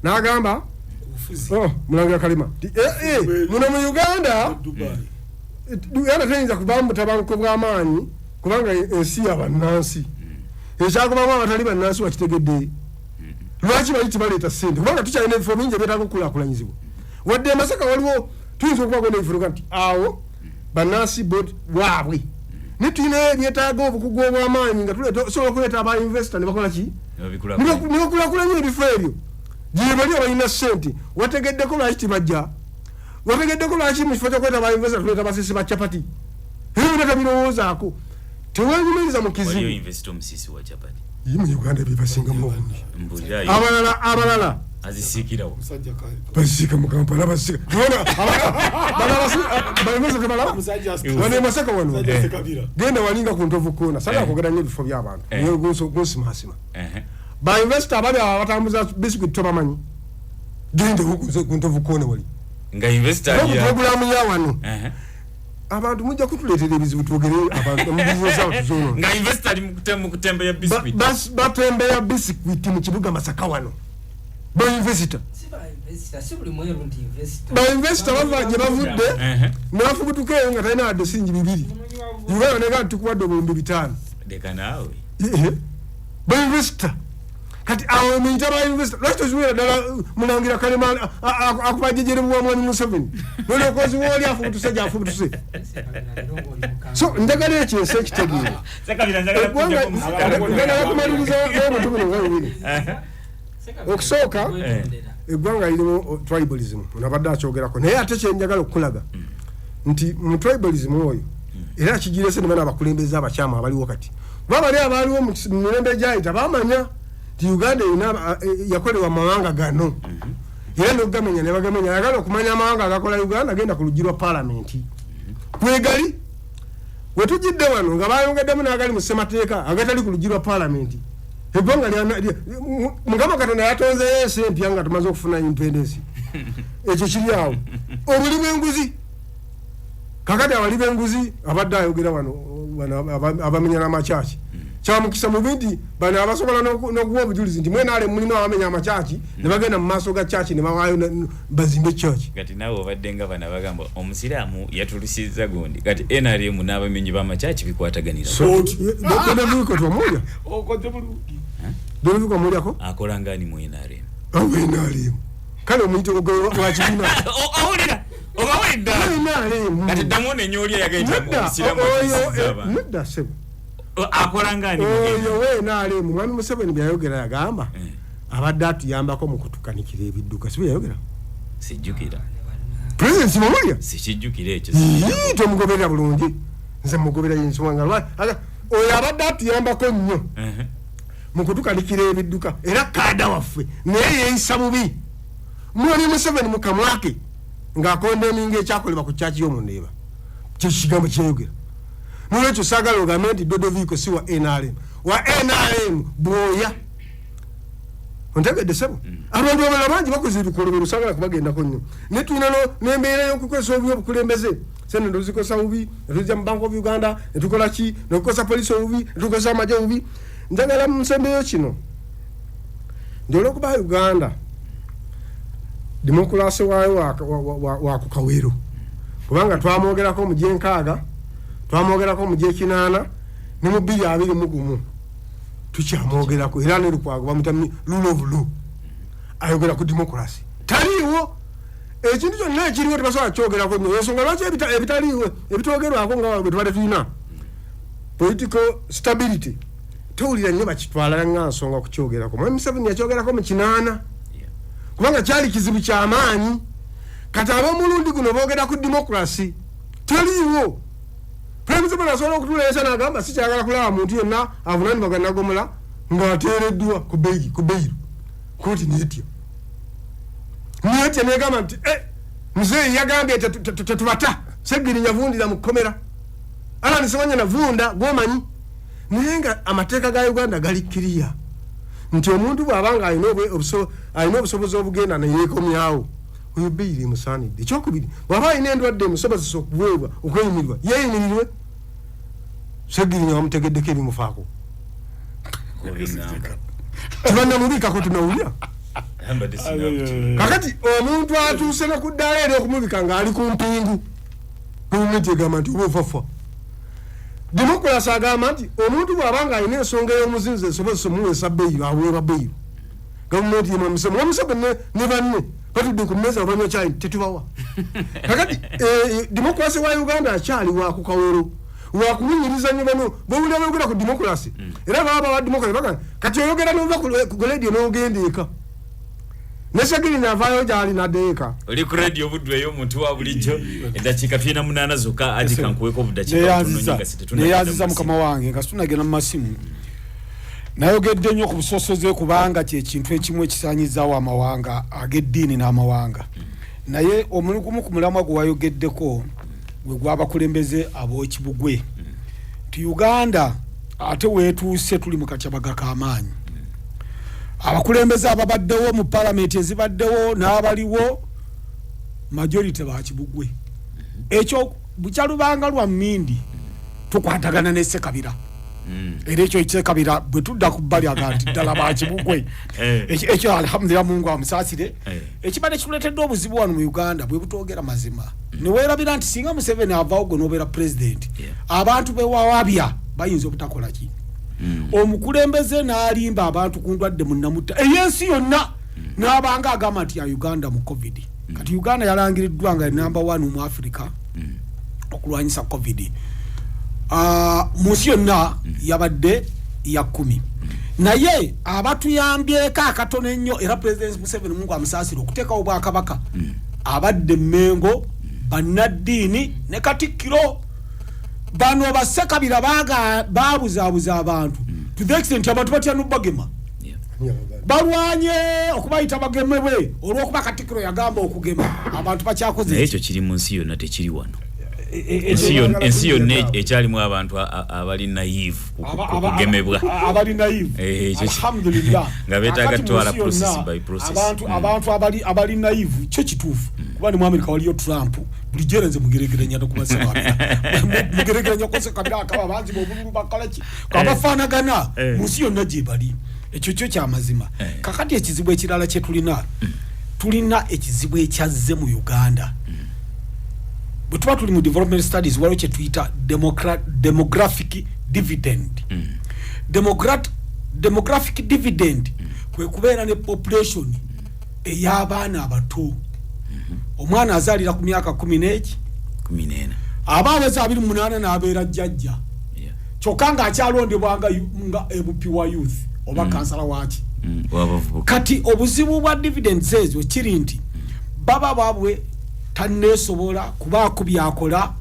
n'agamba Mulangira Kalema nti muno mu Uganda Uganda teyinza kubaamu butabanguko bw'amaanyi kubanga ensi ya bannansi. Ekyagobamu abatali bannansi wakitegedde. Lwaki bali tebaleeta ssente? Kubanga tukyalina ebifo bingi ebyetaaga okukulaakulanyizibwa. Wadde e Masaka waliwo tuyinza okubaako n'ebifo nti awo bannansi waabwe, naye tulinayo ebyetaaga obukugu obw'amaanyi nga tusobola okuleeta aba investor ne bakola ki? Ne bakulaakulanya ebifo ebyo. Gye bali abalina ssente. Wategeddeko lwaki tebajja? Wategeddeko lwaki mu kifo ky'okuleeta aba investor tuleeta basisi ba chapati? Ebyo byonna tabirowoozaako. Teweegumiriza mu kizibu. Waliyo investor omusisi wa chapati? Ye mu Uganda bebasingamu obungi. Abalala azisiikirawo. Bazisiika mu Kampala, bazisiika. Bano e Masaka wano. Genda walinga ku Ntovu Koona. Saagala kwogera nnyo ebifo by'abantu. Gunsimaasima. Ba investor abali awo abatambuza biscuit tobamanyi. Genda ku Ntovu Koona wali. Nga investor ali awo. Programu ya wano. Abantu mujja kutuleetera ebizibu twogere abantu mu bizinesi awo tuzonoona. Nga investor ali mu kutembeya biscuit. Batembeya biscuit mu kibuga Masaka wano. Ba investor. Ba investor bava gye bavudde n'afubutuka eyo nga talina wadde siringi 2. Uganda nega tukuwadde 5,000. Leka naawe. Ba investor. Kati awo muyita ba investor. Lwaki toziwera ddala Mulangira Kalema akuba jjejjere bwa Mwami Museveni? N'olyoka oziwa oli afubutuse gy'afubutuse. So njagala ekyo ensi ekitegeere. Njagala kumaliriza n'obuntu buno nga bubiri. Okusooka eggwanga lirimu tribalism, ono abadde akyogerako, naye ate kye njagala okukulaga nti mu tribalism oyo era kigirese ne bano abakulembeze abakyamu abaliwo kati. Kuba bali abaaliwo mu mirembe egyayita baamanya nti Uganda erina yakolebwa mu mawanga gano. Era n'okugamenya ne bagamenya. Ayagala okumanya amawanga agakola Uganda genda ku luggi lwa paalamenti. Kwegali we tujjidde wano nga bayongeddemu n'agali mu ssemateeka agatali ku luggi lwa paalamenti. Eggwanga Mukama Katonda yatonzeeyo ensi empya nga tumaze okufuna independence. Ekyo kiri awo. Obuli bw'enguzi. Kakati abali b'enguzi abadde ayogera wano abamenya n'amakyaki. Kyamukisa mubi nti bano abasobola n'okuwa obujulizi nti mwena ale mulimu abamenya amakyaki ne bagenda mu maaso ga kyaki ne bawaayo bazimbe kyaki. Kati naawe obadde nga bano abagamba omusiraamu yatulusizza gundi. Kati NRM n'abamenyi b'amakyaki bikwataganira. Dodoviiko twamulya? Dodoviiko amulyako? Akola nga ani mu NRM? Awo NRM. Kale omuyite wa kibiina. Owulira? Obawulidde? NRM. Kati ddamu onenye oli eyagenda omusiraamu atulusizza abantu. Nedda ssebo. Akola nga ani mu Oyo we NRM, Mwami Museveni byayogera yagamba abadde atuyambako mu kutukanikira ebidduka, si bwe yayogera? Sijjukira. President Simamulya? Sikijjukira ekyo. Yii, tomugoberera bulungi. Nze mugoberera ensonga nga oyo abadde atuyambako nnyo mu kutukanikira ebidduka era kaada waffe naye yeeyisa bubi. Mwami Museveni mu kamwa ke ng'akondeminga ekyakolebwa ku kyaki y'omundeeba. Kye kigambo kyeyogera. N'olwekyo saagala ogambe nti Dodoviiko si wa NRM. Wa NRM bwoya. Ontegedde ssebo? Abantu abalala bangi bakoze ebikolobero, saagala kubagendako nnyo. Naye tulina n'embeera y'okukozesa obubi obukulembeze. Ssente ne tuzikosa bubi, ne tuzijja mu Bank of Uganda, ne tukola ki, ne tukozesa poliisi obubi, ne tukozesa amagye obubi. Njagala mu nsembeyo kino. Nti olw'okuba Uganda demokulasi waayo wa ku Kawero, kubanga twamwogerako mu gy'enkaaga, twamwogerako mu gy'ekinaana, ne mu bbiri abiri mu gumu tukyamwogerako, era ne Lukwago bamuyita rule of law, ayogera ku demokulasi. Taliiwo ekintu kyonna ekiriwo tebasobola kukyogerako nnyo. Ensonga lwaki ebitaliiwo ebitwogerwako nga bwe tubadde tulina political stability tewulira nnyo bakitwala nga nsonga kukyogerako. Mwami Museveni yakyogerako mu 8 kubanga kyali kizibu kyamaanyi. Kati ab'omulundi guno boogera ku demokulasi teliiwo. President Museveni asobola okutuula ensi n'agamba sikyagala kulaba muntu yenna avunaanibwa gwa Nagomola ng'ateereddwa ku beyiro. Kkooti n'etya. N'etya n'egamba nti, muzeeyi yagambye tetubata. Sseggirinya yavundira mu kkomera. Allan Ssewanyana vunda gw'omanyi. Naye nga amateeka ga Uganda gali kiriya. Nti omuntu bw'aba nga alina obusobozi obugenda neyeekomyawo, oyo beyiri emusaanidde. Ekyokubiri, bw'aba alina endwadde emusobozesa okuweebwa okweyimirirwa, yeeyimirirwe. Segirinya bamutegeddeko ebimufaako, tebannamubikako, tunawulira. Kakati omuntu atuuse ne ku ddaala eri okumubika ng'ali ku mpingu, gavumenti egamba nti oba ofafa. Demokulasi agamba nti omuntu bw'aba nga alina ensonga ey'omuzinzi esobozesa omuweesa beyiro, aweebwa beyiro. Gavumenti yemwamuseveni ne banne batudde ku mmeeza banywa kyayi, tetubawa. Kakati demokulasi wa Uganda akyali waku kawero, wakuwunyiriza nnyo. Bano bowulira boyogera ku demokulasi, era baba bawa demokulasi bagamba kati oyogera nova ku radio n'ogenda eka, ne Segirinya avaayo gyali nadda eka. Oli ku radio Buddu ey'omuntu wa bulijjo, eddakiika tulina 8 zokka. Agi kankuweko obudakiika butono nnyo nga sitetunagenda Neyanziza mu mukama wange. Nga situnagenda mu masimu, nayogedde nnyo ku busosoze, kubanga kyekintu ekimu ekisaanyizaawo amawanga ag'eddiini n'amawanga. Naye omulimu gumu ku mulamwa gwe wayogeddeko gwe gwabakulembeze ab'Ekibugwe, nti Uganda ate weetuuse tuli mu katyabaga k'amaanyi. Abakulembeze ababaddewo mu palamenti ezibaddewo n'abaliwo, majority ba Kibugwe. Ekyo bukyalubanga lwa mmindi tukwatagana ne Sekabira, era ekyo Sekabira bwe tudda ku bbali aga nti ddala ba Kibugwe. Ekyo alhamdulillah, Mungu amusaasire. Ekibadde kituleetedde obuzibu wano mu Uganda bwe butwogera mazima, neweerabira nti singa Museveni avaawo gwe n'obeera pulezidenti, abantu bewawabya bayinza obutakola ki. Omukulembeze n'alimba abantu ku ndwadde munamutta ey'ensi yonna, n'abanga agamba nti ya Uganda mu COVID. Kati Uganda yalangiriddwa nga number one mu Africa okulwanyisa COVID. Mu nsi yonna yabadde ya 10. Naye abatuyambyeko akatono ennyo, era President Museveni, Mungu amusaasire, okuteekawo obwakabaka, abadde Mengo, bannaddiini ne Katikkiro. Bano Basekabira babuzaabuza abantu to the extent abantu batya nobagema, balwanye okubayita bagemebwe olwokuba Katikkiro yagamba okugema abantu bakyakoze. Naye ekyo kiri mu nsi yonna, tekiri wano. Ensi yonna ekyalimu abantu abali naive ku kugemebwa. Abali naive. Alhamdulillah. Nga beetaaga Kakati mu tutwala nsi process yonna, by process. Abantu abali naive, kyo kituufu, kuba ne mu America waliyo Trump. Bulijjo era nze mugeregeranya nokubasekabira, mugeregeranya kusekabira akaba bangi obululu bakalaki abafaanagana mu nsi yonna gye bali. Ekyo kyo kyamazima. Kakati ekizibu ekirala kye tulina, tulina ekizibu ekyazze mu Uganda. Bwe tuba tuli mu development studies, waliwo kye tuyita demographic dividend. Demographic dividend kwe kubeera ne population ey'abaana abato. Omwana azaalira ku myaka 10 n'eki 14. Aba aweza 28 n'abeera jjajja, kyokka ng'akyalondebwa nga MP wa youth oba kansala waki. W'abavubuka. Kati obuzibu bwa dividends ezo kiri nti baba babwe tanneesobola kubaako byakola,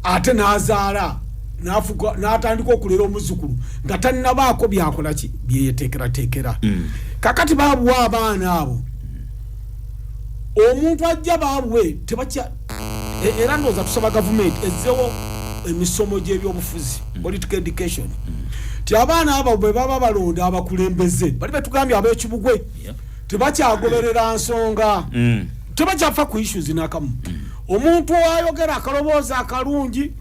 ate n'azaala n'atandika okulera omuzzukulu nga tannabaako byakola ki byeyeteekerateekera. Kakati babuwa abaana abo, omuntu ajja baabwe tebakya. Era ndowooza tusaba gavumenti ezzewo emisomo gy'ebyobufuzi, political education, ti abaana abo bwe baba balonda abakulembeze bali betugambye ab'Ekibugwe, tebakyagoberera nsonga, tebakyafa ku issues nakamu. Omuntu ayogera akaloboozi akalungi,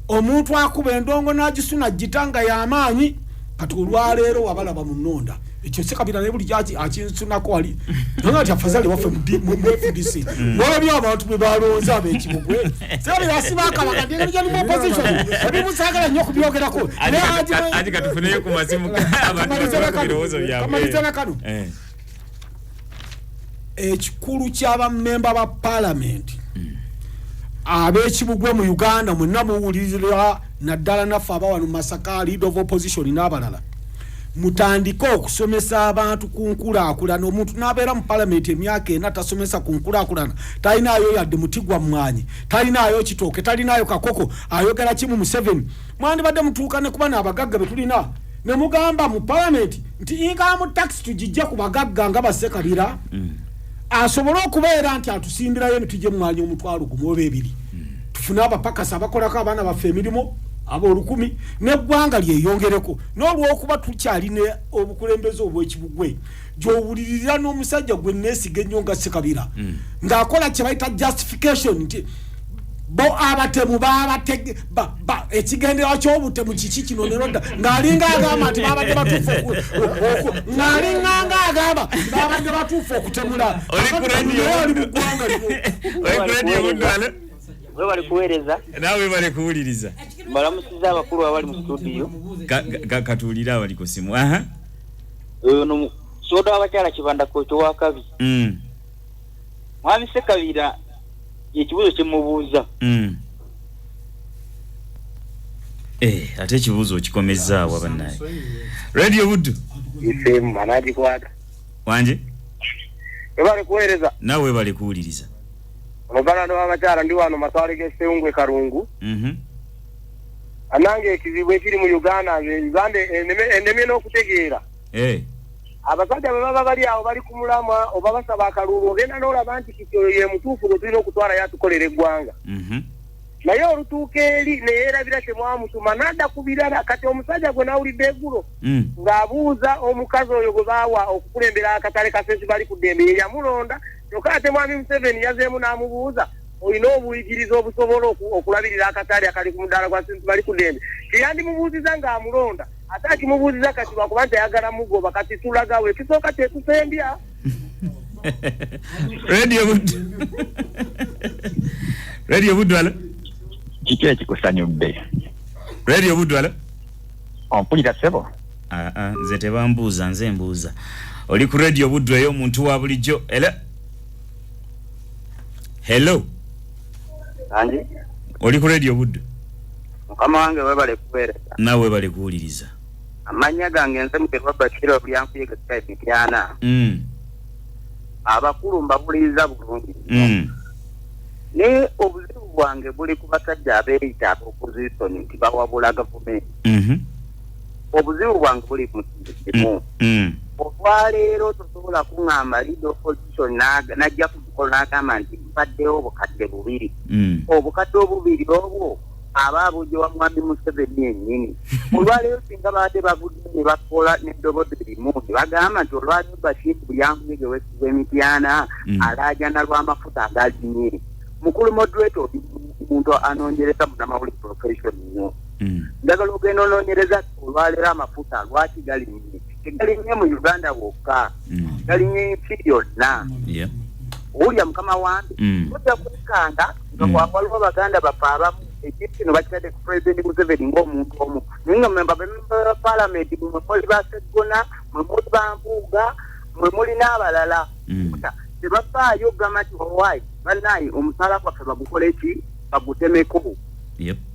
omuntu akuba endongo n'agisuna gita nga y'amaanyi. Kati olwaleero wabalaba mu nnonda ekyo Sekabira naye buli kyaki akinsunako wali nga nti afazali waffe mu FDC. Walabye abantu bwe balonze ab'Ekibugwe. Sekabira asiba akabaka nti engeri gyali mu opposition ebimu saagala nnyo okubyogerako. Naye Ati katufuneyo ku masimu abantu Kamaliza na batuwe ku kano. birowoozo byabwe. Kamaliza na kano. Ekikulu ky'abammemba ba paalamenti ab'Ekibugwe mu Uganda mwenna muwulirira, naddala naffe aba wano Masaka, leader of opposition n'abalala, mutandike okusomesa abantu ku nkulaakulana. Omuntu n'abeera mu palamenti emyaka 4 tasomesa ku nkulaakulana, talinaayo yadde muti gwa mmwanyi, talinaayo kitooke, talinaayo kakoko, ayogera kimu Museveni. Mwandibadde mutuuka ne kuba n'abagagga be tulina ne mugamba mu palamenti nti income tax tugijje ku bagagga nga Basekabira, asobole okubeera nti atusimbirayo emiti gy'emmwanyi 10,000 oba 2,000, tufune abapakasi abakolako abaana baffe emirimu. Abo 1000 n'eggwanga lyeyongereko. N'olwokuba tukyalina obukulembeze obw'ekibugwe gy'owulirira n'omusajja gwe neesiga ennyo nga Ssekabira ng'akola kye bayita justification nti bo abatemu ekigendererwa ky'obutemu kiki kino ne rodda ng'alinga agamba nti babadde batuufu ng'alinga ng'agamba babadde batuufu okutemula. Oli mu ggwanga lino. We bali kuweereza. Naawe bali kuwuliriza. Mbalamusiza abakulu abali mu studio. Katuwulire abali ku ssimu. Ono soda abakyala Kibanda Koto wa Kabi. Mwami Ssekabira ekibuuzo kyemubuuza. Ate ekibuuzo okikomezaawo abannaye. Radio Buddu. Ifemu anagikwata. Wanje? Webale kuweereza. Naawe webale kuwuliriza. Omuganda w'abakyala ndi wano matwale g'Essewungwe Karungu. Anange ekizibu ekiri mu Uganda, Uganda ennemye n'okutegeera. Abasajja bwe baba bali awo bali ku mulamwa oba basaba akalulu, ogenda n'olaba nti kiti oyo ye mutuufu gwe tulina okutwala yatukolera eggwanga. Naye olutuuka eri ne yeerabira temwamutuma n'adda ku birala. Kati omusajja gwe nawulidde eggulo ng'abuuza omukazi oyo gwe baawa okukulembera akatale ka Ssensi bali ku ddembe, ye yamulonda. Kyokka ate mwami Museveni yazeemu n'amubuuza olina obuyigiriza obusobola okulabirira akatale akali ku mudaala gwa Ssensi bali ku ddembe. Teyandimubuuziza ng'amulonda, ate akimubuuziza kati lwakuba nti ayagala mugoba. Kati tulagawo ekisooka kyetusembya. Radio Buddu. Radio Buddu alo. Kiki ekikusanyudde? Radio Buddu alo. Ompulira ssebo? Nze tebambuuza, nze mbuuza. Oli ku Radio Buddu ey'omuntu wa bulijjo. Era hello. Anji? Oli ku Radio Buddu. Mukama wange webale kuweereza. Naawe webale kuwuliriza. Amannya gange nze Mugerwa Bashir Obulyankuyega Skype Mityana. Abakulu mbawuliriza bulungi. Naye obuzibu bwange buli ku basajja abeeyita ab'opposition nti bawabula gavumenti. Obuzibu bwange buli mu kintu kimu. Olwaleero tosobola kuŋŋamba leader opposition n'ajja ku mukolo n'agamba nti mpaddewo obukadde bubiri. Obukadde obubiri obwo aba abujja wa mwami Museveni yennyini. Olwaleero singa baadde bavudde ne bakola n'eddoboozi limu ne bagamba nti olwaleero Bashir Bulyankuyege w'Emityana alaajana lw'amafuta agalinye. Mukulu moderator omuntu anoonyereza munnamawulire profession nnyo. Njagala ogenda onoonyereza olwaleero amafuta lwaki galinye. Tegalinye mu Uganda wokka, galinye ensi yonna. Owulira mukama wange, ojja kwekanga nga waliwo baganda baffe abamu ekintu kino bakitadde ku President Museveni ng'omuntu omu. Naye nga mmwe bamemba ba Paalamenti mwe muli ba Sseggona, mwe muli ba Mpuuga, mwe muli n'abalala. Tebafaayo okugamba nti owaayi bannaye omusaala gwaffe bagukole ki, bagutemeko.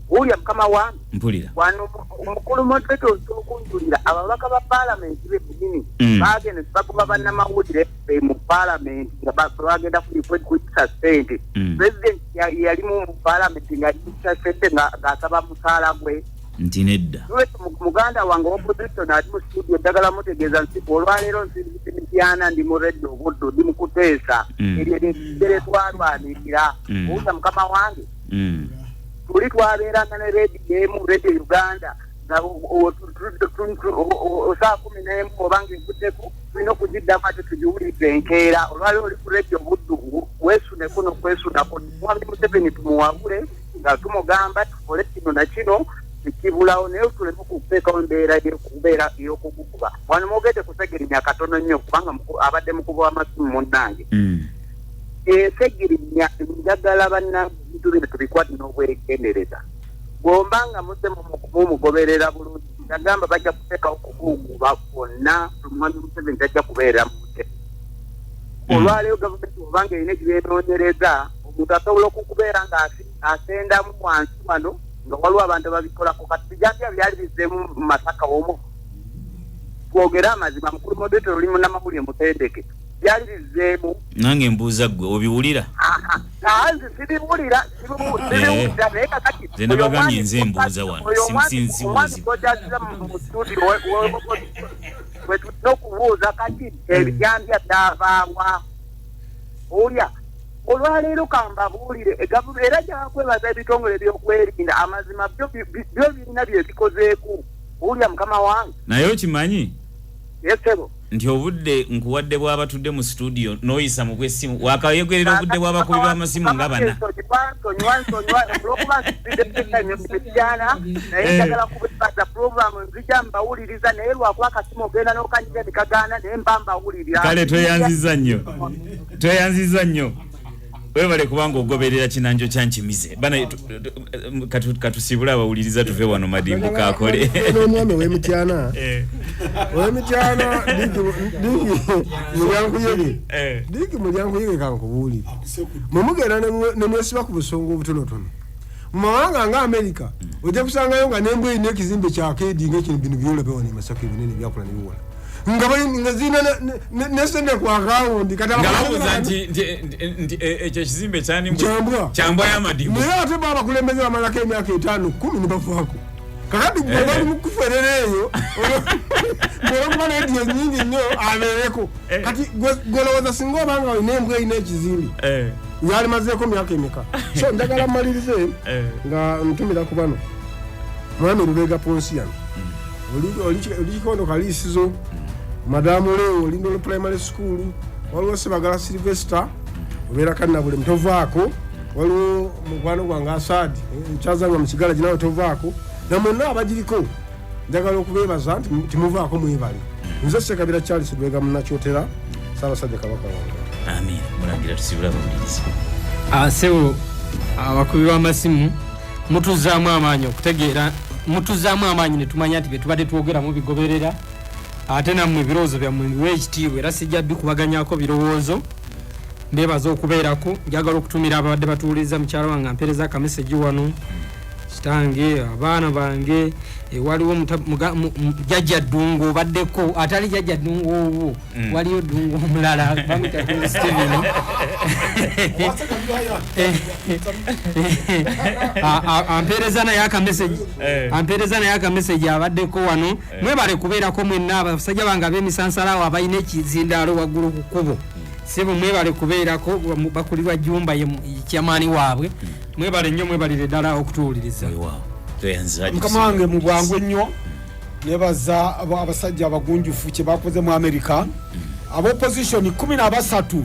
Owulira mukama wange? Mpulira. Wano omukulu moderator okunjulira ababaka ba Paalamenti bennyini bagenda bagoba bannamawulire mu Paalamenti nga bagenda kuyisa ssente. President yali mu Paalamenti ng'ayisa ssente ng'asaba musaala gwe. Nti nedda. Muganda wange opposition ali mu studio ddagala mutegeeza nti olwaleero nsinzidde Mityana ndi mu Radio Buddu ndi mu kuteesa. Eryo eddere twalwanirira. Owulira mukama wange? Tuli twabeeranga ne rediyo emu, Radio Uganda, nga saa 11 oba ng'evuddeko tulina okugiddamu ate tugiwulirize enkeera. Olwaleero oli ku Radio Buddu weesuneko n'okwesunako. Mwami Museveni tumuwabule nga tumugamba tukole kino na kino tekibulawo, naye tuleme okuteekawo embeera y'okubeera ey'okugukuba. Wano mwogedde ku Ssegirinya katono nnyo kubanga abadde mukuba w'amasimu munnange. Ssegirinya njagala bannange ebintu bino tubikwate n'obwegendereza. Bw'oba nga muzze mumugoberera bulungi, yagamba bajja kuteekawo okuguguba kwonna, Mwami Museveni tajja kubeera mu ntebe. Olwaleero gavumenti obanga erina ekibeenoonyereza, omuntu asobola okukubeera ng'asendamu wansi wano nga waliwo abantu ababikolako. Kati bijambya byali bizzeemu mu Masaka omwo. Twogere amazima, mukulu moderator oli munnamawulire mutendeke. Byali bizzeemu. Nange mbuuza ggwe obiwulira? Nze sibiwulira, sibiwulira naye kakati. Nze nabagambye nze mbuuza wano, Omwami gw'okyazizza mu studio we tulina okubuuza kati ebijambya byavaawa. Owulira Olwaleero kambabuulire, era gyakwebaza ebitongole ebyokwerinda, amazima byo birina bye bikozeeko. Owulira mukama wange? Naye okimanyi? Yesebo. Nti obudde nkuwadde bw'abatudde mu studio n'oyisa mu bw'essimu, wakayegerera obudde bw'abakubi b'amasimu nga bana. Nsonyiwa olw'okuba nsibiddejjana, naye njagala kubebaza pulogulaamu, nzija mbawuliriza, naye lwakuba akasimu ogenda n'okanyiga ne kagaana, naye mba mbawulirira. Kale tweyanzizza nnyo, tweyanzizza nnyo. Webale kubanga ogoberera Kinanjo kya Nkimize. Bana katusibule abawuliriza tuve wano Madimbu kakole. N'omwami ow'Emityana. Ow'Emityana Diki Mulyankuyege. Diki Mulyankuyege kankubuulire. Mwe mugenda ne mwesiba ku busonga obutonotono. Mu mawanga nga Amerika ojja kusangayo nga n'embwa erina ekizimbe kya keedi ng'ekino bino byolaba wano e Masaka ebinene byakula ne biwola. Nga bali nga zirina ne sente ku akawunti. Nga babuuza nti ekyo ekizimbe kyani? Kyambwa. Kyambwa y'Amadimbu. Naye ate bo abakulembeze bamalako emyaka 5 10 ne bavaako. Kakati gwe bali mu kuferera eyo, olwokuba rediyo nnyingi nnyo abeereko. Kati gwe olowooza singa obanga olina embwa erina ekizimbe, yalimazeeko myaka emeka? So njagala mmalirize nga ntumira ku bano. Mwami Lubega Ponsiano, oli Kikondo Kaliisizo, Madamu Leo oli Ndolo Primary School, waliwo Sebagala Sylvester obeera Kannabule mutovaako, waliwo mukwano gwange Asadi nkyazanga mu Kigalagi nawe tovaako, na mwenna abagiriko njagala okubeebaza nti timuvaako mwebale. Nze Ssekabira Charles Lubega Munnakyotera, Ssaabasajja Kabaka wange. Amiina. Mulangira tusibule abawuliriza. Ssebo abakubi b'amasimu mutuzaamu amaanyi okutegeera, mutuzaamu amaanyi ne tumanya nti bye tubadde twogera mubigoberera, ate nammwe ebirowoozo byammwe mbiwe ekitiibwa era sijja bikubaganyako birowoozo. Mbeebaza okubeerako. Njagala okutumira ababadde batuwuliriza, mukyala wange ampeereza akamesegi wano, kitange, abaana bange, waliwo Jjajja Ddungu obaddeko, atali Jjajja Ddungu owwo, waliyo Ddungu omulala bamuyita Ddungu Steven. Ampeereza naye akamesegi, ampeereza naye akamesegi abaddeko wano. Mwebale kubeerako mwenna abasajja bange ab'emisansala awo abalina ekizindaalo waggulu ku kkubo. Ssebo mwebale kubeerako, bakulirwa Jumba ye chairman waabwe. Mwebale nnyo, mwebalire ddala okutuwuliriza. Mukama wange mu bwangu ennyo nebaza abasajja abagunjufu kye bakoze mu Amerika. Ab'opposition 13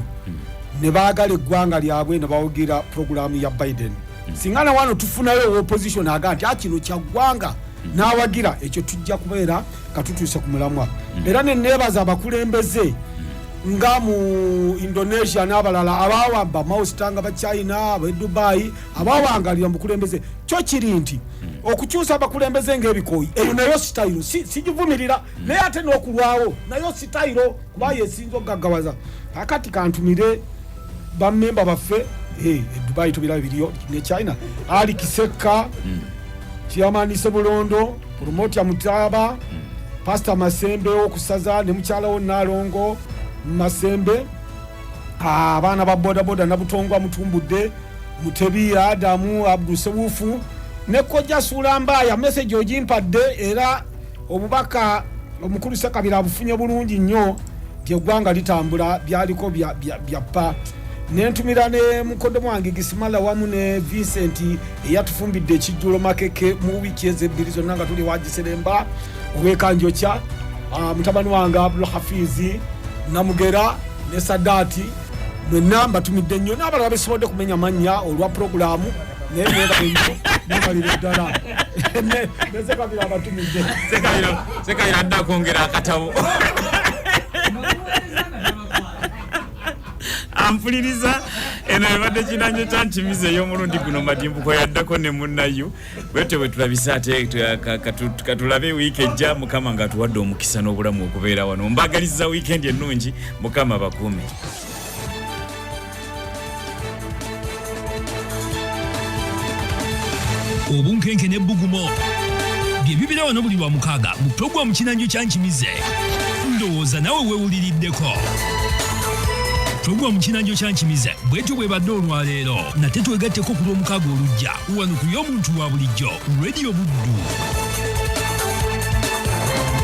ne baagala eggwanga lyabwe ne bawagira pulogulaamu ya Biden. Singa na wano tufunayo opposition aga nti kino kya ggwanga n'awagira ekyo, tujja kubeera nga tutuuse ku mulamwa. Era ne neebaza abakulembeze nga mu Indonesia n'abalala abawamba Mausitanga ba China, ab'e Dubai, abawangalira mu bukulembeze. Kyo kiri nti okukyusa abakulembeze ng'ebikooyi eyo nayo sitayiro, sigivumirira, naye ate n'okulwawo nayo sitayiro kuba yesinza okugaggawaza. Kakati kantumire bammemba baffe e Dubai tubiraba biriyo ne China, Ali Kisekka, Chairman Sebulondo, Promoter Mutaba, Pastor Masembe okusaza ne mukyala wo Nalongo Masembe, abaana ba bodaboda Nabutongwa Mutumbudde, Mutebi Adamu, Abdu Sewufu ne Kojja Suula Mbaaya. Message ogimpadde era obubaka omukulu Ssekabira abufunye bulungi nnyo nti eggwanga litambula, byaliko byappa. Nentumira ne mukodo wange Gisimala wamu ne Vincent eyatufumbidde ekijjulo Makeke mu wiiki ezo ebbiri zonna nga tuli wagiseremba owekanjokya, mutabani wange Abdul Hafizi Namugera ne Sadati, mwenna mbatumidde nnyo n'abalala besobodde kumenya mannya olwa pulogulaamu, naye mwebale nnyo, mwebalire ddala. Ne Ssekabira abatumidde. Ssekabira adde akwongera akatabo. Ampuliriza eno ebadde Kinanjo kya Nkimize ey'omulundi guno. Madimbuko yaddako ne munnayu bwetyo bwe tulabisa, ate katulabe wiiki ejja Mukama ng'atuwadde omukisa n'obulamu okubeera wano. Mbagaliza wiikendi ennungi, Mukama bakuume. Obunkenke n'ebbugumo bye bibeera wano buli lwa mukaaga mu pulogulaamu Kinanjo kya Nkimize. Ndowooza nawe weewuliriddeko. Pulogulaamu Kinanjo kya Nkimize bwetyo bwebadde olwaleero, nate twegatteko ku lw'omukaaga olujja wano ku y'omuntu wa bulijjo, Radio Buddu.